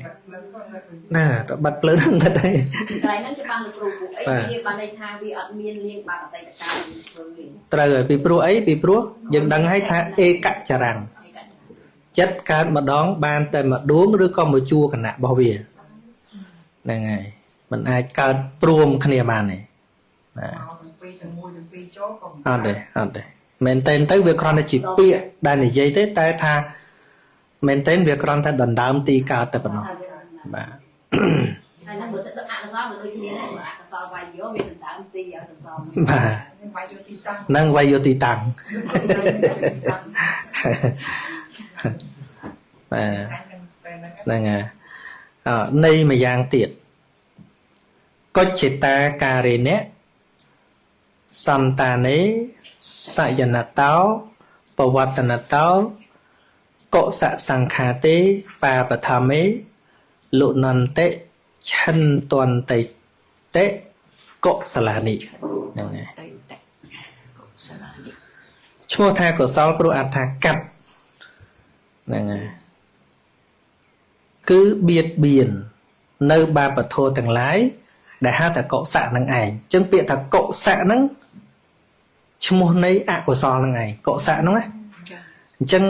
ណាទៅបាត់ភ្លើងងឹតហើយកន្លែងហ្នឹងច្បាស់លោកគ្រូពួកអីវាបានន័យថាវាអត់មានលៀងបាត់អតីតកាលធ្វើទេត្រូវហើយពីព្រោះអីពីព្រោះយើងដឹងហើយថាឯកចរាំងចិត្តកើតម្ដងបានតែមួយដួងឬក៏មួយជួរគណៈរបស់វាហ្នឹងហើយมันអាចកើតព្រមគ្នាបានទេបាទទាំងពីរទាំងមួយទាំងពីរចូលក៏អត់ទេអត់ទេមែនតើទៅវាគ្រាន់តែជាពាក្យដែលនិយាយទេតែថាមែនតើវាគ្រាន់តែដណ្ដើមទីកើតតែប៉ុណ្ណោះបាទហើយហ្នឹងបើសិនដូចអកុសលក៏ដូចគ្នាដែរបើអកុសលវាយយកវាដណ្ដើមទីឲ្យកុសលបាទវាយយកទីតាំងហ្នឹងវាយយកទីតាំងបាទហ្នឹងហើយអនៃម្យ៉ាងទៀតកុច្ឆិតាការេណៈសន្តានេសយនតោបវត្តនតោកុសសង្ខាទេបាបធមេលុនន្តិឆិនតន្តិតិកុសលានិហ្នឹងហើយឈ្មោះថាកុសលព្រោះអត្ថាកាត់ហ្នឹងហើយគឺបៀតបៀននៅបាបធម៌ទាំងឡាយដែលហៅថាកុសៈនឹងឯងអញ្ចឹងពាក្យថាកុសៈហ្នឹងឈ្មោះនៃអកុសលហ្នឹងឯងកុសៈហ្នឹងណាអញ្ចឹង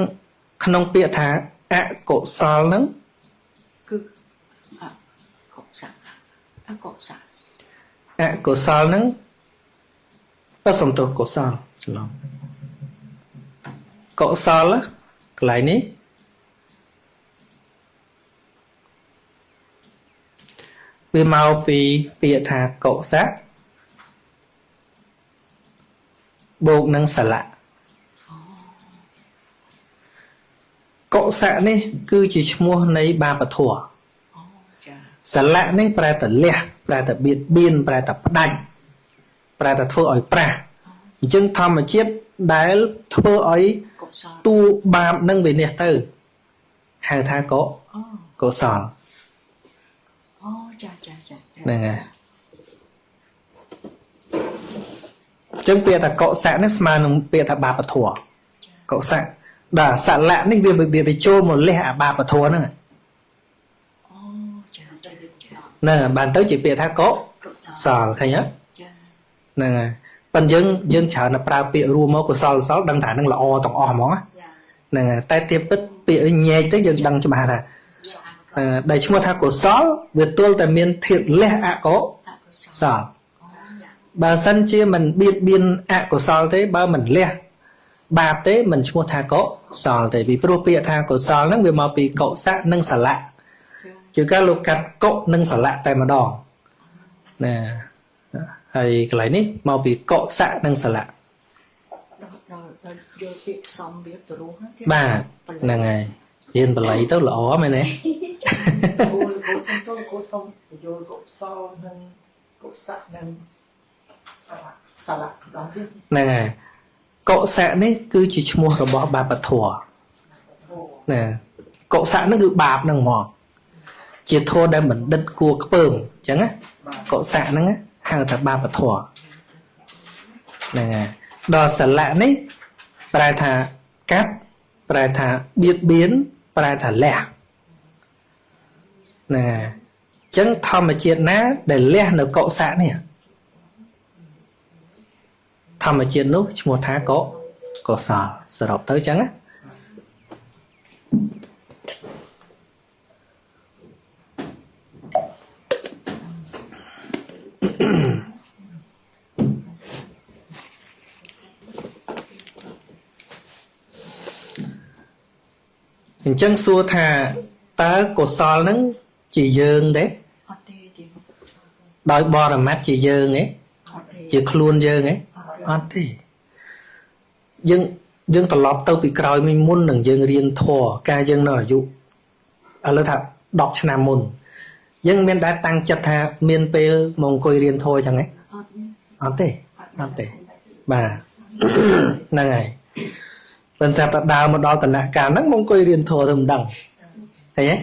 ក្នុងពាក្យថាអកុសលហ្នឹងគឺអកុសៈអកុសៈអកុសលហ្នឹងបើសំទោសកុសលច្រឡំកុសលកន្លែងនេះវាមកពីពាក្យថាកុសៈបូកនឹងសលៈកុសៈនេះគឺជាឈ្មោះនៃបាបធម៌សលៈនេះប្រែតែលះប្រែតែបៀតបៀនប្រែតែផ្ដាច់ប្រែតែធ្វើឲ្យប្រាស់អញ្ចឹងធម្មជាតិដែលធ្វើឲ្យតួបាបនឹងវិនិច្ឆ័យទៅហៅថាកុសលអូចាចាចាហ្នឹងហើយចឹងពាក្យថាកុសៈនេះស្មើនឹងពាក្យថាបាបធម៌កុសៈដល់សលៈនេះវាចូលមកលះអាបាបធម៌ហ្នឹងអូចាចាហ្នឹងបានទៅជាពាក្យថាកុសលឃើញទេចាហ្នឹងហើយប៉ុន្តែយើងច្រើនតែប្រើពាក្យរួមមកកុសលកុសលដឹងថាហ្នឹងល្អទាំងអស់ហ្មងហ្នឹងហើយតែទៀបពិតពាក្យញែកទៅយើងដឹងច្បាស់ថាដែលឈ្មោះថាកុសលវាទល់តែមានធាតុលះអកុសលបើសិនជាមិនបៀតបៀនអកុសលទេបើមិនលះបាបទេមិនឈ្មោះថាកុសលទេពីព្រោះពាក្យថាកុសលហ្នឹងវាមកពីកុសៈនិងសលៈជាការលោកកាត់កុនិងសលៈតែម្ដងណាហើយកន្លែងនេះមកពីកុសៈនិងសលៈដល់យកពាក្យផ្សំវាទៅរស់បាទហ្នឹងហើយរៀនបល័យទៅល្អមែនទេគោលកុសលទៅកុសលយល់កុសលនិងកុសៈនិងសលៈដល់ទៀតហ្នឹងហើយកុសៈនេះគឺជាឈ្មោះរបស់បាបធម៌ណាកុសៈហ្នឹងគឺបាបហ្នឹងហ្មងជាធម៌ដែលបណ្ឌិតគួរខ្ពើមអញ្ចឹងណាកុសៈហ្នឹងហៅថាបាបធម៌ហ្នឹងហើយដល់សលៈនេះប្រែថាកាត់ប្រែថាបៀតបៀនប្រែថាលះណាអញ្ចឹងធម្មជាតិណាដែលលះនៅកុសៈនេះធម្មជាតិនោះឈ្មោះថាកុសលសរុបទៅអញ្ចឹងណាអញ្ចឹងសួរថាតើកុសលហ្នឹងជាយើងទេអត់ទេដោយបរមត្តជាយើងទេជាខ្លួនយើងទេ អត់ទេយើងត្រឡប់ទៅពីក្រោយមុននឹងយើងរៀនធម៌កាលយើងនៅអាយុឥឡូវថា10ឆ្នាំមុនយើងមានដែលតាំងចិត្តថាមានពេលមកអង្គុយរៀនធម៌អញ្ចឹងហ៎អត់ទេអត់ទេបាទហ្នឹងហើយប៉ុន្តែដល់ដើរមកដល់តំណាក់កាលហ្នឹងមកអង្គុយរៀនធម៌ទៅមិនដឹងឃើញទេ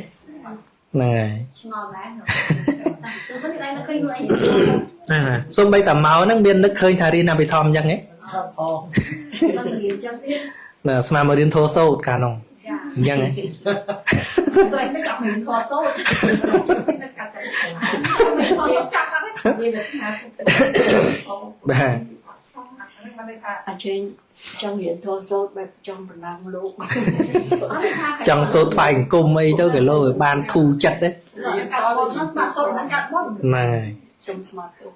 ហ្នឹងហើយឆ្ងល់ដែរទៅវិញតែនឹកឃើញខ្លួនឯងសូម្បីតែមកហ្នឹងមាននឹកឃើញថារៀនអភិធម្មអញ្ចឹងហ៎អត់រៀនអញ្ចឹងទៀតណាស្មានមករៀនធម៌សូត្រកាលនោះអញ្ចឹងហ៎ស្រីមិនចង់រៀនធម៌សូត្រនៅកាត់តែធម៌សូត្រចាប់អត់ទេមានថាបាទអាចេញចង់រៀនធម៌សូត្របែបចង់ប្រណាំងលោកចង់សូត្រថ្វាយអង្គមអីទៅគេលោកឲ្យបានធូរចិត្តទេកាត់បុណ្យហ្នឹងបាទសូត្រហ្នឹងកាត់បុណ្យណែសុំស្មាតទុក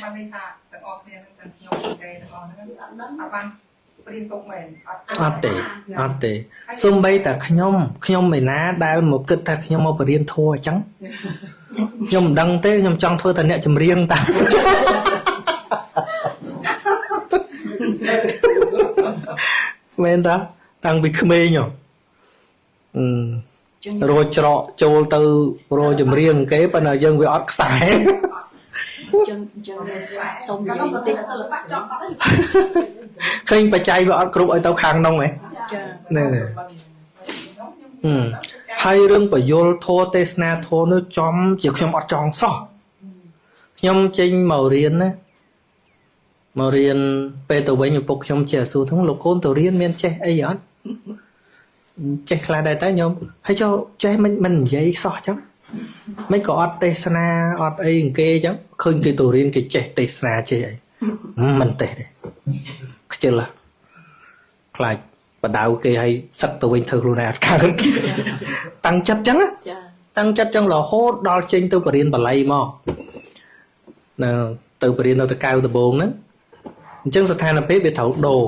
បានន័យថាទាំងអស់គ្នាទាំងខ្ញុំគេទាំងអស់ហ្នឹងអត់បានព្រៀងទុកមែនអត់ទេអត់ទេសូម្បីតែខ្ញុំឯណាដែលមកគិតថាខ្ញុំមកបរៀនធម៌អញ្ចឹងខ្ញុំមិនដឹងទេខ្ញុំចង់ធ្វើតែអ្នកចម្រៀងតាមែនតាតាំងពីក្មេងហ៎រោច្រកចូលទៅរោចម្រៀងគេប៉ុន្តែយើងវាអត់ខ្សែចឹងសុំនិយាយតិចសិល្បៈចង់អត់ឃើញបច្ច័យវាអត់គ្រប់ឲ្យទៅខាងនោះហ៎ចាហ្នឹងហើយរឿងបយលធម៌ទេសនាធម៌នោះចំជាខ្ញុំអត់ចង់សោះខ្ញុំចេញមករៀនណាមករៀនពេលទៅវិញឪពុកខ្ញុំជាសួរថាលោកកូនទៅរៀនមានចេះអីអត់ចេះខ្លះដែរតែខ្ញុំហើយចូលចេះមិននិយាយសោះចឹងមិនក៏អត់ទេសនាអត់អីគេចឹងឃើញគេទៅរៀនគេចេះទេសនាចេះអីមិនទេទេខ្ជិលខ្លាចបដៅគេឲ្យសឹកទៅវិញធ្វើខ្លួនឯងអត់កើតតាំងចិត្តចឹងតាំងចិត្តចឹងរហូតដល់ចេញទៅបរៀនបាលីមកណាទៅបរៀននៅតកៅដំបងហ្នឹងអញ្ចឹងស្ថានភាពវាត្រូវដូរ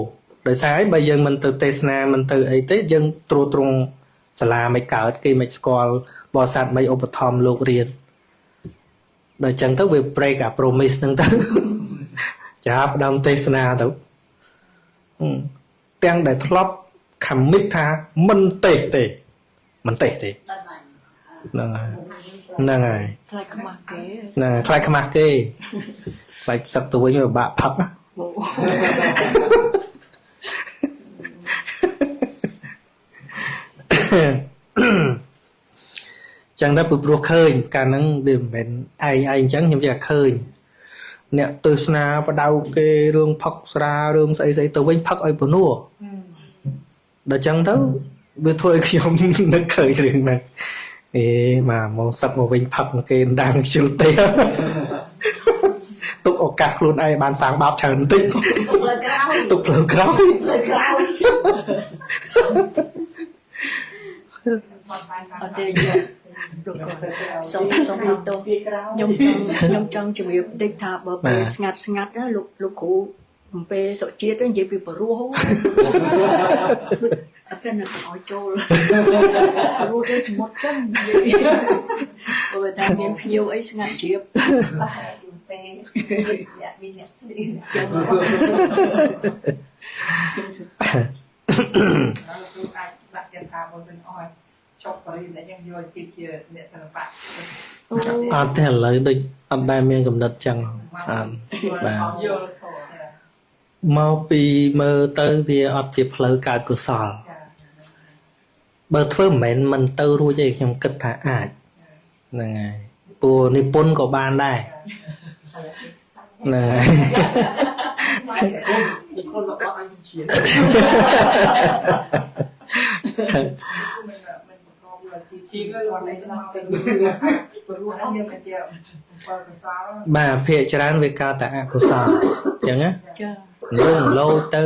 ដោយសារអីបើយើងមិនទៅទេសនាមិនទៅអីទេយើងត្រួតត្រងសាលាមិនកើតគេមិនស្គាល់បរិស័ទមិនឧបត្ថម្ភលោករៀនដល់អញ្ចឹងទៅវា break អា promise ហ្នឹងទៅចាប់ដើមទេសនាទៅទាំងដែលធ្លាប់ commit ថាមិនទេទេមិនទេទេហ្នឹងហើយហ្នឹងហើយខ្លាចខ្មាស់គេណាខ្លាចខ្មាស់គេខ្លាចសឹកទៅវិញវាបាក់ផឹកណាចឹងដែរព្រោះឃើញកាលហ្នឹងវាមិនមែនឯងអញ្ចឹងខ្ញុំចេះឃើញអ្នកទេសនាបដៅគេរឿងផឹកស្រារឿងស្អីស្អីទៅវិញផឹកឲ្យពនួដល់ចឹងទៅវាធ្វើឲ្យខ្ញុំនឹកឃើញរឿងហ្នឹងអេមកសឹកមកវិញផឹកគេមិនដឹងខ្ជិលទេទុកឱកាសខ្លួនឯងបានសាងបាបច្រើនបន្តិចទុកផ្លូវក្រោយអត់ទេលោកគាត់សុំទោសខ្ញុំចង់ជំរាបតិចថាបើពេលស្ងាត់ស្ងាត់ណាលោកគ្រូអំពេសុជាតិនិយាយពីព្រោះអត់ពេលណាឲ្យចូលព្រោះទៅសមុទ្រចឹងបើថាមានភ្ញៀវអីស្ងាត់ជ្រាបពេលអ្នកមានអ្នកស្លៀកចឹងលោកអាចដាក់ចិត្តថាបើសិនអស់ចប់បរិញ្ញាយើងយកជីជាអ្នកសិល្បៈអត់ទេឥឡូវដូចអត់ដែលមានកំណត់ចឹងអត់បាទយល់ធម៌មកពីមើលទៅវាអត់ជាផ្លូវកើតកុសលបើធ្វើមិនមែនមិនទៅរួចទេខ្ញុំគិតថាអាចហ្នឹងហើយព្រោះនិពន្ធក៏បានដែរហ្នឹងហើយនិពន្ធមកអត់ឲ្យខ្ញុំជាបាទភាគច្រើនវាកើតតែអកុសលអញ្ចឹងណាចាលងលោទៅ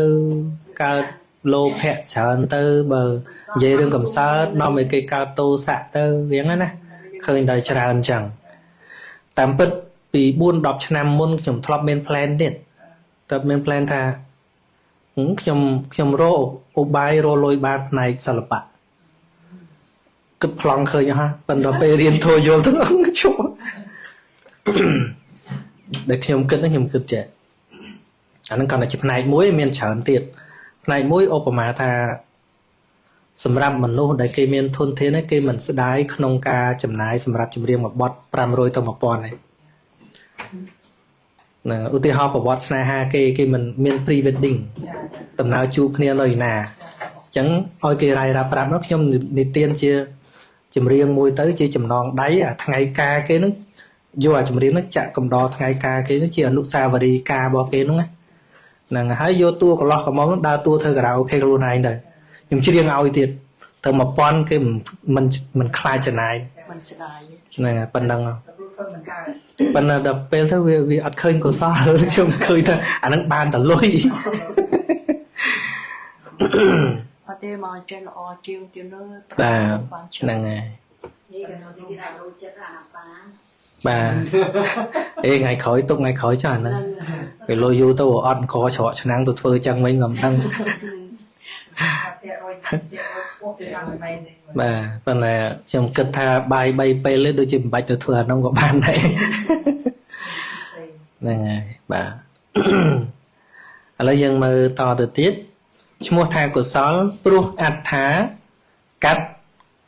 កើតលោភៈច្រើនទៅបើនិយាយរឿងកំសើតនាំឲ្យគេកើតទោសៈទៅអញ្ចឹងណាឃើញដល់ច្រើនអញ្ចឹងតាមពិតពី4 10ឆ្នាំមុនខ្ញុំធ្លាប់មាន plan ទៀតតែមាន plan ថាខ្ញុំរកឧបាយរកលុយបានផ្នែកសិល្បៈគិតប្លង់ឃើញហ่ะប៉ុន្តែពេលរៀនធម៌យល់ទៅជប់ដែលខ្ញុំគិតហ្នឹងខ្ញុំគិតចេះ អាហ្នឹងគ្រាន់តែជាផ្នែកមួយមានច្រើនទៀតផ្នែកមួយឧបមាថាសម្រាប់មនុស្សដែលគេមានធនធានគេមិនស្ដាយក្នុងការចំណាយសម្រាប់ចម្រៀងមួយបទ500ទៅ1000ទេណាឧទាហរណ៍ប្រវត្តិស្នេហាគេគេមិនមាន pre wedding ដំណើរជួបគ្នានៅឯណាអញ្ចឹងឲ្យគេរាយរាប់ប្រាប់នោះខ្ញុំនិទានជាចម្រៀងមួយទៅជាចំណងដៃអាថ្ងៃការគេហ្នឹងយកអាចម្រៀងហ្នឹងចាក់កំដរថ្ងៃការគេហ្នឹងជាអនុស្សាវរីយ៍ការរបស់គេហ្នឹងណាហ្នឹងហើយយកតួកន្លោះកមុំដើរតួធ្វើការ៉ាអូខេខ្លួនឯងទៅខ្ញុំច្រៀងឲ្យទៀតទៅ1000គេមិនខ្លាចចំណាយមិនស្ដាយហ្នឹងប៉ុណ្ណឹងប៉ុន្តែដល់ពេលទៅវាអត់ឃើញកុសលខ្ញុំឃើញថាអាហ្នឹងបានតែលុយអត់ទេមកចេះល្អជាងទៀតនោះបាទហ្នឹងហើយនេះគេគេថារោចិត្តអាណាបាបាទអេថ្ងៃក្រោយទុកថ្ងៃក្រោយចាស់ហ្នឹងគេលុយយូរទៅអត់កច្រកឆ្នាំងទៅធ្វើចឹងវិញក៏មិនដឹងបាទប៉ុន្តែខ្ញុំគិតថាបាយ3ពេលនេះដូចជាមិនបាច់ទៅធ្វើអានោះក៏បានដែរហ្នឹងហើយបាទឥឡូវយើងមើលតទៅទៀតឈ្មោះថាកុសលព្រោះអត្ថាកាត់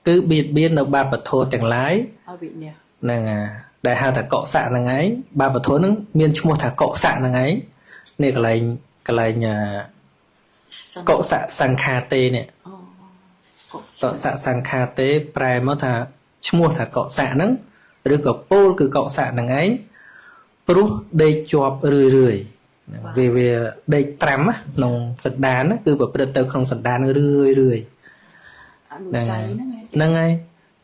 គឺបៀតបៀននៅបាបធម៌ទាំងឡាយឲ្យវិន័យហ្នឹងហើយដែលហៅថាកុសៈហ្នឹងឯងបាបធម៌ហ្នឹងមានឈ្មោះថាកុសៈហ្នឹងឯងនេះកន្លែងកុសៈសង្ខាតេនេះកុសៈសង្ខាតេប្រែមកថាឈ្មោះថាកុសៈហ្នឹងឬក៏ពោលគឺកុសៈហ្នឹងឯងព្រោះដេកជាប់រឿយរឿយវាដេកត្រាំក្នុងសន្តានគឺប្រព្រឹត្តទៅក្នុងសន្តានរឿយរឿយអនុស័យហ្នឹងហើយ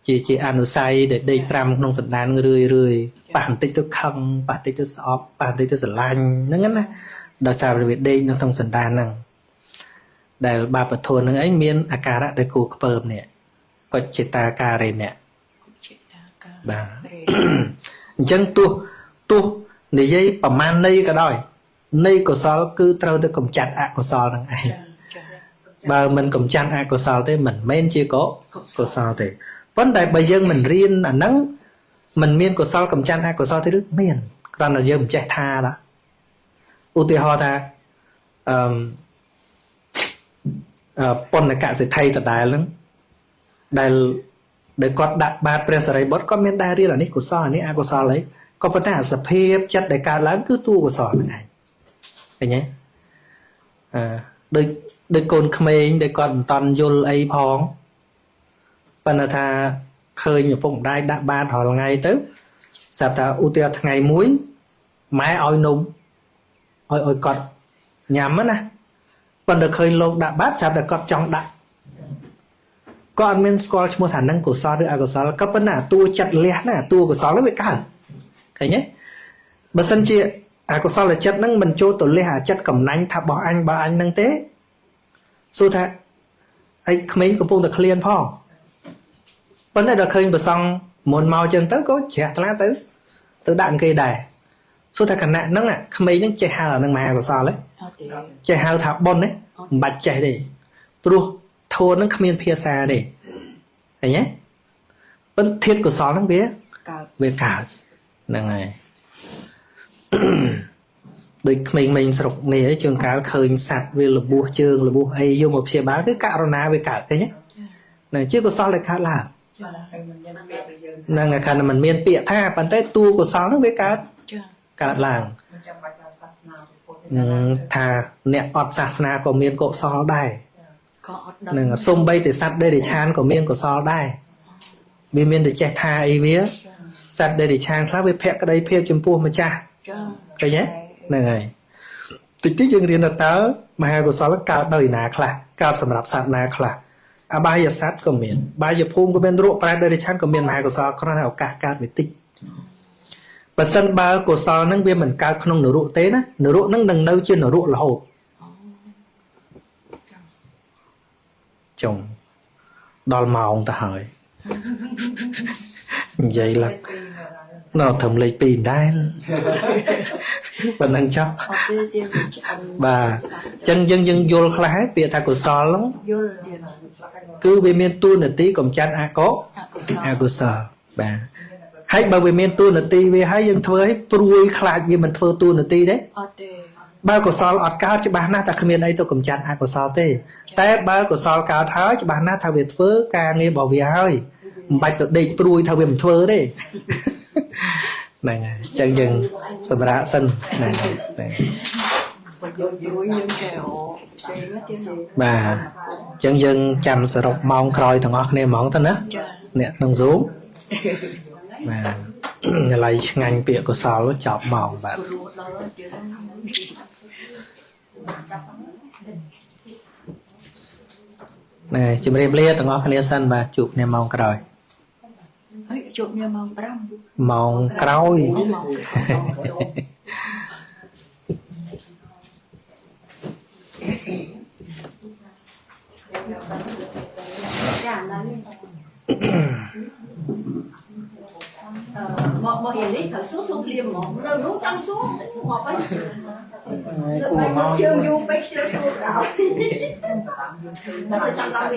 ជាអនុស័យដែលដេកត្រាំក្នុងសន្តានរឿយរឿយប៉ះបន្តិចទៅខឹងប៉ះបន្តិចទៅស្អប់ប៉ះបន្តិចទៅស្រឡាញ់ហ្នឹងណាដោយសារវាដេកនៅក្នុងសន្តានហ្នឹងដែលបាបធម៌ហ្នឹងឯងមានអាការៈដែលគួរខ្ពើមនេះកុចេតាការេនេះបាទអញ្ចឹងទោះនិយាយប្រមាណន័យក៏ដោយន័យកុសលគឺត្រូវទៅកម្ចាត់អកុសលហ្នឹងឯងបើមិនកម្ចាត់អកុសលទេមិនមែនជាកុសលទេប៉ុន្តែបើយើងមិនរៀនអាហ្នឹងមិនមានកុសលកម្ចាត់អកុសលទេឬមានគ្រាន់តែយើងមិនចេះថាដែរឧទាហរណ៍ថាអឺបណ្ឌកសិទ្ធិដដែលហ្នឹងដែលគាត់ដាក់បាតព្រះសារីបុត្រគាត់មានដែររៀនអានេះកុសលអានេះអកុសលអីក៏ប៉ុន្តែអាសភាពចិត្តដែលកើតឡើងគឺតួកុសលហ្នឹងឯងឃើញទេអឺដូចកូនក្មេងដែលគាត់មិនតន់យល់អីផងប៉ុន្តែថាឃើញឪពុកម្ដាយដាក់បាតរាល់ថ្ងៃទៅស្រាប់ថាឧទាហរណ៍ថ្ងៃមួយម៉ែឲ្យនំឲ្យគាត់ញ៉ាំណាប៉ុន្តែឃើញលោកដាក់បាតស្រាប់តែគាត់ចង់ដាក់គាត់អត់មានស្គាល់ឈ្មោះថានឹងកុសលឬអកុសលក៏ប៉ុន្តែតួចិត្តលះណាតួកុសលហ្នឹងវាកើតឃើញទេបើសិនជាអកុសលចិត្តហ្នឹងមិនចូលទៅលះអាចិត្តកំណាញ់ថាបោះអញបើអញហ្នឹងទេសួរថាអីក្មេងកំពុងតែឃ្លានផងប៉ុន្តែដល់ឃើញប្រសង់មុនមកចឹងទៅក៏ជ្រះថ្លាទៅដាក់គេដែរសួរថាគណៈហ្នឹងក្មេងហ្នឹងចេះហៅអាហ្នឹងមហាកុសលទេចេះហៅថាបុណ្យទេមិនបាច់ចេះទេព្រោះធម៌ហ្នឹងគ្មានភាសាទេឃើញទេប៉ុន្តែធាតុកុសលហ្នឹងវាកើតហ្នឹងហើយដូចក្មេងៗស្រុកនេះឯងជួនកាលឃើញសัตว์វារបួសជើងរបួសអីយកមកព្យាបាលគឺករណាវាកើតឃើញទេហ្នឹងជាកុសលដែលកើតឡើងហ្នឹងហើយមិនមានពាក្យថាប៉ុន្តែតួកុសលហ្នឹងវាកើតឡើងថាអ្នកអត់សាសនាក៏មានកុសលដែរក៏អត់ដឹងហ្នឹងសំបីតែសត្វដេរិឆានក៏មានកុសលដែរវាមានតែចេះថាអីវាសត្វដេរិឆានខ្លះវាភក្តីភាពចំពោះម្ចាស់ឃើញទេហ្នឹងហើយតិចតិចយើងរៀនតើមហាកុសលកើតដោយណាខ្លះកើតសម្រាប់សត្វណាខ្លះអបាយសត្វក៏មានបាយភូមិក៏មានរកប្រែដេរិឆានក៏មានមហាកុសលគ្រាន់តែឱកាសកើតវាតិចបើសិនបើកុសលហ្នឹងវាមិនកើតក្នុងនរកទេណានរកហ្នឹងនឹងនៅជានរករហូតចុងដល់ម៉ោងទៅហើយនិយាយឡើងនៅត្រឹមលេខ2ដែរប៉ុណ្ណឹងចុះអត់ទេទៀតបាទអញ្ចឹងយើងយល់ខ្លះហើយពាក្យថាកុសលហ្នឹងយល់ទៀតគឺវាមានតួនាទីកំចាត់អកុសលបាទហើយបើវាមានតួនាទីវាហើយយើងធ្វើឲ្យព្រួយខ្លាចវាមិនធ្វើតួនាទីទេអត់ទេ បើកុសលអត់កើតច្បាស់ណាស់តែគ្មានអីទៅកំចាត់អកុសលទេតែបើកុសលកើតហើយច្បាស់ណាស់ថាវាធ្វើការងាររបស់វាហើយមិនបាច់ទៅដេកព្រួយថាវាមិនធ្វើទេហ្នឹងហើយអញ្ចឹងយើងសម្រាកសិនហ្នឹងហើយបាទអញ្ចឹងយើងចាំសរុបម៉ោងក្រោយទាំងអស់គ្នាហ្មងទៅណាអ្នកក្នុង Zoom បាទឥឡូវឆ្ងាញ់ពាក្យកុសលចប់ម៉ោងបាទណែជម្រាបលាទាំងអស់គ្នាសិនបាទជួបគ្នាម៉ោងក្រោយហើយជួបគ្នាម៉ោង5ម៉ោងក្រោយមករៀននេះត្រូវសួរសួរភ្លាមហ្មងនៅនោះចង់សួរងាប់ហើយគួរមកជើងយូរពេកជឿសួរដល់តែចាំដល់វិញ